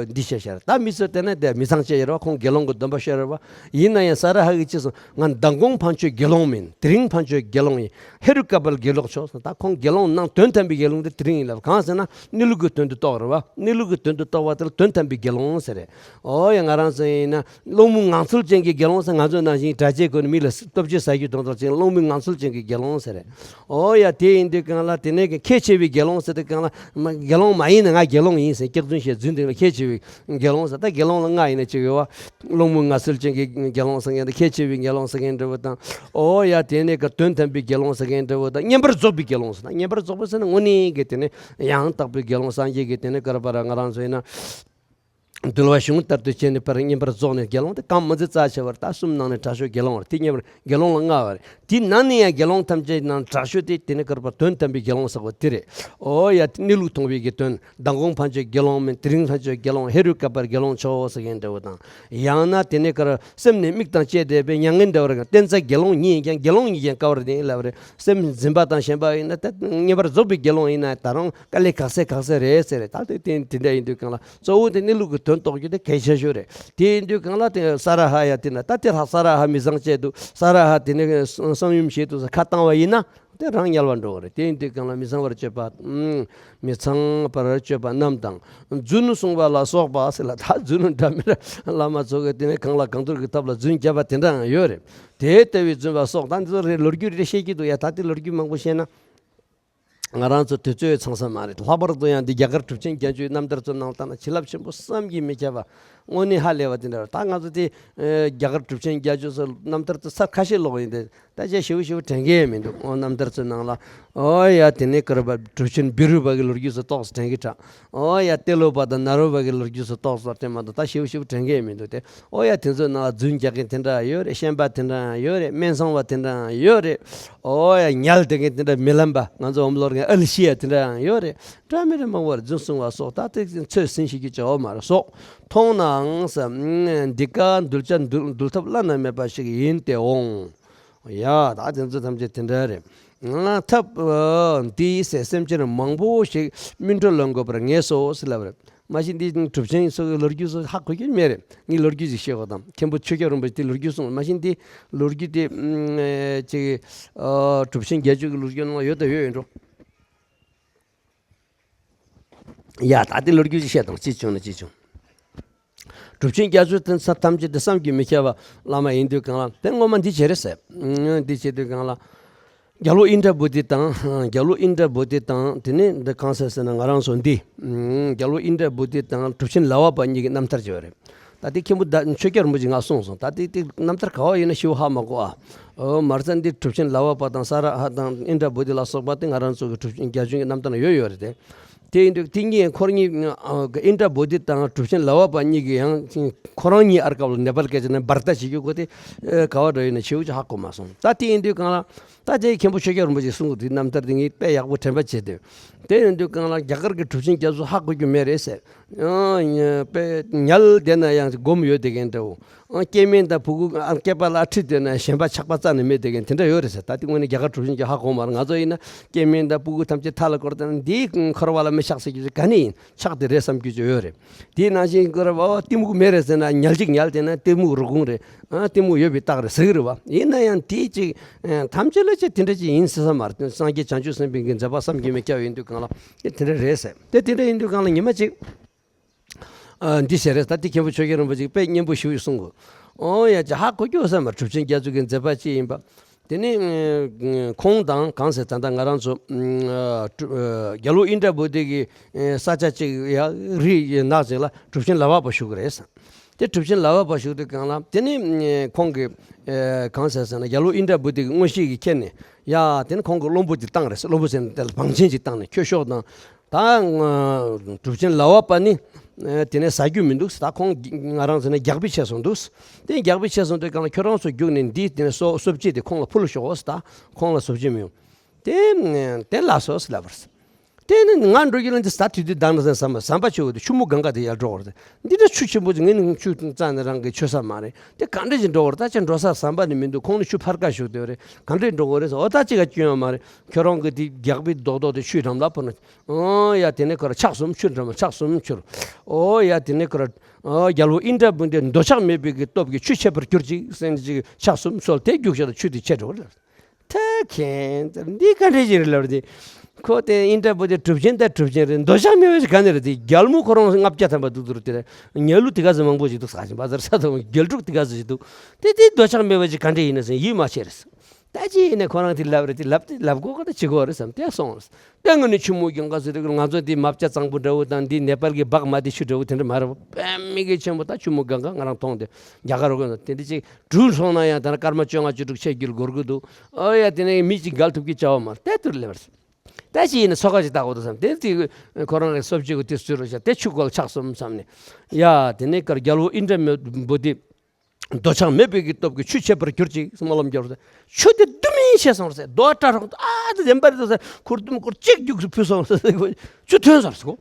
འདི་བྱས་ཤར། ད་མི་ཚོ་དེ་ནས་དེ་མི་ཚངས་སྤྱད་ཡོད་རེད་བ། ཁོང་དགེ་སློང་གི་སྡོམ་པ་བཤད་རེད་བ། ཡིན་ན་ཡང་ས་ར་ཧ་གིས་ཅི་གསུང་། ང་མདང་དགོང་ཕན་ཆད་དགེ་སློང་མིན། དེ་རིང་ཕན་ཆད་དགེ་སློང་ཡིན། ཧེ་རུ་ཀ་པར་དགེ་སློང་མཆོག་ཟེར། ད་ཁོང་དགེ་སློང་ནང་དོན་དམ་པའི་དགེ་སློང་དེ་དེ་རིང་ཡིན་ལབ། གང་ཟེར་ན་གནས་ལུགས་ཀྱི་དོན་དུ་རྟོགས་རེད་བ། གནས་ལུགས་ཀྱི་དོན་དུ་རྟོགས་པ་དེ་ལ་དོན་དམ་པའི་དགེ་སློང་ཟེར་རེད། ཨོ་ཡ་ང་རང་ཚོ་ཡིན་ན་སློང་མོས་ངང་ཚུལ་ཅན་གྱི་དགེ་སློང་ཟེར། ང་ཚོ་ནང་བཞིན་གྲྭ་ཆས་གོན་ནས་མི་ལ་སྟོབས་ཆེ་ཟ་རྒྱུ་དང་དོག་ཅན་སློང་མོས་ངང་ཚུལ་ཅན་གྱི་དགེ་སློང་ཟེར་རེད། ཨོ་ཡ་དེ་ཡིན་དུས་གང་ལ་དེ་ནས་ཁས་འཆེ་བའི་དགེ་སློང་ཟེར་དུས་གང་ལ་མ་དགེ་སློང་མ་ཡིན་ན་ང་དགེ་སློང་ཡིན་ཟེར་སྐྱག་རྫུན་བཤད་རྫུན་དེ་ལ་ཁས་འཆེ་བའི་དགེ་སློང་ཟེར། ད་དགེ་སློང་ལ་ལྔ་ཡིན་ན་གཅིག་ཡོད་བ། སློང་མོས་ངང་ཚུལ་ཅན་གྱི་དགེ་སློང་ཟེར་མཁན་དང་། ཁས་འཆེ་བའི་དགེ་སློང་ཟེར་མཁན་འདྲ་བོ་དང་། ཨོ་ཡ་དེ་ནས་ཀ་དོན་དམ་པའི་དགེ་སློང་ཟེར་མཁན་འདྲ་བོ་དང་། བསྙེན་པར་རྫོགས་པའི་དགེ་སློང་ཟེར་ན་བསྙེན་པར་རྫོགས་པ་ཟེར་ན་དངོས་གནས་ཀྱི་དེ་ནས་ཡང་དག་པའི་དགེ་སློང་སངས་རྒྱས་ཀྱི་དེ་ནས་ཀར་པ་ར་ང་རང་ཚོ་ཡིན་ན་འདུལ་བ་གཞུང་ལྟར་དུ་བྱས་ནས་པར་བསྙེན་པར་རྫོགས་ནས་དགེ་སློང་དེ་གང་མི་འཛི་རྩ་ཆེ་བར་ད་གསུམ་ནང་ནས་དྲག་ཤོས་དགེ་སློང་བར་དེ་བསྙེན་པར་དགེ་སློང་ལ་ལྔ་བར། དེའི་ནང་ནས་ཡང་དགེ་སློང་ཐམས་ཅད་ནང་དྲག་ཤོས་དེ་དེ་ནས་ཀར་པ་དོན་དམ་པའི་དགེ་སློང་ཟེར་བ་དེ་རེད། ཨོ་ཡ་གནས་ལུགས་མཐོང་བའི་གི་དོན། མདང་དགོང་ཕན་ཆད་དགེ་སློང་མིན། དེ་རིང་ཕན་ཆད་དགེ་སློང་། ཧེ་རུ་ཀ་པར་དགེ་སློང་མཆོག་ཟེར་མཁན་འདྲ་བོ་དང་། ཡང་ན་དེ་ནས་ཀར་སེམས་ནི་མིག་དང་བཅས་ཏེ་པའི་མྱ་ངན་འདྲ་བོ་རེད། བསྟན་རྩ་དགེ་སློང་ཉིད་ཡིན་ཀྱང་དགེ་སློང་ཉིད་ཀྱང་དཀའ་བར་ལྡན་ལབ་རེད། སེམས་འཛིན་པ་དང་ཞེན་པ་ཡིན་ན་ད་བསྙེན་པར་རྫོགས་པའི་དགེ་སློང་ཡིན་ན་ད་རུང་དཀའ་ལས་ཁག་སེ་ཁག་སེ་རེད་ཟེར་རེད། ད་དེ་དེ་དེ་འདྲ་ཡིན་དུས་གང་ལ་གཙོ་བོ་དེ་གནས་ལུགས་ཀྱི་དོན་རྟོགས་རྒྱུ་དེ་གལ་ཆེ་ཤོས་རེད། དེ་ཡིན་དུས་གང་ལ་དེ་ས་ར་ཧ་ཡ་དེ་ན་ད་དེ་ཧ་ས་ར་ཧ་མི་བཟང་བྱས་འདུག་ས་ར་ཧ་དེ་ནས་གསང་ཡུམ་བྱས་འདུག་ས་ཁ་བཏང་བ་ཡིན་ན། དེ་རང་དམྱལ་བར་འགྲོ་བ་རེད། དེ་ཡིན་དུས་གང་ལ་མི་ཚངས་པར་སྤྱོད་པ། ཨུམ། མི་ཚངས་པར་སྤྱོད་པ་རྣམས་དང་། རྫུན་གསུང་བ་ལ་སོགས་པ་ཟེར་ལ་ད་རྫུན་འདྲ་མི་འདྲ་བླ་མ་ཚོ་གི་དེ་ནས་གང་ལ་གང་འདུལ་གྱི་ཐབས་ལ་རྫུན་བརྒྱབ་པ་དེ་འདྲའང་ཡོད་རེད། དེ་ལྟ་བུའི་རྫུན་པ་སོགས་ད་འདི་ཚོ་རེད་ལོ་རྒྱུས་རེ་བཤད་ཀྱི་འདུག་ཡ། ད་དེ་ལོ་རྒྱུས་མང་པོ་བཤད་ན། ང་རང་ཚོ་དུས་ཚོད་ཚང་ས་མ་རེད། ལྷག་པར་དུ་ཡང་འདི་རྒྱ་གར་གྲུབ་ཆེན་བརྒྱད་ཅུའི་རྣམ་ཐར་ཚོ་ནང་ལྟ་ན་བྱིན་རླབས་ཆེན་པོ་བསམ་གྱིས་མི་ཁྱབ་པ། དངོས་གནས་ཧ་ལས་པ་དེ་འདྲ་རེད། ད་ང་ཚོ་དེ་ཨེ་རྒྱ་གར་གྲུབ་ཆེན་བརྒྱད་ཅུ་སོགས་རྣམ་ཐར་དེ་ཚར་ཁ་ཤས་ཀློག་ཡིན་ཏེ། ད་ཅིག་ཞིབ་ཞིབ་དྲན་གྱི་མི་འདུག། ཨོ་རྣམ་ཐར་ཚོའི་ནང་ལ། ཨོ་ཡ་དེ་ནས་ཀར་བ་གྲུབ་ཆེན་བི་རུ་པ་གི་ལོ་རྒྱུས་སུ་ཏོག་ཙམ་དྲན་གྱི་དྲག། ཨོ་ཡ་ཏེ་ལོ་པ་དང་ན་རོ་པ་གི་ལོ་རྒྱུས་སུ་ཏོག་ཙམ་དྲན་མ་གཏོགས་ད་ཞིབ་ཞིབ་དྲན་གྱི་མི་འདུག་སྟེ། ཨོ་ཡ་དེ་ཚོའི་ནང་ལ་རྫུན་རྒྱག་མཁན་དེ་འདྲ་ཡོད་རེད། ཤན་པ་དེ་འདྲ་ཡོད་རེད། སྨད་འཚོང་བ་དེ་འདྲ་ཡོད་རེད། ཨོ་ཡ་ཉལ་བསྡད་མཁན་དེ་འདྲ་མི་ལམ་པ། ང་ཚོ་འོམ་ལོར་མཁན་ཨལ་ཤི་ཡ་དེ་འདྲ་ཡང་ཡོད་རེད། འདྲ་མི་འདྲ་མང་བར་རྫུན་གསུང་བ་སོགས་ད་ལྟའི་ཚོད་ཟིན་ཞིག་གི་བྱ་བ་མ་རེད་སོགས་མཐོང་ནའང་ཟེར། འདི་ཀ་འདུལ་བྱ་འདུལ་འདུལ་ཐབས་བླ་ན་མེད་པ་ཞིག་ཡིན་ཏེ་འོང་། ཡ་ད་དེ་ཚོ་ཐམས་ཅད་དེ་འདྲ་རེད། ང་ཐབས་འདི་ཟེར་སེམས་ཅན་མང་པོ་ཞིག་སྨིན་གྲོལ་ལ་འགོད་པར་ངེས་སོ་ཟེར་ལབ་རེད། མ་གཞི་འདི་གྲུབ་ཆེན་སོགས་ཀྱི་ལོ་རྒྱུས་སོགས་ཧ་གོ་རྒྱུ་མེད་རེད། ངས་ལོ་རྒྱུས་ཅིག་བཤད་དགོས་དང་། མཁན་པོ་ཆོས་རྒྱལ་རིན་པོ་ཆེ་དེ་ལོ་རྒྱུས་གསུངས། མ་གཞི་འདི་ལོ་རྒྱུས་དེ་ཅིག་གྲུབ་ཆེན་བརྒྱད་ཅུ་གི་ལོ་རྒྱུས་ནང་ཡོད་དང་ཡོད་ཡིན་འགྲོ། ཡ་ད་དེ་ལོ་རྒྱུས་ཅིག་བཤད་དང་། ཅི་བྱུང་ན་ཅི་བྱུང་། གྲུབ་ཆེན་བརྒྱད་ཅུ་དེ་ཚོ་ཐམས་ཅད་དེ་བསམ་གྱིས་མི་ཁྱབ་པ་བླ་མ་ཡིན་དུས་གང་ལ། དེ་སྔོན་མ་འདི་བྱས་རེད་ཟེར། འདི་བྱེད་དུས་གང་ལ། རྒྱལ་པོ་ཨིནྡྲ་བྷུ་ཏི་དང་། རྒྱལ་པོ་ཨིནྡྲ་བྷུ་ཏི་དང་། དེ་ནས་འདི་གང་ཟེར་ཟེར་ན་ང་རང་ཚོ་འདི། རྒྱལ་པོ་ཨིནྡྲ་བྷུ་ཏི་དང་གྲུབ་ཆེན་ལ་བ་པ་གཉིས་ཀྱི་རྣམ་ཐར་བྱས་པ་རེད། ད་དེ་མཁན་པོ་ད་ཆོས་རྒྱལ་རིན་པོ་ཆེས་ང་གསུངས་སོང་། ད་དེ་དེ་རྣམ་ཐར་ག་བ་ཡིན་ན་ཞིབ་ཧ་མ་གོ་ཨ། ཨོ་མ་རྩ་འདི་གྲུབ་ཆེན་ལ་བ་པ་དང་ས་ར་ཧ་དང་ཨིནྡྲ་བྷུ་ཏི་ལ་སོགས་པ་དེ་ང་རང་ཚོ་གི་གྲུབ་ཆེན་བརྒྱད་ཅུ་གི་རྣམ་ཐར་ན་ཡོད་ཡོད་རེད་དེ། དེ་ཡིན་དུས་དེ་གཉིས་ཁོ་གཉིས་ཨ་ཨིནྡྲ་བྷུ་ཏི་དང་གྲུབ་ཆེན་ལ་བ་པ་གཉིས་ཀྱི་ཡང་ཁོ་རང་གཉིས་ཨར་སྐབས་ལ་ནེ་པཱལ་སྐད་ཆ་ནས་བར་ཐག་བྱེད་རྒྱུ་གོ་དེ་ག་བ་འདྲ་ཡིན་ན་ཞེ་པོ་ཅིག་ཧ་གོ་མ་སོང་། ད་དེ་ཡིན་དུས་གང་ལ། ད་དེ་མཁན་པོ་ཆོས་རྒྱལ་རིན་པོ་ཆེས་གསུངས་དུས་རྣམ་ཐར་དེ་ངས་དཔེ་ཡག་པོ་དྲན་པ་བྱས་དུས། དེ་ཡིན་དུས་གང་ལ་རྒྱ་གར་གྱི་གྲུབ་ཆེན་རྒྱ་མཚོ་ཧ་གོ་རྒྱུ་མེད་རེད་ཟེར། ཨང་དཔེ་ཉལ་བསྡད་ན་ཡང་སྒོམ་ཡོད་བསྡད་མཁན་འདྲ་བོ། ཨང་སྐྱེ་དམན་དང་ཕྲུ་གུ་ཨང་སྐེད་པ་ལ་ཁྲིད་བསྡད་ན་གཞན་པ་ཆགས་པ་རྩ་ནས་མེད་བསྡད་མཁན་དེ་འདྲ་ཡོད་རེད་ཟེར། ད་དེ་དངོས་གནས་རྒྱ་གར་གྲུབ་ཆེན་གྱིས་ཧ་གོ་མ་རེད། ང་ཚོ་ཡིན་ན་སྐྱེ་དམན་དང་ཕྲུ་གུ་ཐམས་ཅད་མཐའ་ལ་བསྐོར་བསྡད་ན་འདིའི་འཁོར་བ་ལ་མི་ཆགས་ཟེར་རྒྱུ་ག་ནས་ཡིན། ཆགས་དེ་རེད་བསམ་རྒྱུ་ཅིག་ཡོད་རེད། དེའི་ནང་བཞིན་ཀར་བ་བ་གཏི་མུག་མེད་རེད་ཟེར་ན་ཉལ་གཅིག་ཉལ་བསྡད་ན་གཏི་མུག་རུ་དགོང་རེད། ཨ་གཏི་མུག་ཡོད་པའི་རྟགས་རེད་ཟེར་གི་རེད་བ། ཡིན་ན་ཡང་དེའི་ཅིག་ཐམས་ཅད་ལ་ཅིག་དེ་འདྲ་ཅིག་ཡིན་སྲིད་ས་མ་རེད། སངས་རྒྱས་བྱང་ཆུབ་སེམས་དཔའི་གི་མཛད་པ་བསམ་གྱིས་མི་ཁྱབ་ཡིན་དུས་གང་ལ་དེ་དེ་འདྲ་རེད་ཟེར། དེ་དེ་འདྲ་ཡིན་དུས་གང་ལ་ཉི་མ་ཅིག་ཨ་འདི་ཟེར་རེད། ད་དེ་མཁན་པོ་ཆོས་རྒྱལ་རིན་པོ་ཆེས་དཔེ་སྙན་པོ་ཞུ་ཡི་གསུང་གོ། ཨོ་ཡ་ཅིག་ཧ་གོ་རྒྱུ་ས་མ་རེད། གྲུབ་ཆེན་རྒྱ་མཚོ་གི་མཛད་པ་ཅི་ཡིན་པ། དེ་ནས་ཁོང་དང་གང་ཟེར་ད་ལྟ་ང་རང་ཚོ་རྒྱལ་པོ་ཨིནྡྲ་བྷུ་ཏི་གི་ས་ཆ་གཅིག་ཡ་རི་ཡི་ནགས་ཅིག་ལ་གྲུབ་ཆེན་ལ་བ་པ་བཞུགས་ཀྱི་རེད། དེ་གྲུབ་ཆེན་ལ་བ་པ་བཞུགས་དུས་གང་ལ་དེ་ནས་ཁོང་གིས་གང་ཟེར་ཟེར་ན་རྒྱལ་པོ་ཨིནྡྲ་བྷུ་ཏི་གི་མངོན་ཤེས་ཀྱིས་མཁྱེན་ནས་ཡ་དེ་ནས་ཁོང་གིས་བློན་པོ་དེ་བཏང་རེད། བློན་པོ་ཟེར་ན་དེ་ལ་བང་ཆེན་ཅིག་བཏང་ནས་ཁྱོད་ཤོག་དང་། ད་ང་གྲུབ་ཆེན་ལ་བ་པ་ནི་དེ་ནས་ཟ་རྒྱུ་མི་འདུག། ད་ཁོང་ང་རང་ཚོ་ནས་རྒྱག་པའི་ཆེད་སོང་འདུག། དེ་རྒྱག་པའི་ཆེད་སོང་དུས་གང་ལ་ཁྱོད་རང་ཚོ་རྒྱུགས་ནས་འདི་དེ་ནས་སོ་སོབ་ཅི་དེ་ཁོང་ལ་ཕུལ་ཤོག་ཟེར། ད་ཁོང་ལ་སོབ་ཅི་མི་ཡོང་། དེ་དེ་ལ་སོ་ཟེར་ལབ་པ་རེད། དེ་ནི་ང་འགྲོ་རྒྱུ་ལ་འདི་ཟ་དུས་དུས་དང་འདྲ་ཟེར་ཟམ་པ་ཟམ་པ་ཆེ་བོ་དེ་ཆུ་མོ་གང་ག་དེ་ཡར་འགྲོ་བར་དེ་འདི་འདྲ་ཆུ་ཆེན་པོ་དེ་ངས་ནི་ཆུ་རྩ་ནས་རང་གི་ཆོད་ས་མ་རེད། དེ་ག་འདྲ་ཞིག་འགྲོ་བར་ད་ཅི་འགྲོ་ས་ཟམ་པ་ནི་མི་འདུག། ཁོང་ནི་ཆུ་ཕར་ཁ་བཞུགས་དེ་རེད། ག་འདྲ་འགྲོ་དགོས་རེད་ཟེར། འོ་ད་ཅི་ག་སྐྱོན་ཡོད་མ་རེད། ཁྱོད་རང་གི་དེ་རྒྱག་པའི་རྡོག་རྡོག་དེ་ཆུའི་འགྲམ་ལ་ཕུལ་ན། ཨོ་ཡ་དེ་ནས་ཁོ་ར་ཆག་གསུམ་ཆུ་འགྲམ་ཆག་གསུམ་ཆུར། ཨོ་ཡ་དེ་ནས་ཁོ་ར་ཨོ་རྒྱལ་པོ་ཨིནྡྲ་བྷུ་ཏི་འདོད་ཆགས་མེད་པའི་གི་སྟོབས་ཀྱིས་ཆུ་ཆད་པར་གྱུར་ཅིག་ཟེར་ནས་ཅིག་ཆག་གསུམ་སོལ་དེ་རྒྱུགས་ཤར་ཆུ་དེ་ཆད་འགྲོ་གི་རེད། ཐ་ཁེན་ཙར་འདི་ག་འདྲ་ཞིག་རེད་ལབ་རེད། ཁོ་དེ་ཨིནྡྲ་བྷུ་ཏི་གྲུབ་ཆེན་དང་གྲུབ་ཆེན་རེད། འདོད་ཆགས་མེད་པ་ཞིག་ག་ནས་རེད། དེ་རྒྱལ་མོ་ཁོ་རང་ལྔ་བརྒྱ་ཐམ་པ་འདུག་འདུག་རེད། དེ་རེད་ཉལ་ལུགས་དེ་ག་ཚོད་མང་པོ་ཞིག་འདུག། ས་ཆེན་པ་ཟེར་ས་དང་རྒྱལ་ཕྲུག་དེ་ག་ཚོད་ཞིག་འདུག། དེ་དེ་འདོད་ཆགས་མེད་པ་ཞིག་ག་འདྲ་ཡིན་ན་ཟེར་ཡིད་མ་ཆེས་རེད། ད་ཅི་ཡིན་ན་ཁོ་རང་དེ་ལབ་རེད། དེ་ལབ་དེ་ལབ་དགོས་ཀ་ད་བྱེད་དགོས་རེད་བསམ་དེ་སོང་རེད། དེ་ངོས་ནས་ཆུ་མོ་གྱོན་ག་ཟེར་དུས་ང་ཚོ་འདི་མ་བཅའ་གཙང་པོ་འདྲ་བོ་དང་འདི་ནེ་པཱལ་གྱི་བག་མ་དེ་ཆུ་འདྲ་བོ་དེ་འདྲ་མ་རེད། དཔེ་མི་སྲིད་ཆེན་པོ། ད་ཆུ་མོ་གང་ག་ང་རང་མཐོང་དེ་རྒྱ་གར་རོ་གོན་དེ་འདྲ་ཅིག་གྲུ་སོང་ན་ཡང་ད་ན་སྐར་མ་བཅོ་ལྔ་བཅུ་དྲུག་ཕྱེད་རྒྱུ་འགོར་གི་འདུག། ཨོ་ཡ་དེ་ནས་མི་གཅིག་འགལ་ཐུབ་ཀྱི་བྱ་བ་མ་རེད། དེ་དུས་ལབ་རེད། ད་ཅི་ཡིན་ན་ཚོ་ཁ་ཅིག་བཏགས་དགོས་འདུག་བསམ་དེ་དེ་ཁོ་རང་གི་སོབ་ཅིག་གི་དེ་བཟོས་རོགས་བྱ། དེ་ཆུ་སྐོལ་ཆག་གསུམ་བསམ་ནས་ཡ་དེ་ནས་ཀར་རྒྱལ་པོ་ཨིནྡྲ་བྷུ་ཏི། འདོད་ཆགས་མེད་པའི་གི་སྟོབས་ཀྱིས་ཆུ་ཆད་པར་གྱུར་ཅིག་སྨོན་ལམ་རྒྱབ་རེད། ཆུ་དེ་དུ་མི་ཤེས་སོང་རེད། རྡོ་བཀྲ་རོག་ཨ་དེ་བདེན་པ་རེད་ཟེར། ཁུར་དུམ་ཁུར་གཅིག་རྒྱུགས་སུ་ཕུལ་སོང་ཟེར། ཆུ་ཐོན་སོང་ཟེར་གོ།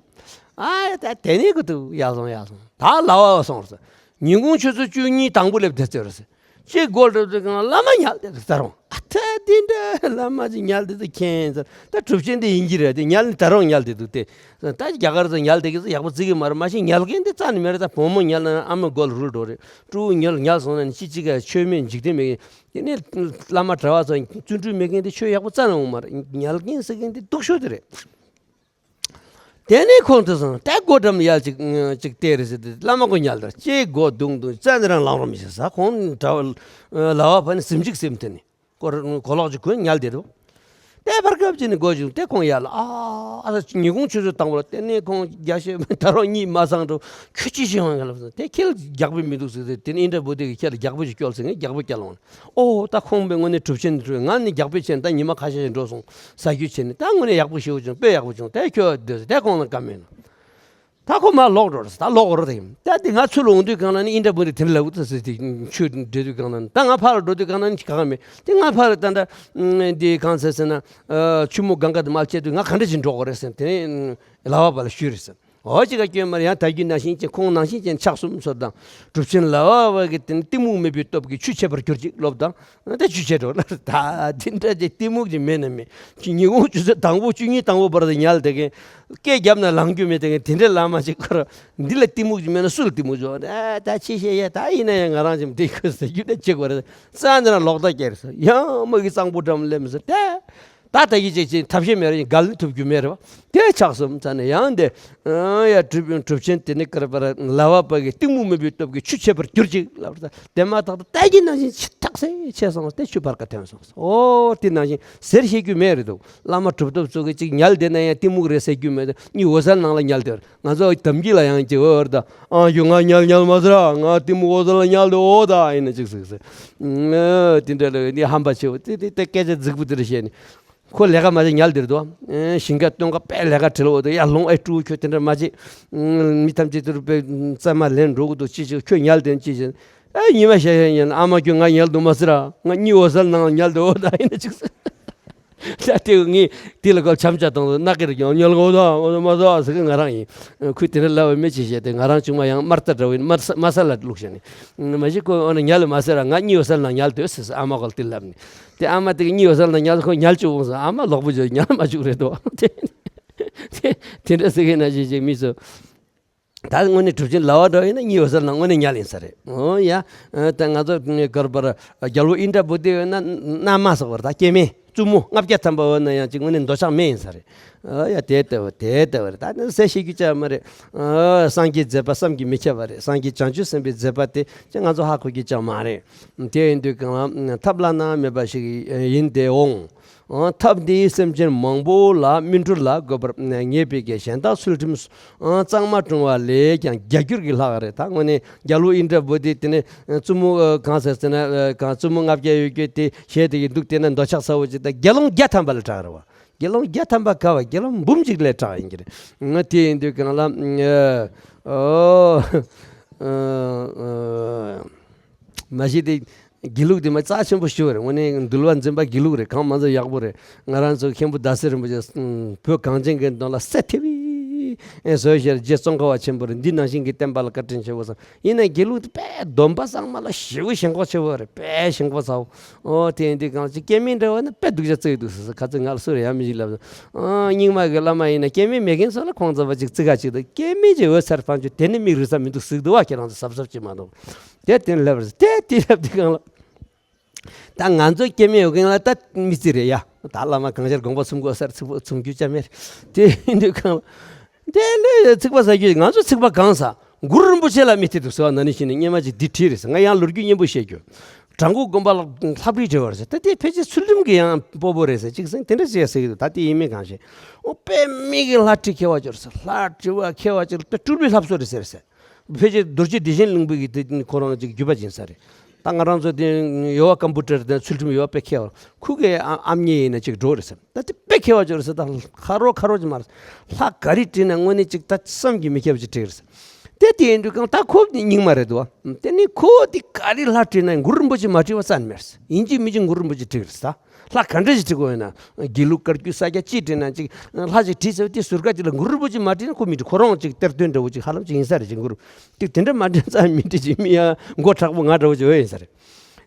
ཨ་ད་དེ་ནས་གི་དུ་ཡག་སོང་ཡག་སོང་། ད་ལ་བ་སོང་ཟེར། ཉིན་གུང་ཆུ་ཚོད་བཅུ་གཉིས་དང་པོ་སླེབས་དེ་ཚོད་རེད་ཟེར། ཅིག་སྒོ་འགྲོ་དུས་གང་བླ་མ་ཉལ་བསྡད་འདུག་ད་རུང་། ཨ་ད་འདི་འདྲ་བླ་མ་ཅིག་ཉལ་བསྡད་འདུག་མཁྱེན་ཟེར། ད་གྲུབ་ཆེན་འདི་ཡིན་གྱི་རེད། དེ་ཉལ་ནས་ད་རུང་ཉལ་བསྡད་འདུག་སྟེ། ད་རྒྱ་གར་ཚོ་ཉལ་བསྡད་ཀྱི་ཚོ་ཡག་པོ་བརྩི་གི་མ་རེད། མ་གཞི་ཉལ་མཁན་དེ་རྩ་ནས་མེད་རེད། ད་བུ་མོ་ཉལ་ན་ཨ་མ་མགོ་ལ་རུལ་འགྲོ་རེད། ཕྲུ་གུ་ཉལ་ཉལ་སོང་ན་ནི་ཅི་ཅི་ག་ཆོས་མེད་འཇིག་རྟེན་མེད་མཁན། དེ་ནས་བླ་མ་གྲྭ་བ་ཚོ་བརྩོན་འགྲུས་མེད་མཁན་དེ་ཆོས་ཡག་པོ་རྩ་ནས་འོང་མ་རེད། ཉལ་མཁན་ཟེར་མཁན་དེ་སྡུག་ཤོས་དེ་རེད། དེ་ནས་ཁོང་དེ་སོང་ད་སྒོ་འགྲམ་ཡར་ཅིག་ཅིག་བལྟས་རེད་ཟེར་དུས་བླ་མ་ཁོ་ཉལ་དར་ཅེས་སྒོ་བརྡུང་བརྡུང་རྩ་ནས་རང་ལངས་རོགས་མི་བྱེད་ཟེར། ཁོང་གྲྭ་བ་ལ་བ་ཕ་ནི་གཟིམ་ཅིག་གཟིམ་དེ་ནི་སྐོར་གོ་ལོག་ཅིག་གོན་ཉལ་བསྡད་འདུག། དཔེ་བར་སྐབས་ཅིག་ནས་སྒོ་བྱུང་། དེ་ཁོང་ཡར་ལ་ཨ་ཨ་ཉིན་གུང་ཆུ་ཚོད་དང་པོ་ལ་དེ་ནས་ཁོང་རྒྱ་ཤེས་ད་རུང་གཉིད་མ་སངས་འགྲོ། ཁྱོད་ཅི་ཞིག་ཡོང་ཡ་ལབ་སོང་། དེ་ཁྱེད་ལ་རྒྱག་པའི་མི་འདུག་ཟེར་ཟེར། དེ་ནས་ཨིན་དྲ་བུ་དེ་གིས་ཁྱེད་ལ་རྒྱག་པ་ཞིག་སྐྱོལ་ཟེར། ངས་རྒྱག་པ་སྐྱལ་འོང་། ཨོ་ད་ཁོང་པས་དངོས་གནས་གྲུབ་ཆེན་འགྲོ། ང་ནི་རྒྱག་པའི་ཆེད་ད་ཉི་མ་ཁ་ཤས་ཤིག་འགྲོ་སོང་། ཟ་རྒྱུ་བྱས་ནས་ད་དངོས་གནས་ཡག་པོ་ཞེ་པོ་བྱུང་། དཔེ་ཡག་པོ་བྱུང་། དེ་ཁྱོད་སྡོད་ཟེར། དེ་ཁོང་ལ་བཀའ་མེད་ན། ད་ཁོ་མར་ལོག་འགྲོ་རེད། ད་ལོག་འོར་དེ་ཡིན། ད་དེ་ང་ཚུར་ལ་འོང་དུས་གང་ན་ནི་ཨིན་དྲ་བུ་དེ་དེར་ལབ་ད་ཟེར། དེ་ཆུ་འགྲོ་དུས་གང་ན་ནི། ད་ང་ཕར་ལ་འགྲོ་དུས་གང་ན་ནི་ག་ག་མེད། དེ་ང་ཕར་ལ་ད་ད་དེ་གང་ཟེར་ཟེར་ན། ཆུ་མོ་གང་ག་དེ་མར་བཅད་དུས་ང་ག་འདྲ་ཞིག་འགྲོ་དགོས་རེད་ཟེར། དེ་ནས་ལ་བ་པ་ལ་ཞུས་རེད་ཟེར། འོ་ཅི་ག་སྐྱོན་མར་ཡང་ད་རྒྱུ་ནང་བཞིན་ཅན་ཁོང་ནང་བཞིན་ཅན་ཆགས་སོང་ཟེར། དང་གྲུབ་ཆེན་ལ་བ་པ་གི་དེ་ནི་གཏི་མུག་མེད་པའི་སྟོབས་ཀྱིས་ཆུ་ཆད་པར་གྱུར་ཅིག་ལབ་དང་། ད་ཆུ་ཆད་འགྲོ་ལ། ད་དེ་འདྲ་ཅིག་གཏི་མུག་ཅིག་མེད་ན་མེད། ཁྱོད་ཉིན་གུང་ཆུ་ཚོད་དང་པོ་བཅུ་གཉིས་དང་པོ་བར་དུ་ཉལ་བསྡད་མཁན། སྐད་བརྒྱབ་ན་ལངས་རྒྱུ་མེད་དེ། དེ་འདྲའི་ལ་མ་ཅིག་ཁོ་ར་འདི་ལ་གཏི་མུག་ཅིག་མེད་ན་སུ་ལ་གཏི་མུག་ཅིག་ཡོད། ཨ་ད་ཆི་བཤད་ཡ། ད་ཡིན་ན་ཡང་ང་རང་ཅིག་འདི་ཁོས་ཟེར་རྒྱུ་ད་ཅིག་པ་རེད། རྩ་འདི་ན་ལོག་ལྟ་སྐྱེ་རེད་ཟེར། ཡང་མ་གི་གཙང་པོ་འགྲམ་སླེབས་ཟེར། ད་ད་ལྟ་ཡི་ཅིག་ཅིག་ཐབས་ཤེས་མེད་རེད། འགལ་ཐུབ་རྒྱུ་མེད་རེད་བ། དེ་ཆགས་སོང་ཙང་ནས་ཡང་དེ། ཡ་གྲུབ་གྲུབ་ཆེན་དེ་ནི་ཀར་པར་ལ་བ་པ་གི་གཏི་མུག་མེད་པའི་སྟོབས་ཀྱིས་ཆུ་ཆད་པར་གྱུར་ཅིག་ལབ་རེད། དེ་མ་ཐག་ཏུ་ཏ་གི་ནང་བཞིན་ཆི་ཐག་སེ་ཆད་སོང་། དེ་ཆུ་བར་ཀ་ཐོན་སོང་། ཨོ་དེ་ནང་བཞིན་ཟེར་བཤད་རྒྱུ་མེད་རེད་འདུག། བླ་མ་གྲུབ་ཐོབ་ཚོ་གི་ཅིག་ཉལ་བསྡད་ན་ཡང་གཏི་མུག་རེད་ཟེར་རྒྱུ་མེད་དེ། གཉིད་འོད་གསལ་ནང་ལ་ཉལ་བསྡད་པ་རེད། ང་ཚོ་དམ་གྱི་ལ་ཡང་ཅིག་འོ་རེད་ད། ཨང་ཞུ་ང་ཉལ་ཉལ་མ་ཟེར་ཨ། ང་གཏི་མུག་འོད་གསལ་ལ་ཉལ་བསྡད་འོ་ད་ཡིན་ན་ཅིག་ཟིག་ཟེར། དེ་འདྲ་ལ་ནི་ཧམ་པ་ཆེ་བོ་དེ་དེ་དེ་སྐད་ཆ་རྫིག་པོ་དེ་འདྲ་བཤད་ནས། ཁོ་ལས་ཀ་མ་བྱེད་ཉལ་བསྡད་འདུག། ཨེ་ཞིང་ཁ་སྟོན་ཁ་དཔེ་ལས་ཀ་བྲེལ་བོ་འདུག། ཡ་ལོང་ཨེ་ཀྲུའུ་ཁྱོད་དེ་འདྲ་མ་བྱེད། ཨུམ། མི་ཐམས་ཅད་དེ་རུ་དཔེ་རྩེད་མ་ལེན་འགྲོ་གི་འདུག་ཅི་བྱེད། ཁྱོད་ཉལ་བསྡད་ཅི་བྱེད། ཨེ་ཉི་མ་ཤར་ཤར་ཉལ་ན། ཨ་མ་ཁྱོད་ང་ཉལ་འདུག་མ་ཟེར་ཨ། ང་གཉིད་འོད་གསལ་ནང་ཉལ་འདུག་ཨོ་ད་ཡིན་ན་ཅིག་ཟེར། ད་དེ་ངས་དེ་ལ་ཁོ་འཆམ་ཆ་བཏང་འདུག། ནག་གིར་ཀྱང་ཉལ་གོ་ད་ཨོ་ད་མ་ཟེར་ཨ་ཟེར་གི་ང་རང་ཡིན། ཁོས་དེ་འདྲ་ལབ་པ་མི་ཅི་བྱེད་དེ། ང་རང་ཆུང་མ་ཡང་དམར་རྟ་འདྲ་བོ་ཡིན། དམར་ས་དམར་ས་ལ་བླུགས་བྱས་ནས། མ་གཞི་ཁོ་ཨོ་ན་ཉལ་མ་ཟེར་ཨ། ང་གཉིད་འོད་གསལ་ནང་ཉལ་འདུག་ཟེར་ཟེར། ཨ་མ་ཁོ་ལ་དེ་ལབ་ནས། དེ་ཨ་མ་དེ་གི་གཉིད་འོད་གསལ་ནང་ཉལ་ཁོ་ཉལ་བཅུག་འོང་ཟེར། ཨ་མ་ལོག་པོ་བྱོས་ཉལ་མ་བཅུག་རེད་དོ། དེ་དེ་དེ་འདྲ་ཟེར་གི་ན་ཅི་ཅིག་མི་ཚོ། ད་དངོས་གནས་གྲུབ་ཆེན་ལ་བ་འདྲ་ཡིན་ན་གཉིད་འོད་གསལ་ནང་དངོས་གནས་ཉལ་ཡིན་ས་རེད། ཨོ་ཡ། ད་ང་ཚོ་ནི་གར་པར་རྒྱལ་པོ་ཨིན་དྲ་བོ་དེ་ཡོད་ན་མནའ་མ་ཟེར་བར་ད་སྐྱེ་དམན་བཙུན་མོ་ལྔ་བརྒྱ་ཐམ་པ་ཡོད་ན་ཡང་ཅིག་དངོས་གནས་འདོད་ཆགས་མེད་ཡིན་ས་རེད། ཨོ་ཡ། དེ་ལྟ་བུ་དེ་ལྟ་བུ་རེད། ད་ནི་ཟེར་ཤེས་རྒྱུ་ཅང་མ་རེད། ཨོ་སངས་རྒྱས་མཛད་པ་བསམ་གྱིས་མི་ཁྱབ་པ་རེད། སངས་རྒྱས་བྱང་ཆུབ་སེམས་དཔའི་མཛད་པ་དེ་ཅིག་ང་ཚོ་ཧ་གོ་རྒྱུ་ཅང་མ་རེད། དེ་ཡིན་དུས་གང་ལ་ཐབས་བླ་ན་མེད་པ་ཞིག་ཡིན་ཏེ་འོང་། ཨང་། ཐབས་འདིས་སེམས་ཅན་མང་པོ་ལ་སྨིན་གྲོལ་ལ་འགོད་པར་ངེས་པའི་གི་གཞན་དག་ཚུལ་ཁྲིམས་ཨང་གཙང་མ་བསྲུང་བ་ལས་ཀྱང་བརྒྱ་འགྱུར་གྱིས་ལྷག་རེད། ད་དངོས་གནས་རྒྱལ་པོ་ཨིནྡྲ་བོ་དྷི་དེ་ནས་བཙུན་མོ་གང་ཟེར་ཟེར་ན་གང་བཙུན་མོ་ལྔ་བརྒྱ་ཡོད་རྒྱུ་དེ་བཞེས་དེ་གི་འདུག་དེ་ན་འདོད་ཆགས་ཚ་བོ་ཅིག་ད་དགེ་སློང་བརྒྱ་ཐམ་པ་ལས་དྲག་རེད་བ། དགེ་སློང་བརྒྱ་ཐམ་པ་ག་བ་དགེ་སློང་འབུམ་གཅིག་ལས་དྲག་ཡིན་གྱི་རེད། ང་དེ་ཡིན་དུས་གང་ལ་ཨོ་ཨོ་ཨོ། མ་གཞི་དེ་དགེ་ལུགས་དེ་མ་རྩ་ཆེན་པོ་ཞིག་རེད། དངོས་གནས་འདུལ་བ་འཛིན་པ་དགེ་ལུགས་རེད། གང་མ་ཚོ་ཡག་པོ་རེད། ང་རང་ཚོ་མཁན་པོ་ཟླ་ཟེར་རིན་པོ་ཆེ་བོད་གངས་ཅན་གྱི་མདུན་ལ་སྲས་ཐེ་བའི་ཨེ་བཟོས་ཤར་རྗེ་ཙོང་ཁ་པ་ཆེན་པོ་རེད། འདི་ནང་བཞིན་གྱི་བསྟན་པ་ལ་བཀའ་དྲིན་ཆེ་བོ་བསམ། ཡིན་ན་དགེ་ལུགས་དེ་དཔེ་སྡོམ་པ་གཙང་མ་ལ་ཞེ་པོ་ཞེན་ཁོག་ཆེ་བོ་རེད། དཔེ་ཞེན་ཁོག་ཚ་བོ། ཨོ་དེ་ཡིན་དུས་གང་ཅི་སྐྱེ་དམན་འདྲ་བ་ན་དཔེ་སྡུག་ཅག་བརྩི་ཡི་འདུག་ཟེར་ཟེར། ཁ་ཚོད་ང་ལ་སུ་རེད་ཡང་མི་ཤེས་ལབ་སོང་། ཨ་རྙིང་མ་གི་བླ་མ་ཡིན་ན་སྐྱེ་དམན་མེད་མཁན་ཚོ་ལ་ཁོང་ཚོ་བ་ཅིག་བརྩི་ག་ཅིག་དང་། སྐྱེ་དམན་ཅིག་འོད་ཚར་ཕང་ཆུ་དེ་ནི་མིག་རིལ་ས་མི་འདུག་ཟེར་གི་འདུག་བ། ཁྱེད་རང་ཚོ་གཟབ་གཟབ་ཅིག་མ་གཏོགས། དེ་དེ་ལབ་རེད། དེ་དེ་ལབ་དུས་གང་ལ། ད་ང་ཚོ་སྐྱེ་དམན་ཡོད་མཁན་ལ་ད་མི་བརྩི་རེད་ཡ། ད་བླ་མ་གང་ཤར་དགོངས་པ་ཚོམ་དགོས་སར་ཚིག་པ་ཚོམ་རྒྱུ་ཅང་མེད་རེད། དེ་ཡིན་དུས་གང་ལ། དེ་ལས་ཚིག་པ་ཟ་རྒྱུ་ང་ཚོ་ཚིག་པ་གང་ཟ། གུ་རུ་རིན་པོ་ཆེ་ལ་མི་ཐེ་འདུག་ཟེར་བ་ན་ནི་ཤི་ནི་སྙན་མ་ཅིག་འདི་བྲིས་རེད་ཟེར། ང་ཡང་ལོ་རྒྱུས་སྙན་པོ་བཤད་རྒྱུ། བྲག་འགོ་དགོན་པ་ལ་ལྷ་བྲིས་བྲིས་པ་རེད་ཟེར། ད་དེ་ཕལ་ཆེར་ཚུལ་ཁྲིམས་ཀྱི་ཡང་སྤོ་བོ་རེད་ཟེར་ཅིག་ཟེར་དེ་འདྲ་ཟེར་ཟེར་གི་འདུག། ད་དེ་ཡིན་མིན་གང་ཤེས། ཨོ་དཔེ་མི་གི་ལྷ་བྲིས་མཁས་པ་ཅིག་རེད་ཟེར། ལྷ་བྲིས་པ་མཁས་པ་ཅིག་ལ་དེ་སྤྲུལ་པའི་ལྷ་བཟོ་རེད་ཟེར་ཟེར། ཕལ་ཆེར་རྡོ་རྗེ་བདེ་ཆེན་གླིང་པའི་གི་དེ་ཁོ་རང་ཅིག་བརྒྱུད་པ་ཡིན་ས་རེད། ད་ང་རང་ཚོ་དེ་ཡོ་བ་ཀམ་པུ་ཊར་དང་ཚུལ་ཁྲིམས་ཡོ་བ་དཔེ་མཁས་པ་ཁོ་གི་ཨ་ཨམ་ཉེ་ཡིན་ན་ཅིག་འགྲོ་རེད་ཟེར། ད་དེ་དཔེ་མཁས་པ་ཅིག་རེད་ཟེར། ད་ཁ་རོག་ཁ་རོག་ཅིག་མ་རེད། ལྷ་ག་རེ་བྲིས་ན་དངོས་གནས་ཅིག་ད་བསམ་གྱིས་མི་ཁྱབ་ཅིག་བྲིས་རེད་ཟེར། དེ་དེ་ཡིན་དུས་གང་ད་ཁོ་རྙིང་མ་རེད་འདུག་བ། དེ་ནི་ཁོ་དེ་ག་རེ་ལྷ་བྲིས་ན་གུ་རུ་རིན་པོ་ཆེ་མ་བྲིས་པ་རྩ་ནས་མེད་ཟེར། ཡིན་གཅིག་མིན་གཅིག་གུ་རུ་རིན་པོ་ཆེ་བྲིས་རེད་ཟེར། ལྷ་ག་འདྲ་ཞིག་བྲིས་དགོས་ཡོད་ན། དགེ་ལུགས་བཀའ་བརྒྱུད་ས་སྐྱ་ཅི་བྲིས་ན་ཅིག་ལྷ་ཞིག་བྲིས་ཟེར་བ་དེ་ཟུར་ཁ་ཅིག་ལ་གུ་རུ་རིན་པོ་ཆེ་མ་བྲིས་ན་ཁོ་མི་འགྲིག། ཁོ་རང་ཅིག་གཏེར་སྟོན་འདྲ་བོ་ཅིག་ཧ་ལམ་ཅིག་ཡིན་ས་རེད། ཅིག་གུ་རུ་དེ་དེ་འདྲ་མ་བྲིས་ཙང་མི་འགྲིག་ཅིག་མི་ཡང་མགོ་མཁྲེགས་པོ་ང་འདྲ་བོ་ཅིག་འོས་ཡིན་ས་རེད།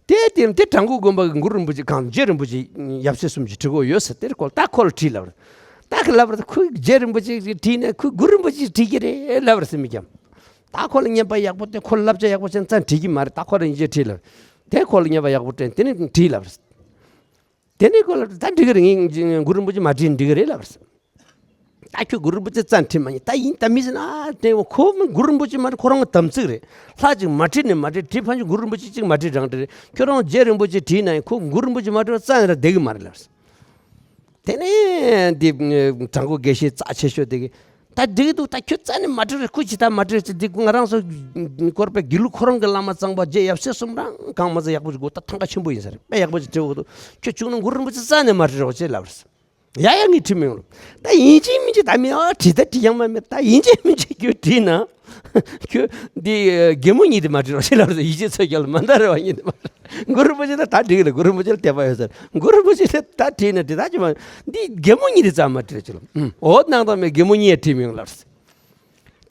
དེ་དེ་དེ་བྲག་འགོ་དགོན་པ་གི་གུ་རུ་རིན་པོ་ཆེ་གང་རྗེ་རིན་པོ་ཆེ་ཡབ་སྲས་གསུམ་ཅིག་བྲིས་དགོས་ཡོད་ཟེར། དེར་ཁོ་ད་ཁོ་ལ་དྲིས་ལབ་རེད། ད་ཁོ་ལབ་རེད། ཁོས་རྗེ་རིན་པོ་ཆེ་བྲིས་ན་ཁོས་གུ་རུ་རིན་པོ་ཆེ་བྲིས་ཀྱི་རེད་ལབ་རེད་ཟེར་མི་ཀྱང་། ད་ཁོ་ལ་བསྙེན་པ་ཡག་པོ་དེ་ཁོ་བསླབ་བྱ་ཡག་པོ་བྱས་ཙང་བྲིས་ཀྱི་མ་རེད། ད་ཁོ་ལ་ཡིན་གཅིག་བྲིས་ལབ། དེ་ཁོ་ལ་བསྙེན་པ་ཡག་པོ་སྤྲད་དེ་ནས་བྲིས་ལབ་རེད། དེ་ནས་ཁོ་ལ་ད་འགྲིག་གི་རེད། ངས་གུ་རུ་རིན་པོ་ཆེ་མ་བྲིས་འགྲིག་གི་རེད་ལབ་རེད། ད་ཁྱོད་གུ་རུ་རིན་པོ་ཆེ་རྩ་ནས་བྲིས་མ་ཉན། ད་ཡིན་ད་མི་ཟེར་ན་ཨ་དེ་ཁོ་མི་གུ་རུ་རིན་པོ་ཆེ་མ་བྲིས། ཁོ་རང་གི་དམ་ཚིག་རེད། ལྷ་ཅིག་མ་བྲིས་ནས་མ་བྲིས། བྲིས་ཕན་ཆད་གུ་རུ་རིན་པོ་ཆེ་ཅིག་མ་བྲིས་རང་བྲིས་རེད། ཁྱོད་རང་རྗེ་རིན་པོ་ཆེ་བྲིས་ན་ཡང་ཁོ་གུ་རུ་རིན་པོ་ཆེ་མ་བྲིས་པ་རྩ་ནས་ར་བསྡད་གི་མ་རེད་ལབ་རེད། དེ་ནས་འདི་དྲང་པོ་དགེ་བཤེས་རྩ་ཆེ་ཤོས་དེ་གིས། ད་འགྲིག་འདུག་ད་ཁྱོད་རྩ་ནས་མ་དྲི་རེད། ཁོ་ཅི་ད་མ་དྲི་རེད། ཅི་འདི་ང་རང་ཚོ་སྐོར་པའི་དགེ་ལུགས་ཁོ་རང་གི་བླ་མ་གཙང་པ་རྗེ་ཡབ་སྲས་གསུམ་རང་གང་མ་ཚད་ཡག་པོ་ཞིག་གོ། ད་ཐང་ག་ཆེན་པོ་ཡིན་ས་རེད། དཔེ་ཡག་པོ་ཞིག་དྲི་འོ་འདུག་ཁྱོད་བྱུང་ན་གུ་རུ་རིན་པོ་ཆེ་རྩ་ནས་མ་དྲི་རོགས་ཅེས་ལབ་རེད། ཡ་ཡ་ངས་དྲི་མི་ཡོང་ལ། ད་ཡིན་གཅིག་མིན་གཅིག་ད་མི་ཨ་དྲི་ད་དྲི་ཡང་མ་མེད། ད་ཡིན་གཅིག་མིན་གཅིག་ཁྱོད་དྲིས་ན། ཁྱོད་འདི་རྒན་མོ་གཉིས་དེ་མ་དྲི་རོགས་ཅེས་ལབ་རེད། ཡིད་ཆེས་ཚོད་རྒྱལ་མ་འདའ་རེ་བ་གཉིས་དེ་མ་དྲི། གུ་རུ་རིན་པོ་ཆེ་ལ་ད་དྲིས་ལ། གུ་རུ་རིན་པོ་ཆེ་ལ་དད་པ་ཡོད་ཟེར། གུ་རུ་རིན་པོ་ཆེ་ལ་ད་དྲིས་ན་དྲིས་ད་ཅི་མ། འདི་རྒན་མོ་གཉིས་དེ་ཙམ་མ་དྲི་ཅི་ལ། ཨུམ། འོ་གནང་དང་མེད། རྒན་མོ་གཉིས་ཡ་དྲིས་མི་ཡོང་ལབ་རེད།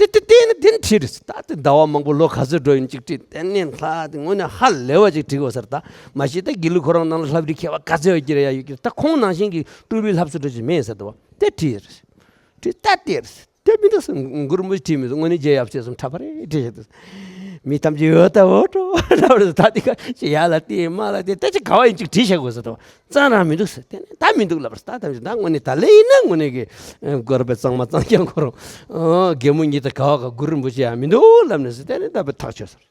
དེ་དེ་དེ་ནི་དེ་ནི་ཁྲིད་རེད། ད་དེ་ཟླ་བ་མང་པོ་ལོ་ག་ཚོད་འགྲོ་ཡིན་གཅིག་ཁྲིད། དེ་ནས་ལྷ་དེ་དངོས་གནས་ཧ་ལས་པ་ཅིག་ཁྲིད་དགོས་ཟེར། ད་མ་གཞི་ད་དགེ་ལུགས་ཁོ་རང་ནང་ལ་ལྷ་བྲིས་མཁས་པ་ག་ཚོད་ཡོད་ཀྱི་རེད། ཡ་ཡོད་ཀྱི་རེད། ད་ཁོང་ནང་བཞིན་གྱི་སྤྲུལ་པའི་ལྷ་བཟོ་འདྲ་ཅིག་མེད་ཟེར་འདུག་བ། དེ་ཁྲིད་རེད། ཁྲིད་ད་དེ་རེད། དེ་མི་འདུག་ཟེར། གུ་རུ་རིན་པོ་ཆེ་ཁྲིད་མི་འདུག་དངོས་གནས་རྗེ་ཡབ་སྲས་གསུམ་ཁྲ་པ་རེད་ཁྲིད་བཞག་འདུག་མི་ཐམས་ཅད་འོ་ད་འོ་ཀྲོ་ལབ་རེད། ད་དེ་ག་ཅི་ཡ་ལ་དེ་མ་ལ་དེ་ད་ཅི་ག་བ་ཡིན་གཅིག་ཁྲིད་བཞག་དགོས་ཟེར་འདུག་བ། རྩ་རང་མི་འདུག་ཟེར། དེ་ནས་ད་མི་འདུག་ལབ་རེད། ད་ཐམས་ཅད་ད་དངོས་གནས་ད་ལས་ཡིན་ན་དངོས་གནས་ཀྱི་སྐོར་པའི་གཙང་མ་གཙང་རྐྱང་ཁོ་རང་རྒན་མོ་གཉིས་ད་ག་བ་ག་གུ་རུ་རིན་པོ་ཆེ་ཡང་མི་འདུག་ལབ་ནས་ཟེར། དེ་ནས་ད་བུ་ཐག་ཆོད་ཟེར།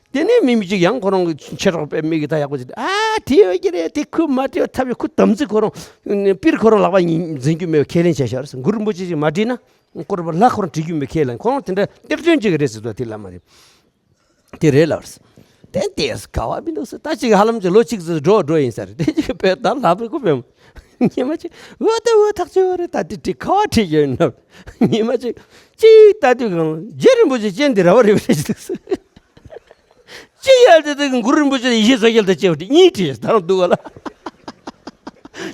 དེ་ནས་མི་མི་གཅིག་ཡང་ཁོ་རང་གི་མཆེད་གྲོགས་པའི་མི་གི་ད་ཡག་པོ་ཅིག་ཨ་དེ་ཡོད་ཀྱི་རེད། དེ་ཁོས་མ་དྲིས་པ་ཐབས་ཡོད། ཁོ་དམ་ཚིག་ཁོ་རང་པིར་ཁོ་རང་ལག་པ་གཉིས་འཛིན་རྒྱུ་མེད་པའི་ཁས་ལེན་བྱས་ཤག་རེད། གུ་རུ་རིན་པོ་ཆེ་ཅིག་མ་དྲིས་ན་སྐོར་པ་ལྷ་ཁོ་རང་དྲི་རྒྱུ་མེད་ཁས་ལེན། ཁོ་རང་དེ་འདྲ་གཏེར་སྟོན་ཅིག་རེད་ཟེར་དུས་དེ་ལ་མ་རེད། དེ་རེད་ལབ་རེད། དེ་དེ་ག་བ་མི་འདུག་ཟེར། ད་ཅིག་ཧ་ལམ་ཅིག་ལོ་གཅིག་ཙམ་འགྲོ་འགྲོ་ཡིན་ས་རེད། དེ་ཅིག་བས་ད་ལབ་རེད། ཁོ་བས་ཉི་མ་གཅིག་འོ་ད་འོ་ཐག་ཆོད་རེད། ད་དེ་དྲི་ག་བ་དྲི་ཡོད་ན། ཉི་མ་གཅིག་གཅིག་ལྟ་དུས་གང་རྗེ་རིན་པོ་ཆེ་སྤྱན་འདི་ར་བ་རེ་བ་རེ་ཅིག་འདུག་ཟེར། ཅི་ཡར་དེ་དེ་གུ་རུ་རིན་པོ་ཆེ་ཡེ་ཤེས་མཚོ་རྒྱལ་དང་བཅས་པ་དེ་གཉིས་བྲིས་ད་རང་འདུག་ག་ལ།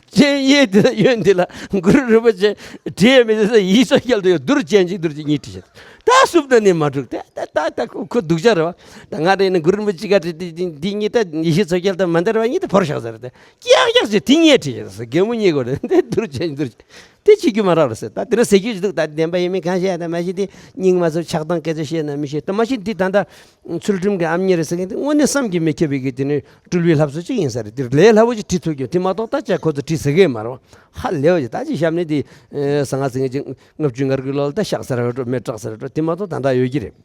ཅན་ཡེ་དེ་ཡོན་དེ་ལ་གུ་རུ་རིན་པོ་ཆེ་བྲིས་མི་དེ་ས་ཡེ་ཤེས་མཚོ་རྒྱལ་དུ་ཡོད་དུར་ཅན་ཅིག་དུར་ཅིག་གཉིས་བྲིས་ད་སུབ་ད་ནི་མ་འགྲུག་དེ་ད་ད་ད་ཁོ་ཁོ་སྡུག་ཅག་རེད་བ། ད་ང་རེ་ནི་གུ་རུ་རིན་པོ་ཆེ་ག་བྲིས་དེ་དེ་གཉིས་ད་ཡེ་ཤེས་མཚོ་རྒྱལ་དང་མན་དཱ་ར་བ་གཉིས་ད་བོར་བཞག་ཟེར་ཏེ་ཀྱག་ཀྱག་ཅིག་དེ་གཉིས་བྲིས་ད་ས་རྒན་མོ་གཉིས་གོ་རེད་དེ་དུར་ཅན་དུར་ཅན། དེ་བྱེད་རྒྱུ་མ་རག་རེད་ཟེར། ད་དེ་འདྲ་ཟེར་རྒྱུ་ཞིག་འདུག་ད་བདེན་པ་ཡིན་མིན་གང་ཤེས་ཡ། ད་མ་གཞི་དེ་སྙིང་མ་ཚོ་ཆགས་སྡང་སྐད་ཆ་བཤད་ན་མི་ཤེས། ད་མ་གཞི་འདི་ད་ལྟ་ཚུལ་ཁྲིམས་ཀྱི་ཨ་མྱེས་རེད་ཟེར་མཁན་དེ་དངོས་གནས་བསམ་གྱིས་མི་ཁྱབ་པའི་གི་དེ་ནི་སྤྲུལ་པའི་ལྷ་བཟོ་ཅིག་ཡིན་ས་རེད། དེ་ལས་སླ་བོ་ཅིག་བྲིས་ཐུབ་རྒྱུ་དེ་མ་གཏོགས་ད་ཅག་ཁོ་ཚོ་བྲིས་ཟེར་གི་མ་རེད་བ། ཧ་ལས་བ་ཅིག་ད་ཅིག་ཞབས་ནས་དེ་ཟང་ང་ཟིང་ངེ་ཅིག་ལྔ་བཅུ་ང་དགུའི་ལོ་ལ་ད་གཤགས་ས་རེད་འགྲོ། མེ་སྲེག་ས་རེད་འགྲོ། དེ་མ་གཏོགས་ད་ལྟ་ཡོད་ཀྱི་རེད།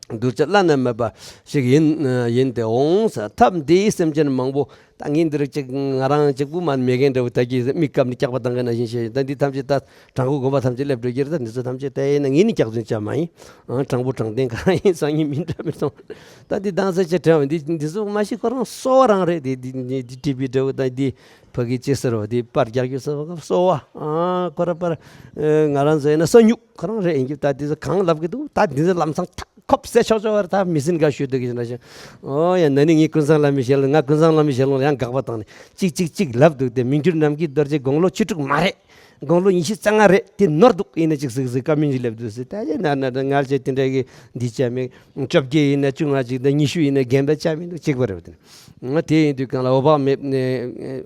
གདུལ་བྱ་བླ་ན་མེད་པ་ཞིག་ཡིན་ཡིན་ཏེ་འོང་ཟེར། ཐབས་འདིས་སེམས་ཅན་མང་པོ། ད་ངས་འདིར་ཅིག་ང་རང་གཅིག་པུ་མ་མེད་མཁན་འདྲ་བོ་ད་ཀྱི་མིག་བཀབ་ནས་སྐྱག་པ་བཏང་མཁན་ནང་བཞིན་བཤད། ད་འདི་ཐམས་ཅད་ད་དྲང་པོ་དགོན་པ་ཐམས་ཅད་སླེབས་འགྲོ་གི་རེད། ད་འདི་ཚོ་ཐམས་ཅད་ད་ཡིན་ན་ངས་ནི་སྐྱག་རྫུན་བྱ་མ་ཡིན། ཨང་དྲང་པོ་དྲང་བདེན་གང་ཡིན་སང་ཉིན་མིན་འདྲ་མི་སོང་། ད་འདི་དྭངས་གསལ་ཆེ་དྲན་བ་འདི་འདི་ཚོ་མ་གཞི་ཁོ་རང་གསོ་བ་རང་རེད། འདི་འདི་འདི་ཊི་བི་འདྲ་བོ་ད་འདི་ཕ་གི་ཅི་ཟེར་བ་འདི་པར་རྒྱག་རྒྱུ་ཟེར་བ་གསོ་བ། ཨང་ཁོ་ར་པར་ང་རང་ཚོ་ཡིན་ན་ས་སྨྱུག་ཁོ་རང་རེད། ཡིན་རྒྱུ་ད་དེ་ཚོ་གང་ལབ་གི་འདུག་ད་དེ་ཚོ་ལམ་སང་ཐག་ཁོབ་ཟེར་ཆོག་ཆོག་བར་ད་མི་སེམས་འགའ་ཞུ་འདུག་གི་ཞེ་ན་ཞེ། ཨོ་ཡ་ན་ནི་ངས་ཀུན་བཟང་བླ་མའི་ཞལ་ལུང་ང་ཀུན་བཟང་བླ་མའི་ཞལ་ལུང་ལ་ཡང་དགག་པ་བཏང་ནས་གཅིག་གཅིག་གཅིག་ལབ་འདུག་སྟེ། མི་འགྱུར་ནམ་མཁའི་རྡོ་རྗེ་དགུང་ལོ་བཅུ་དྲུག་མ་རེད། དགུང་ལོ་ཉི་ཤུ་རྩ་ལྔ་རེད། དེ་ནོར་འདུག་ཡིན་ན་གཅིག་ཟིག་ཟིག་བཀའ་མོལ་ཞིག་ལབ་འདུག་ཟེར། ད་ཅི་ན་ན་ད་ངར་ཅེ་དེ་འདྲ་གི་འདི་བྱ་མེད། བཅོ་བརྒྱད་ཡིན་ན་བཅོ་ལྔ་ཅིག་ད་ཉི་ཤུ་ཡིན་ན་རྒན་པ་བྱ་མི་འདུག་གཅིག་པ་རེད་བ། དེ་ནི་ང་དེ་ཡིན་དུས་གང་ལ་འོད་དཔག་མེད་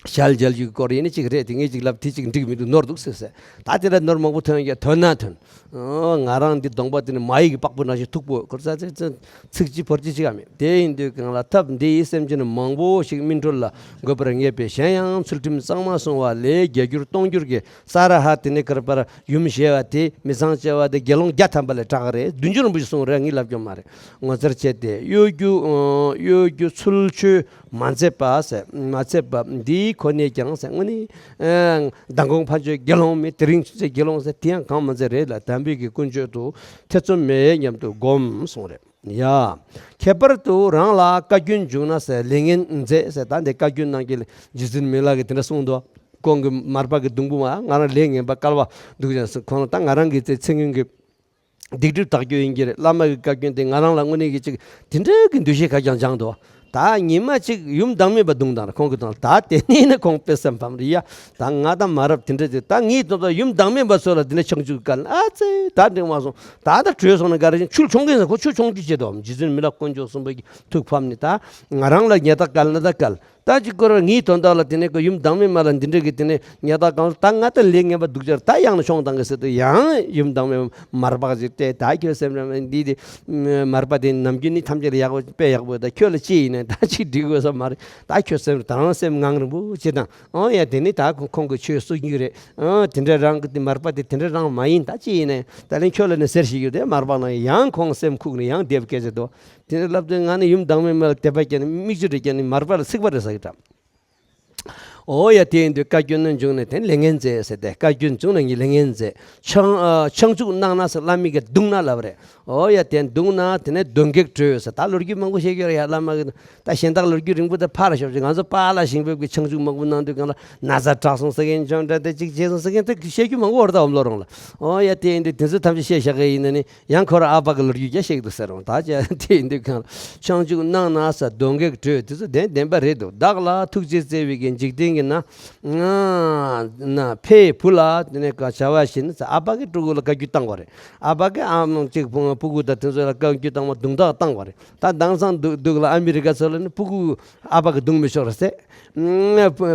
ཞལ་མཇལ་རྒྱུ་སྐོར་ཡིན་ན་གཅིག་རེད། དེ་ངས་གཅིག་ལབ་དེ་གཅིག་འགྲིག་མི་འདུག་ནོར་འདུག་ཟེར་ཟེར། ད་དེ་འདྲ་ནོར་མང་པོ་ཐོན་ཡ་ཐོན་ན་ཐོན། ཨོ་ང་རང་འདི་གདོང་པ་དེ་ནི་མ་ཡིག་གི་པགས་པོ་ནང་བཞིན་མཐུག་པོ་ཁོར་ས་ཚེ་ཚེ་ཚིག་གཅིག་བོར་གཅིག་ཅིག་ཨ་མེད། དེ་ཡིན་དུས་གང་ལ་ཐབས་འདི་ཡིས་སེམས་ཅན་མང་པོ་ཞིག་སྨིན་གྲོལ་ལ་འགོད་པར་ངེས་པས། གཞན་ཡང་ཚུལ་ཁྲིམས་གཙང་མ་བསྲུང་བ་ལས་བརྒྱ་འགྱུར་སྟོང་འགྱུར་གྱི་ས་ར་ཧ་དེ་ནི་ཀར་པར་ཡུམ་ཞེས་པ་དེ་མི་ཚངས་སྐྱེ་བ་དེ་དགེ་སློང་བརྒྱ་ཐམ་པ་ལས་དྲག་རེད། བདུན་ཅུ་རིན་པོ་ཆེ་གསུངས་རེད། ངས་ལབ་རྒྱུ་མ་རེད། ངོ་མཚར་ཆེ་སྟེ་གཡོ་སྒྱུ་གཡོ་སྒྱུ་ཚུལ་འཆོས་མ་མཛད་པ་ཟེར། མ་མཛད་པ་འདི་ཁོ་ནས་ཀྱང་ཟེར། དངོས་གནས་མདང་དགོང་ཕ་ཆོས་དགེ་སློང་མེད། དེ་རིང་ཆུ་ཚོད་དགེ་སློང་ཟེར་དེ་ཡང་གང་མ་མཛད་རེད་ལ། དམ་པའི་གི་ཀུན་སྤྱོད་དུ་ཐེ་ཚོམ་མེད་སྙམ་དུ་བསྒོམ་གསུངས་རེད། ཡ། ཁྱད་པར་དུ་རང་ལ་བཀའ་བཀྱོན་བྱུང་ན་ཟེར། ལས་ངན་མཛད་ཟེར། ད་འདི་བཀའ་བཀྱོན་གནང་གི་རྗེ་བཙུན་མི་ལ་གིས་དེ་འདྲ་གསུངས་འདུག་ཁོང་གི་མར་པ་གི་སྡོང་པོ་མ་ང་རང་ལས་ངན་པ་བསྐལ་པ་འདུག་ཀྱང་ཟེར། ཁོང་ལ་ད་ང་རང་གི་ཚེ་ཚེ་སྔོན་གྱི་སྡིག་སྒྲིབ་དག་རྒྱུ་ཡིན་གྱི་རེད། བླ་མ་གི་བཀའ་བཀྱོན་དེ་ང་རང་ལ་དངོས་གནས་ཀྱི་ཅིག་དེ་འདྲ་གི་འདུ་ཤེས་ཁ་རྐྱང་སྦྱངས་འདུག་ད་ཉི་མ་གཅིག་ཡུམ་བདག་མེད་པ་བརྡུངས་དང་ཁོང་གི་དང་ད་དེ་ནས་ནི་ཁོང་དཔེ་སེམས་ཕམ་རེད་ཡ། ད་ང་དང་མ་རབས་དེ་འདྲ་ཅིག་ད་ངའི་དོན་དག་ཡུམ་བདག་མེད་པ་ཚོ་ལ་དེ་འདྲ་ཆང་བཅུག་ག་ལ་ཨ་ཙེ་ད་འགྲིག་མ་སོང་། ད་ད་བྲོས་སོང་ན་ག་རེ་བཞིན་ཆུ་མཆོང་གིན་ཟེར། ཁོ་ཆུ་མཆོང་རྒྱུ་བྱེད་དོ། རྗེ་བཙུན་མི་ལ་དཀོན་མཆོག་གསུམ་པོ་གི་ཐུགས་ཕམ་ནས་ད་ང་རང་ལ་ཉེས་རྡུང་བཀལ་ན་ད་བཀལ། ད་ཅིག་སྐོར་ངའི་དོན་དག་ལ་དེ་ནས་ཁོ་ཡུམ་བདག་མེད་མ་ལ་འདི་འདྲ་གི་དེ་ནས་ཉེས་རྡུང་གང་ད་ང་ད་ལས་ངན་པ་སྡུག་ཅག་ད་ཡང་ན་ཤོང་དང་གི་ཟེར་དུས་ཡང་ཡུམ་བདག་མེད་མར་པ་ཞིག་སྟེ་ད་ཁྱོད་སེམས་རང་འདི་དེ་མར་པ་དེ་ནམ་རྒྱུན་ནི་ཐམས་ཅད་ལ་ཡག་པོ་དཔེ་ཡག་པོ་ད་ཁྱོད་ལ་ཅི་ཡིན་ནས་ད་ཅིག་འགྲིག་དགོས་ས་མ་རེད། ད་ཁྱོད་སེམས་ད་རང་སེམས་ངང་རིང་པོ་ཅི་དང་ཨང་ཡ་དེ་ནི་ད་ཁོང་གི་ཆོས་སུ་ཡིན་རེད། ཨང་དེ་འདྲ་རང་གི་དེ་མར་པ་དེ་དེ་འདྲ་རང་མ་ཡིན། ད་ཅི་ཡིན་ནས་ད་ལན་ཁྱོད་ལ་ནི་ཟེར་ཞིག་ཡོད་དེ་མར་པ་ན་ཡང་ཁོང་སེམས་ཁུག་ནས་ཡང་བསྡད་པ་སྐད་ཆ་དོ། དེ་ནས་ལབ་དུས་ང་ནི་ཡུམ་བདག་མེད་མ་ལ་དད་པ་བསྐྱེད་ནས་མིག་ཆུ་རེ་བསྐྱལ་ནས་མར་པ་ལ་ཚིག་པ་རེ་ཟ་གི་འདྲ། ཨོ་ཡ། དེ་ཡིན་དུས་བཀའ་བཀྱོན་ནི་བྱུང་ནས་དེ་ལས་ངན་མཛད་ཟེར་ཏེ། བཀའ་བཀྱོན་བྱུང་ནས་ངས་ལས་ངན་མཛད། ཆང་ཨ་ཆང་བཅུག་གནང་ན་ཟེར། བླ་མའི་གིས་བརྡུངས་ན་ལབ་རེད། ཨོ་ཡ། དེ་བརྡུངས་ན་དེ་ནས་གདོན་བགེགས་བྲོས་ཟེར། ད་ལོ་རྒྱུས་མང་པོ་བཤད་རྒྱུ་རེད་ཡ། བླ་མ་གི་ད་གཞན་དག་ལོ་རྒྱུས་རིང་པོ་དེ་ཕར་ཞོག་ཅིག་ང་ཚོ་པཱ་ལགས་ཞིང་ཕེབས་ཀྱི་ཆང་བཅུག་མང་པོ་གནང་དུས་གང་ལ་ན་ཚ་དྲག་སོང་ཟེར་མཁན། ཆང་དྲག་དེ་གཅིག་བྱས་སོང་ཟེར་མཁན་དེ་བཤད་རྒྱུ་མང་པོ་བར་ད་འོམ་ལོ་རང་ལ། ཨོ་ཡ། དེ་ཡིན་དུས་དེ་ཚོ་ཐམས་ཅད་བཤད་བཞག་གི་ཡིན་ན་ནི། ཡང་ཁོ་རང་ཨ་ཕ་གི་ལོ་རྒྱུས་ཀྱང་བཤད་ཀྱི་འདུག་ཟེར་རུང་། ད་ཅི་དེ་ཡིན་དུས་གང་ལ་ཆང་བཅུག་གནང་ན་ཟེར། གདོན་བགེགས་བྲོས། དེ་ཚོ་བདེན་བདེན་པ་རེད་འདུག་བདག་ལ་ཐུགས་རྗེས་བརྩེ་བའི་གི་འཇིག་རྟེན་གྱི་ན་ན་ཕའི་བུ་ལ་དེ་ནས་བྱ་བ་བཞིན་ཟེར། ཨ་ཕ་གི་ཕྲུ་གུ་ལ་བཀའ་བཀྱོན་བཏང་བ་རེད། ཨ་ཕ་གི་ཨ་མ་གཅིག་ཕྲུ་གུ་དང་དེ་ཚོ་ལ་བཀའ་བཀྱོན་བཏང་བ་རྡུང་རྡེག་བཏང་བ་རེད། ད་དེང་སང་འདུག་འདུག་ལ་ཨ་མི་རི་ཀ་ཚོ་ལ་ནི་ཕྲུ་གུ་ཨ་ཕ་གི་བརྡུང་མི་ཆོག་རེད་ཟེར།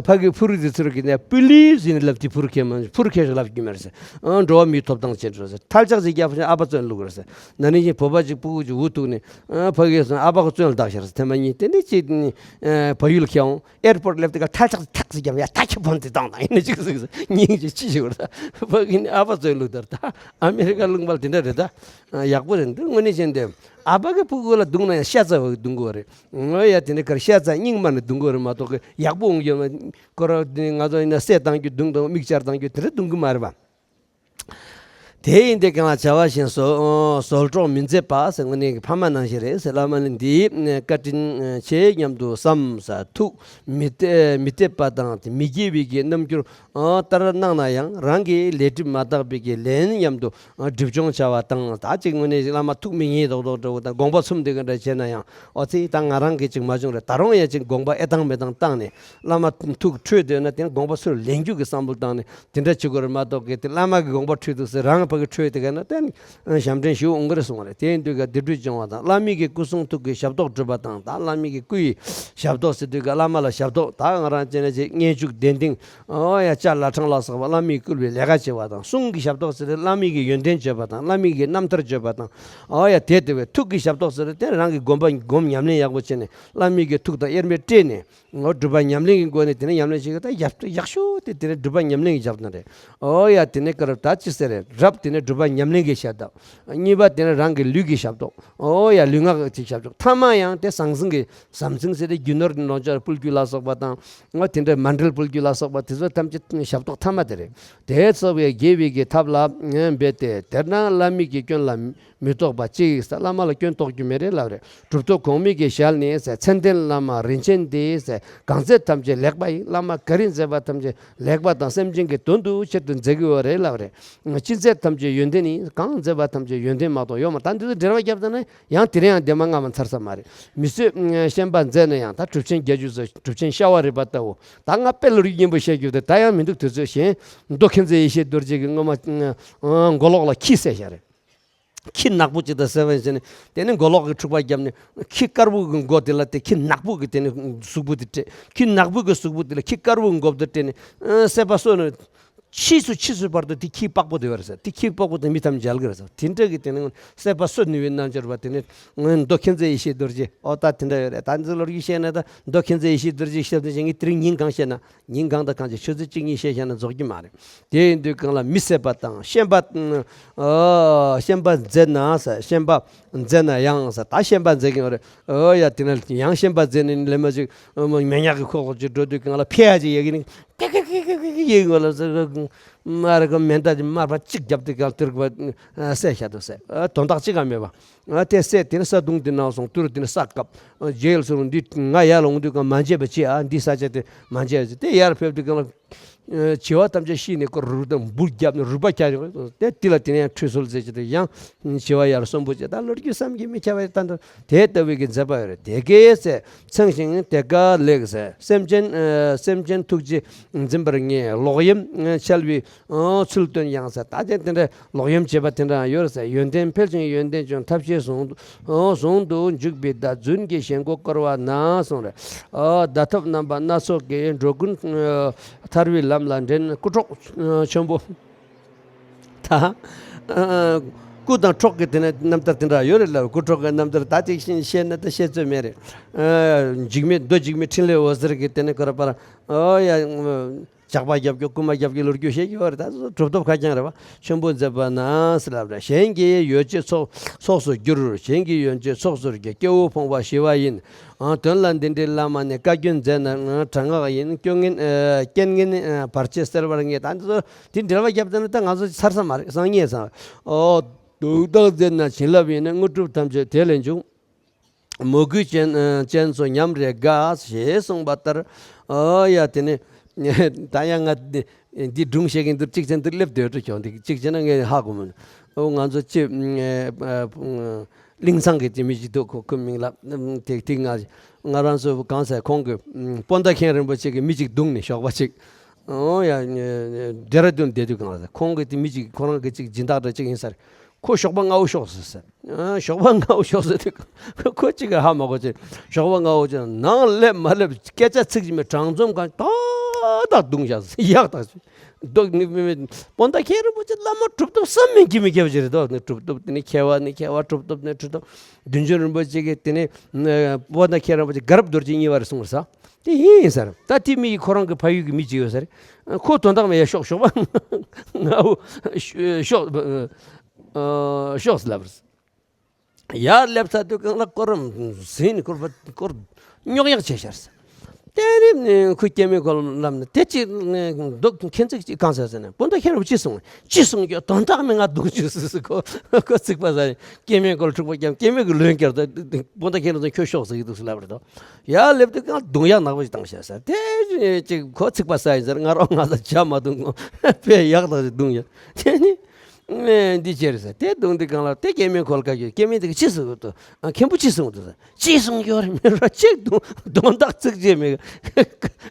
ཕ་གི་ཕུ་རུ་དེ་ཚུར་གི་ནས་པུ་ལི་སི་ཡིན་ལབ་དེ་ཕུ་རུ་ཁས་མ་ཕུ་རུ་ཁས་ཤིག་ལབ་རྒྱུ་མེད་ཟེར། འགྲོ་བ་མིའི་ཐོབ་ཐང་བྱེད་འགྲོ་ཟེར། ཐལ་ལྕག་ཅིག་རྒྱབ་ཕྱིན་ཨ་ཕ་བཙོན་བླུག་རེད་ཟེར། ན་ནིང་བཞིན་བོད་པ་ཅིག་ཕྲུ་གུ་ཅིག་འུ་ཐུག་ནས་ཕ་གིས་སོང་ཨ་ཕ་གི་བཙོན་ལ་བཏགས་ཤག་ཟེར། ཐེངས་མ་གཉིས། དེ་ནས་ཅིག་བལ་ཡུལ་ཁྱེར་འོང་། ཨེར་པོར་ཊི་སླེབས་དུས་ཀ་ཐལ་ལྕག་ཅིག་ཐག་ཅིག་རྒྱབ་ཡ། ད་ཁྱི་ཕོན་དེ་བཏང་དང་ཡིན་ན་ཅིག་ཟིག་ཟེར། སྙིང་རྗེ་ཅི་ཞིག་བར་ད་ཕ་གི་ནས་ཨ་ཕ་བཙོན་བླུག་དར། ད་ཨ་མི་རི་ཀ་ལུང་པ་ལ་དེ་འདྲ་རེད། ད་ཡག་པོ་རེད་འདུག་དངོས་གནས་བྱས་ན་དེ་ཨ་ཕ་གི་ཕྲུ་གུ་ལ་བརྡུངས་ན་ཡང་ཤ་ཚ་བ་གི་བརྡུང་དགོས་རེད། ངོ་ཡ་དེ་འདྲ་གར་ཤ་ཚ་སྙིང་དམར་ནས་བརྡུང་དགོས་རེད་མ་གཏོགས་གི་ཡག་པོ་འོང་རྒྱུ་མ། ཁོ་རང་དེ་ང་ཚོ་ཡིན་ན་གསེར་བཏང་རྒྱུ་བརྡུང་དང་མིག་ཅར་བཏང་རྒྱུ་དེ་འདྲ་བརྡུང་གི་མ་རེད་པ། དེ་ཡིན་དེ་གང་ལ་བྱ་བ་གཞན་སོ་ཟོལ་གྲོགས་མི་མཛད་པ་ཟེར། དངོས་གནས་ཀྱི་ཕ་མ་ནང་བཞིན་རེད་ཟེར། བླ་མ་ནི་འདིའི་བཀའ་དྲིན་ཆེ་སྙམ་དུ་བསམ་ཟེར། ཐུགས་མི་གཏད་མི་གཏད་པ་དང་མི་དགྱེས་པའི་གི་རྣམ་འགྱུར་ལྟར་སྣང་ན་ཡང་། རང་གིས་ལས་སྒྲིབ་མ་དག་པའི་གི་ལན་སྙམ་དུ་སྒྲིབ་སྦྱོང་བྱ་བ་དང་། ད་ཅིག་དངོས་གནས་བླ་མ་ཐུགས་མི་མཉེས་མདོག་མདོག་འདྲ་བོ་དང་དགོངས་པ་ཚུམ་དེ་ག་འདྲ་བྱས་ན་ཡང་། ཨོ་ཙི་ད་ང་རང་གིས་ཅིག་མ་བྱུང་རེད། ད་རུང་ཡང་ཅིག་དགོངས་པ་ཨེ་བཏང་མེད་བཏང་བཏང་ནས་བླ་མ་ཐུགས་ཁྲོས་འདོད་ན་དེ་དགོངས་པ་ཚུར་ལེན་རྒྱུ་གི་བསམ་བློ་བཏང་ནས། དེ་འདྲ་བྱེད་དགོས་རེད་མ་གཏོགས་གི་དེ་བླ་མ་གི་དགོངས་པ་ཁྲོས་འདུག་ཟེར་རང་ཕ་གི་ཁྲོས་དེ་ག་ན་བརྟེན་ཞབས་འདྲེན་ཞུ་འོང་གི་རེད་གསུངས་པ་རེད། དེ་ཡིན་དུས་ཀ་སྡིག་སྒྲིབ་སྦྱོང་བ་དང་བླ་མའི་གི་སྐུ་གསུང་ཐུགས་ཀྱི་ཞབས་ཏོག་སྒྲུབ་པ་དང་། ད་བླ་མའི་གི་སྐུ་ཡི་ཞབས་ཏོག་ཟེར་དུས་ཀ་བླ་མ་ལ་ཞབས་ཏོག་ད་ང་རང་བྱས་ན་ཅིག་མཉེས་སྤྱོད་གདན་སྟེང་ཨོ་ཡ་ཅ་ལ་ཁྲང་ལ་སོགས་པ་བླ་མའི་སྐུ་ལ་ལས་ཀ་བྱེད་པ་དང་། གསུང་གི་ཞབས་ཏོག་ཟེར་ཏེ་བླ་མའི་གི་ཡོན་ཏན་བརྗོད་པ་དང་བླ་མའི་གི་རྣམ་ཐར་བརྗོད་པ་དང་། ཨོ་ཡ་དེ་ལྟ་བུའི་ཐུགས་ཀྱི་ཞབས་ཏོག་ཟེར་ཏེ་རང་གི་སྒོམ་པ་སྒོམ་ཉམས་ལེན་ཡག་པོ་བྱས་ནས་བླ་མའི་གི་ཐུགས་དང་དབྱེར་མེད་སྤྲད་ནས། ངོ་སྒྲུབ་པ་ཉམས་ལེན་གྱི་སྒོ་ནས་དེ་ནས་ཉམས་ལེན་བྱེད་ཀྱི་ད་ཡག་ཡག་ཤོས་དེ་དེ་ནས་སྒྲུབ་པ་ཉམས་ལེན་གྱི་ཞབས་ཏོག་རེད། ཨོ་ཡ་དེ་ནས་ཀ་རབ་ད་ཅི་ཟེར་རེད། རབ་དེ་ནས་སྒྲུབ་པ་ཉམས་ལེན་གྱི་ཞབས་ཏོག་གཉིས་པ་དེ་ནས་རང་གི་ལུས་ཀྱི་ཞབས་ཏོག་ཨོ་ཡ་ལུས་ངག་གི་ཞབས་ཏོག་ཐ་མ་ཡང་དེ་ཟང་ཟིང་གི་ཟང་ཟིང་ཟེར་ཏེ་རྒྱུ་ནོར་ལོངས་སྤྱོད་ཕུལ་རྒྱུ་ལ་སོགས་པ་དང་། ཨོ་དེ་འདྲ་མཎྜལ་ཕུལ་རྒྱུ་ལ་སོགས་པ་དེ་ཚོ་ཐམས་ཅད་ཞབས་ཏོག་ཐ་མ་དེ་རེད། དེ་ཚོ་བའི་དགེ་བའི་གི་ཐབས་ལ་འབད་དེ་དེར་སྣང་བླ་མའི་གི་སྐྱོན་ལ་མི་རྟོག་པ་གཅིག་ཟེར། བླ་མ་ལ་སྐྱོན་རྟོག་རྒྱུ་མེད་རེད་ལབ་རེད། གྲུབ་ཐོབ་གོང་མའི་གི་ཞལ་ནས་ཟེར། མཚན་ལྡན་བླ་མ་རིན་ཆེན་འདི་ཟེར། གང་མཛད་ཐམས་ཅད་ལེགས་པ་ཡིན། བླ་མ་ག་རེ་མཛད་པ་ཐམས་ཅད་ལེགས་པ་དང་སེམས་ཅན་གྱི་དོན་དུ་ཆེད་དུ་མཛད་ཀྱི་ཡོད་རེད་ལབ་རེད། ཅི་མཛད་ཐམས་ཅད་ཡོན་ཏན་ཡིན། གང་མཛད་པ་ཐམས་ཅད་ཡོན་ཏན་མ་གཏོགས་ཡོད་མ། ད་འདི་ཚོ་འགྲེལ་བ་བརྒྱབ་ཙ་ན་ཡང་དེ་རིང་ཡང་འདས་མ་སྔ་མ་ཚར་ས་མ་རེད། མི་བཟོད་ཤན་པ་མཛད་ན་ཡང་ད་གྲུབ་ཆེན་བརྒྱད་ཅུ་ཟེར་གྲུབ་ཆེན་ཤ་བ་རི་པ་ལྟ་བུ། ད་ང་དཔེ་ལོ་རྒྱུས་སྙན་པོ་བཤད་རྒྱུ་དེ་ད་ཡང་མི་འདུག་དུས་ཚོད་གཞན། མདོ་མཁྱེན་བརྩེ་ཡེ་ཤེས་རྡོ་རྗེ་གིས་སྔོན་མ་མགོ་ལོག་ལ་ཁྱི་བསད་བཞག་རེད། ཁྱི་ནག་པོ་ཅིག་དང་བསད་པ་བྱས་ནས་དེ་ནས་མགོ་ལོག་གི་འཁྲུག་པ་བརྒྱབ་ནས་ཁྱི་དཀར་པོ་གི་མགོ་དེ་ལ་དེ་ཁྱི་ནག་པོ་གི་དེ་ནས་གཟུགས་པོ་དེ་སྤྲད། ཁྱི་ནག་པོ་གི་གཟུགས་པོ་དེ་ལ་ཁྱི་དཀར་པོ་གི་མགོ་དེ་སྤྲད་ནས་བསད་པ་གསོད་ནས། ཕྱིས་སུ་ཕྱིས་སུ་བར་དུ་དེ་ཁྱི་པགས་པོ་དེ་ཡོད་རེད་ཟེར། དེ་ཁྱི་པགས་པོ་དེ་མི་ཐམས་ཅད་མཇལ་གི་རེད་ཟེར། དེ་འདྲ་གི་དེ་ནས་བསད་པ་གསོད་ནུས་པའི་རྣལ་འབྱོར་པ་དེ་ནས་མདོ་མཁྱེན་བརྩེ་ཡེ་ཤེས་རྡོ་རྗེ། ཨོ་ད་དེ་འདྲ་ཡོད་རེད། ད་འདི་ལོ་རྒྱུས་བཤད་ན་ད་མདོ་མཁྱེན་བརྩེ་ཡེ་ཤེས་རྡོ་རྗེ་ཞབས་དེ་བྱས་ངས་དེ་རིང་ཉིན་གང་བཤད་ན། ཉིན་གང་དང་གང་ཅིག་ཆུ་ཚོད་གཅིག་གཉིས་བཤད་བཞག་ན་རྫོགས་ཀྱི་མ་རེད། དེ་ཡིན་དུས་གང་ལ་མི་བསད་པ་དང་ཤན་པ། ཨོ་ཤན་པ་མཛད་ན་ཟེར། ཤན་པ་མཛད་ན་ཡང་ཟེར། ད་ཤན་པ་མཛད་ཀྱི་ཡོད་རེད། ཨོ་ཡ་དེ་ན་ཡང་ཤན་པ་མཛད་ནས་ལས་མ་ཅིག་མེ་ཉག་གི་ཁོག་ཁོག་ཅིག་འགྲོ་དུས་གང་ལ་ཕེ་ཡ་ཅིག་ཡ་གི་ནི། ཀི་ཀི་ཀི་ཀི་ཀི་ཀི་ཡིན་གོ་ལ་ཟེར། མ་རེད་གོ་མེ་མདའ་ཅིག་མར་པ་གཅིག་བརྒྱབ་དུས་གང་དུར་གི་བ་བསད་བཞག་འདུག་ཟེར། དོན་དག་གཅིག་ཀ་མེད་པ། དེ་བསད་དེ་ནི་ས་དུང་དེ་ནང་སོང་དུར་དེ་ནི་ས་བཀབ། རྗེས་ལ་སོང་འདི་ང་ཡར་ལ་འོང་དུས་གང་མ་བརྗེད་པ་བྱེད་ཨ། འདི་ས་ཆ་དེ་མ་བརྗེད་ཟེར། དེ་ཡར་ཕེབས་དུས་གང་ལ་བྱི་བ་ཐམས་ཅད་ཤི་ནས་ཁོ་རུ་དང་འབུར་བརྒྱབ་ནས་རུས་པ་ཁྱེར་ཡོང་དེ་དེ་ལ་དེ་ནས་ཁྲུས་གསོལ་མཛད་ཅིག་དང་ཡང་བྱི་བ་ཡར་གསོན་པོ་བྱེད། ད་ལོ་རྒྱུས་བསམ་གྱིས་མི་ཁྱབ་པ་ད་འདུག་དེ་ལྟ་བུའི་གི་མཛད་པ་ཡོད་རེད། དེ་སྐད་ཟེར། མཚན་ཞིང་དེ་ཀ་ལེགས་ཟེར། སེམས་ཅན་ཨ་སེམས་ཅན་ཐུགས་རྗེ་འཛིན་པར་ངེས། ལོག་གཡེམ་འཆལ་བའི་ཨ་ཚུལ་སྟོན་ཡང་ཟེར། ད་དེ་དེ་འདྲ་ལོག་གཡེམ་བྱེད་པ་དེ་འདྲ་ཡང་ཡོད་རེད་ཟེར། ཡོན་ཏན་འཕེལ་ཞིང་ཡོན་ཏན་ཅུང་ཐབས་ཤེས་ཟུང་དུ་ཨ་ཟུང་དུ་འཇུག་པའི་བརྡ། རྫུན་གྱི་ཞེན་ཁོག་བསྐོར་བ་ན་གསུངས་རེད། ཨ་བརྡ་ཐབས་རྣམ་པ་སྣ་ཚོགས་ཀྱིས་འགྲོ་ཀུན་ཨ་ཐར་བའི་ལམ་ལ་འདྲེན། རྐུ་འཕྲོག་ཨ་ཆེན་པོ། ད་ཨ་རྐུ་དང་འཕྲོག་གི་དེ་ནས་རྣམ་ཐར་དེ་འདྲ་ཡོད་རེད་ལ། རྐུ་འཕྲོག་གི་རྣམ་ཐར་ད་ཅིག་བཤད་བཤད་ན་ད་བཤད་ཚོད་མེད་རེད། ཨ་འཇིགས་མེད་མདོ་འཇིགས་མེད་འཕྲིན་ལས་འོད་ཟེར་གྱི་དེ་ནས་ཁོ་ར་པར་ཨོ་ཡ། ཇག་པ་རྒྱབ་རྒྱུ་རྐུན་མ་རྒྱབ་རྒྱུ་ལོ་རྒྱུས་བཤད་ཀྱི་ཡོད་རེད། ད་གྲུབ་ཐོབ་ཁ་རྐྱང་རེད་བ། ཆེན་པོ་མཛད་པ་ན་ཟེར་ལབ་རེད། གཞན་གྱི་ཡོན་ཆེ་ཚོགས་ཚོགས་སུ་འགྱུར། གཞན་གྱི་ཡོན་ཆེ་ཚོགས་སུ་འགྱུར། སྐྱེ་བོ་ཕོངས་པ་ཞི་བ་ཡིན། ཨ་དོན་ལ་འདི་འདྲའི་བླ་མ་ནི། བཀའ་བཀྱོན་མཛད་ན་དྲག་སྔགས་ཡིན། སྐྱོན་ངན་ཨ་སྐྱོན་ངན་ཨ་བར་ཆད་སེལ་བར་ངེས། ད་འདི་ཚོ་དེ་འགྲེལ་པ་བརྒྱབ་ཙམ་ན་ད་ང་ཚོ་ཚར་ས་མ་རེད། སང་ཉིན་སང་ཨོ། དུག་དག་མཛད་ན་བྱིན་རླབས་ཡིན། དངོས་གྲུབ་ཐམས་ཅད་དེ་ལས་འབྱུང་། མོས་གུས་ཅན་ཨ་ཅན་ཚོ་ཉམས་རེ་དགའ། ཞེས་གསུངས་པ་ལྟར། ཨོ་ཡ་དེ་ནི་ད་ཡང་ང་འདི་སྒྲུང་བཤད་མཁན་འདིར་གཅིག་ཅན་འདིར་སླེབས་སྡོད་འགྲོ་ཁྱོད་འདི་གཅིག་བྱས་ན་ངས་ཧ་གོ་མིན། ཨོ་ང་ཚོ་ཅི་ཨ་ཨ་གླིང་ཚང་གི་དེ་མི་ཅིག་འདུག་ཁོ་ཁོ་མིང་ལ་དེ་དེ་ང་ང་རང་ཚོ་གང་ཟེར་ཁོང་གི་ཨ་སྤོན་ཟླ་མཁན་རིན་པོ་ཆེ་གི་མི་ཅིག་བརྡུངས་ནས་ཞོགས་པ་ཅིག་ཨོ་ཡ་ཌེ་ར་ཌུན་བསྡད་དུས་གང་ལ་ཁོང་གི་དེ་མི་ཅིག་ཁོ་རང་གི་ཅིག་སྦྱིན་བདག་འདྲ་ཅིག་ཡིན་ས་རེད། ཁོ་ཞོགས་པ་སྔ་བོ་ཤོག་ཟེར་ཟེར། ཨ་ཞོགས་པ་སྔ་བོ་ཤོག་ཟེར་དུས་ཁོ་གཅིག་གི་ཧ་མ་གོ་ཅིག་ཞོགས་པ་སྔ་བོ་ཅིག་ནང་སླེབས་མ་སླེབས་སྐད་ཆ་ཚིག་གཅིག་མེད། དྲང་འཛོམས་གང་ཏག་ཏག་བརྡུངས་བཞག་ཟེར། ཡག་ཐག་ཆོད། སྤོན་ཟླ་མཁན་རིན་པོ་ཆེ་བླ་མ་གྲུབ་ཐོབ་བསམ་མིན་གྱི་མི་སྐྱེ་བ་ཅིག་རེད་དོ། ནི་གྲུབ་ཐོབ་དེ་ནི་མཁས་པ་ནི་མཁས་པ། གྲུབ་ཐོབ་ནི་གྲུབ་ཐོབ། བདུད་འཇོམས་རིན་པོ་ཆེ་གིས་དེ་ནི་སྤོན་ཟླ་མཁན་རིན་པོ་ཆེ་དགའ་རབ་རྡོ་རྗེ་གཉིས་པ་རེད་གསུངས་རེད་ས། དེ་ཡིན་ཡིན་ས་རེད། ད་དེ་མི་ཡི་ཁོ་རང་གི་ཕ་ཡུལ་གྱི་མི་ཅིག་ཡོད་ས་རེད། ཁོ་དོན་དག་མེད་ཡ་ཤོག་ཞོགས་པ་སྔ་བོ་ཤོག་ཨ་ཤོག་ཟེར་ལབ་རེད། ཡར་སླེབས་ཚར་དུས་གང་ལ་སྐོར་ཟིན་སྐོར་སྐོར་རྙོག་ཡག་བྱས་ཤར་ཟེར། དེ་རིང་ཁོས་སྐྱེ་དམན་ཁོ་ལ་ལབ་ནས་དེ་ཅི་འདུག་མཁྱེན་ཚིག་ཅིག་གང་ཟེར་ཟེར་ནས་སྤོན་ཟླ་མཁན་རིན་པོ་ཆེ་གསུངས། ཅི་གསུང་རྒྱུ་དོན་དག་མེད། ང་རྡུང་རྒྱུ་ཟེར་ཟེར་ཁོ་ཁོ་ཚིག་པ་ཟ་ནས་སྐྱེ་དམན་ཁོ་ལ་འཁྲུག་པ་བརྒྱབ། སྐྱེ་དམན་གྱི་ལོན་བསྐྱར་ད་སྤོན་ཟླ་མཁན་རིན་པོ་ཆེ་ཁྱོད་ཤོག་ཟེར་གྱི་འདུག་ཟེར་ལབ་རེད་དོ། ཡར་སླེབས་དུས་གང་རྡུང་ཡག་ནག་པོ་ཞིག་བཏང་ཤག་ཟེར། དེ་ཅིག་ཁོ་ཚིག་པ་ཟ་ཡིན་ཟེར། ང་རང་ང་ཚོ་ཇ་མ་བཏུང་གོང་དཔེ་ཡག་ཐག་ཅིག་བརྡུངས་ཡོད། དེ་ནི་ཨེ་འདི་བྱས་རེད་ཟེར། དེ་བརྡུངས་དུས་གང་ལ་དེ་སྐྱེ་དམན་ཁོ་ལ་བཀའ་བཀྱོན། སྐྱེ་དམན་དེ་གིས་ཅི་གསུང་གི་འདུག་ཨ་མཁན་པོ་ཅི་གསུང་གི་འདུག་ཟེར། ཅི་གསུང་རྒྱུ་རེད། མི་རོ་གཅིག་བརྡུངས་དོན་དག་ཚིག་གཅིག་མེད།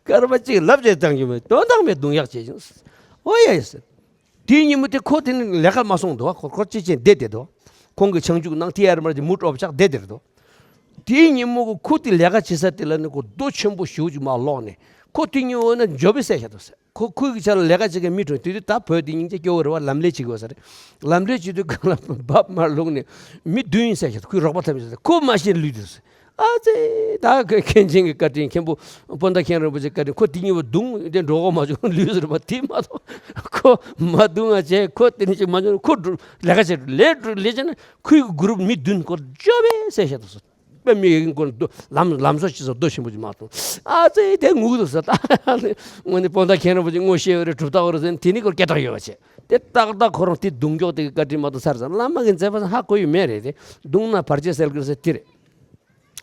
སྐར་མ་གཅིག་ལབ་བྱས་བཏང་རྒྱུ་མེད། དོན་དག་མེད་བརྡུངས་ཡག་བྱས་བྱུང་། ཨོ་ཡ་ཡ་ཟེར། དེའི་ཉིན་མོ་དེ་ཁོ་དེ་ནི་ལས་ཀར་མ་སོང་འདུག་ཁོ་ཁོ་ཅི་བྱེད་བསྡད་བསྡད་འདུག་ཁོང་གི་ཆང་བཅུག་ནང་ཏི་ཨར་མར་དེ་མུ་ཏོག་ཆགས་བསྡད་བསྡད་འདུག་དེའི་ཉིན་མོ་ཁོ་དེ་ལས་ཀ་བྱེད་ས་དེ་ལ་ནི་ཁོ་རྡོ་ཆེན་པོ་ཞེ་པོ་ཅིག་མར་སློག་ནས་ཁོ་དེ་ཉིན་འོ་ན་འཇོ་བེ་བསད་བཞག་འདུག་ཟེར། ཁོ་ཁོའི་གི་ཆ་ལ་ལས་ཀ་བྱེད་མཁན་མི་གྲོངས་དུས་དུས་ད་བོད་དེ་སྙིང་རྗེ་སྐྱོ་བོ་རེད་བ། ལམ་ལས་བྱེད་དགོས་ས་རེད། ལམ་ལས་བྱེད་དུས་གང་ལ་འབབ་མར་ལོག་ནས་མི་བདུན་བསད་བཞག་འདུག་ཁོའི་རོགས་པ་ཐམས་ཅད་ཁོ་མ་ཤེས་ལུས་འདུག་ཟེར། ཨ་ཙི། ད་ཁོས་མཁན་ཆེན་གྱི་བཀའ་དྲིན། མཁན་པོ་སྤོན་ཟླ་མཁན་རིན་པོ་ཆེའི་བཀའ་དྲིན། ཁོ་དེ་གཉིས་པོ་བརྡུངས་ཏེ་འགྲོ་དགོས་མ་བྱུང་ལུས་ཟེར་བ་དེ་མ་གཏོགས་ཁོ་མ་བརྡུངས་ང་བྱས། ཁོ་དེ་ནས་ཅིག་མ་བྱུང་ཁོ་འགྲོ་ལས་ཀ་བྱས་ལས་འགྲོ་ལས་བྱས་ན་ཁོའི་གུ་རུབ་མི་བདུན་ཁོ་འཇོ་བེ་བསད་བཞག་འདུག་ཟེར། དཔེ་མི་ཡིན་ཁོ་ལམ་ལམ་བཟོ་བྱེད་ས་རྡོ་ཆེན་པོ་ཅིག་མར་བརྡུངས། ཨ་ཙི་དེ་ངུ་གི་འདུག་ཟེར། ད་དངོས་གནས་སྤོན་ཟླ་མཁན་རིན་པོ་ཆེ་ངོ་ཤེས་ཡོད་རེད། གྲུབ་རྟགས་ཡོད་རེད་ཟེར་ནས་དེ་ནི་ཁོར་སྐད་གྲགས་ཡོད་པ་བྱས། དེ་ཏག་ཏག་ཁོ་རང་དེ་བརྡུངས་ཀྱོག་དེ་གི་བཀའ་དྲིན་མ་གཏོགས་ཚར་ཟེར། བླ་མ་གི་མཛད་པ་ཧ་གོ་ཡི་མེད་རེད། དེ་བརྡུངས་ན་བར་ཆད་སེལ་གི་རེད་ཟེར་དེ་རེད།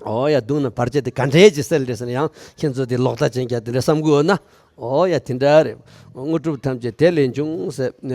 ཨོ་ཡ་བརྡུངས་ན་བར་ཆད་དེ་ག་འདྲས་ཅིག་སེལ་རེད་ཟེར་ན་ཡང་ཁྱེད་ཚོ་དེ་ལོག་ལྟ་ཅན་རྒྱག་དེ་འདྲ་བསམ་གི་འོ་ན། ཨོ་ཡ་དེ་འདྲ་རེད། དངོས་གྲུབ་ཐམས་ཅད་དེ་ལས་འབྱུང་ཟེར།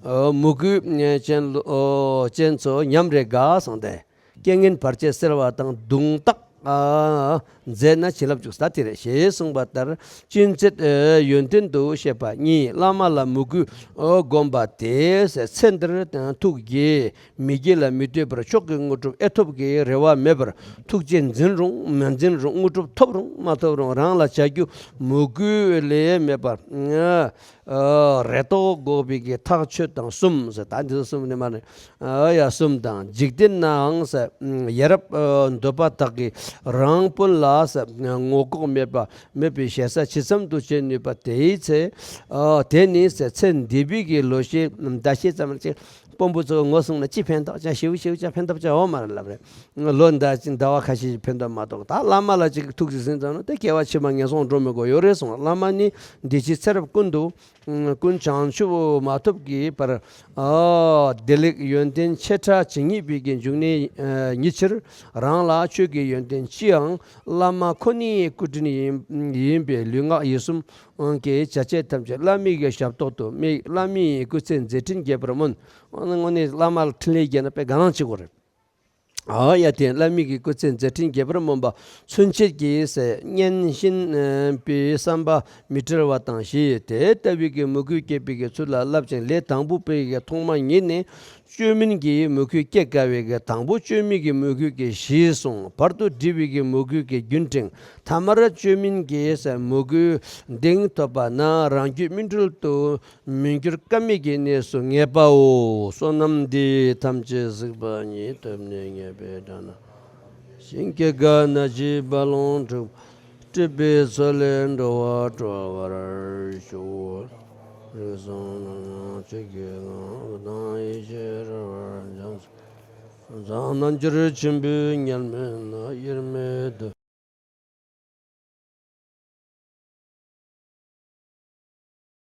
ཨོ་མོས་གུས་ཅན་ལོ་ཨོ་ཅན་ཚོ་ཉམས་རེ་དགའ་གསུངས་ཏེ། རྐྱེན་ངན་བར་ཆད་སེལ་བ་དང་བརྡུངས་བརྟག་ཨ་མཛད་ན་བྱིན་རླབས་འཇུག་ས་དེ་རེད། ཞེས་གསུངས་པ་ལྟར་ཅུང་ཟད་ཡོན་ཏན་དུ་བཤད་པ་གཉིས། བླ་མ་ལ་མོས་གུས་བསྒོམ་པ་དེས་ཚེ་འདིར་ཐུགས་དགྱེས། མི་དགྱེས་ལ་མི་ལྟོས་པར་མཆོག་གི་དངོས་གྲུབ་ཨེ་ཐོབ་ཀྱི་རེ་བ་མེད་པར་ཐུགས་རྗེས་འཛིན་རུང་མ་འཛིན་རུང་དངོས་གྲུབ་ཐོབ་རུང་མ་ཐོབ་རུང་རང་ལ་བྱ་རྒྱུ་མོས་གུས་ལས་མེད་པར། ཨ་རེ་དོགས་འགོག་པའི་གི་ཐག་ཆོད་དང་གསུམ་ཟེར། ད་འདི་ཚོ་གསུམ་ནི་མ་ནི་ཨ་ཡ་གསུམ་དང་། འཇིག་རྟེན་ནའང་ཟེར་ཡ་རབས་ཨ་འདོད་པ་དག་གིས་རང་དཔོན་ལ་ཟེར་ངོ་ལྐོག་མེད་པ་མེད་པའི་ཞེ་ས་ཇི་ཙམ་དུ་བྱེད་ནུས་པ་དེའི་ཚེ། ཨ་དེ་ནི་ཟེར་ཚེ་འདས་པའི་གི་ལོ་ཤས་ཟླ་ཤས་ཙམ་ཅིག་དཔོན་པོ་ཚོ་ངོ་སྲུང་ན་ཅི་ཕན་ཐོགས་ཅང་ཞེའུ་ཞེའུ་ཅང་ཕན་ཐོགས་ཅང་ཡོད་མ་རེད་ལབ་རེད། ལོ་ཟླ་ཟླ་བ་ཁ་ཤས་ཤིག་ཕན་ཐོགས་མ་གཏོགས། ད་བླ་མ་ལ་ཅིག་ཐུགས་རྗེ་ཟིན་ཙམ་ན་དེ་སྐྱེ་བ་ཕྱི་མ་ངན་སོང་འགྲོ་མི་དགོས་ཡོད་རེད་གསུངས། བླ་མ་ནི་འདི་ཕྱི་ཚེ་རབས་ཀུན་ཏུ་ཀུན་བྱང་ཆུབ་མ་ཐོབ་ཀྱི་བར། ཨ་བདེ་ལེགས་ཡོན་ཏན་ཆེ་ཕྲ་ཇི་སྙེད་པའི་གི་འབྱུང་གནས་ཉིད་ཕྱིར་རང་ལ་ཆོས་ཀྱི་ཡོན་ཏན་ཅི་ཡང་བླ་མ་ཁོ་ནའི་སྐུ་དྲིན་ཡིན་ཡིན་པས་ལུས་ངག་ཡིད་གསུམ་གྱི་བྱ་བྱེད་ཐམས་ཅད་བླ་མའི་གི་ཞབས་ཏོག་ཏུ་དམིགས། བླ་མའི་སྐུ་ཚེ་མཛད་འཕྲིན་རྒྱས་པར་སྨོན། དངོས་གནས་བླ་མ་ལ་འཕྲིན་ལས་རྒྱས་ན་དཔེ་དགའ་སྣང་ཆེ་དགོས་རེད། ཨ་ཡ་དེ་བླ་མའི་གི་སྐུ་ཚེ་མཛད་འཕྲིན་རྒྱས་པར་སྨོན་པ་ཚུན་ཆད་ཀྱི་སྙན་གཤིན་པའི་བསམ་པ་མི་བྲལ་བ་དང་བཞི། དེ་ལྟ་བུའི་གི་མོས་གུས་བསྐྱེད་པའི་གི་ཚུལ་ལ་བསླབ་ཅིང་ལས་དང་པོ་པའི་གི་ཐོག་མ་ཉིད་ནས་བཅོས་མིན་གྱི་མོས་གུས་བསྐྱེད་དཀའ་བའི་གི་དང་པོ་བཅོས་མིན་གྱི་མོས་གུས་ཀྱི་གཞི་གསུངས། བར་དུ་བསྒྲིབས་པའི་གི་མོས་གུས་ཀྱི་རྒྱུན་དྲན། ཐ་མར་བཅོས་མིན་གྱི་མོས་གུས་གདེང་ཐོབ་པ་ན་རང་རྒྱུད་སྨིན་གྲོལ་དུ་མི་འགྱུར་ཀ་མེད་ཀྱི་གནས་སུ་ངེས་པའོ། བསོད་ནམས་འདི་ཐམས་ཅད་གཟིགས་པ་ཉིད། ཐོབ་ནས་ཉེས་པའི་དགྲ་རྣམས་ཞིང་སྐྱེ་རྒ་ན་འཆིའི་རྦ་ཀློང་འཁྲུགས། སྲིད་པའི་མཚོ་ལས་འགྲོ་བ་སྒྲོལ་བར་ཤོག། རིགས་གསུམ་རྣམ་མང་ཆོས་ཀྱི་ངང་། སྐུ་དང་ཡེ་ཤེས་རོལ་པར་འབྱུང་། ཟབ་གསང་རྣལ་འབྱོར་ཆེན་པོའི་ཉམས་ལེན་ན། དབྱེར་མེད་དུ་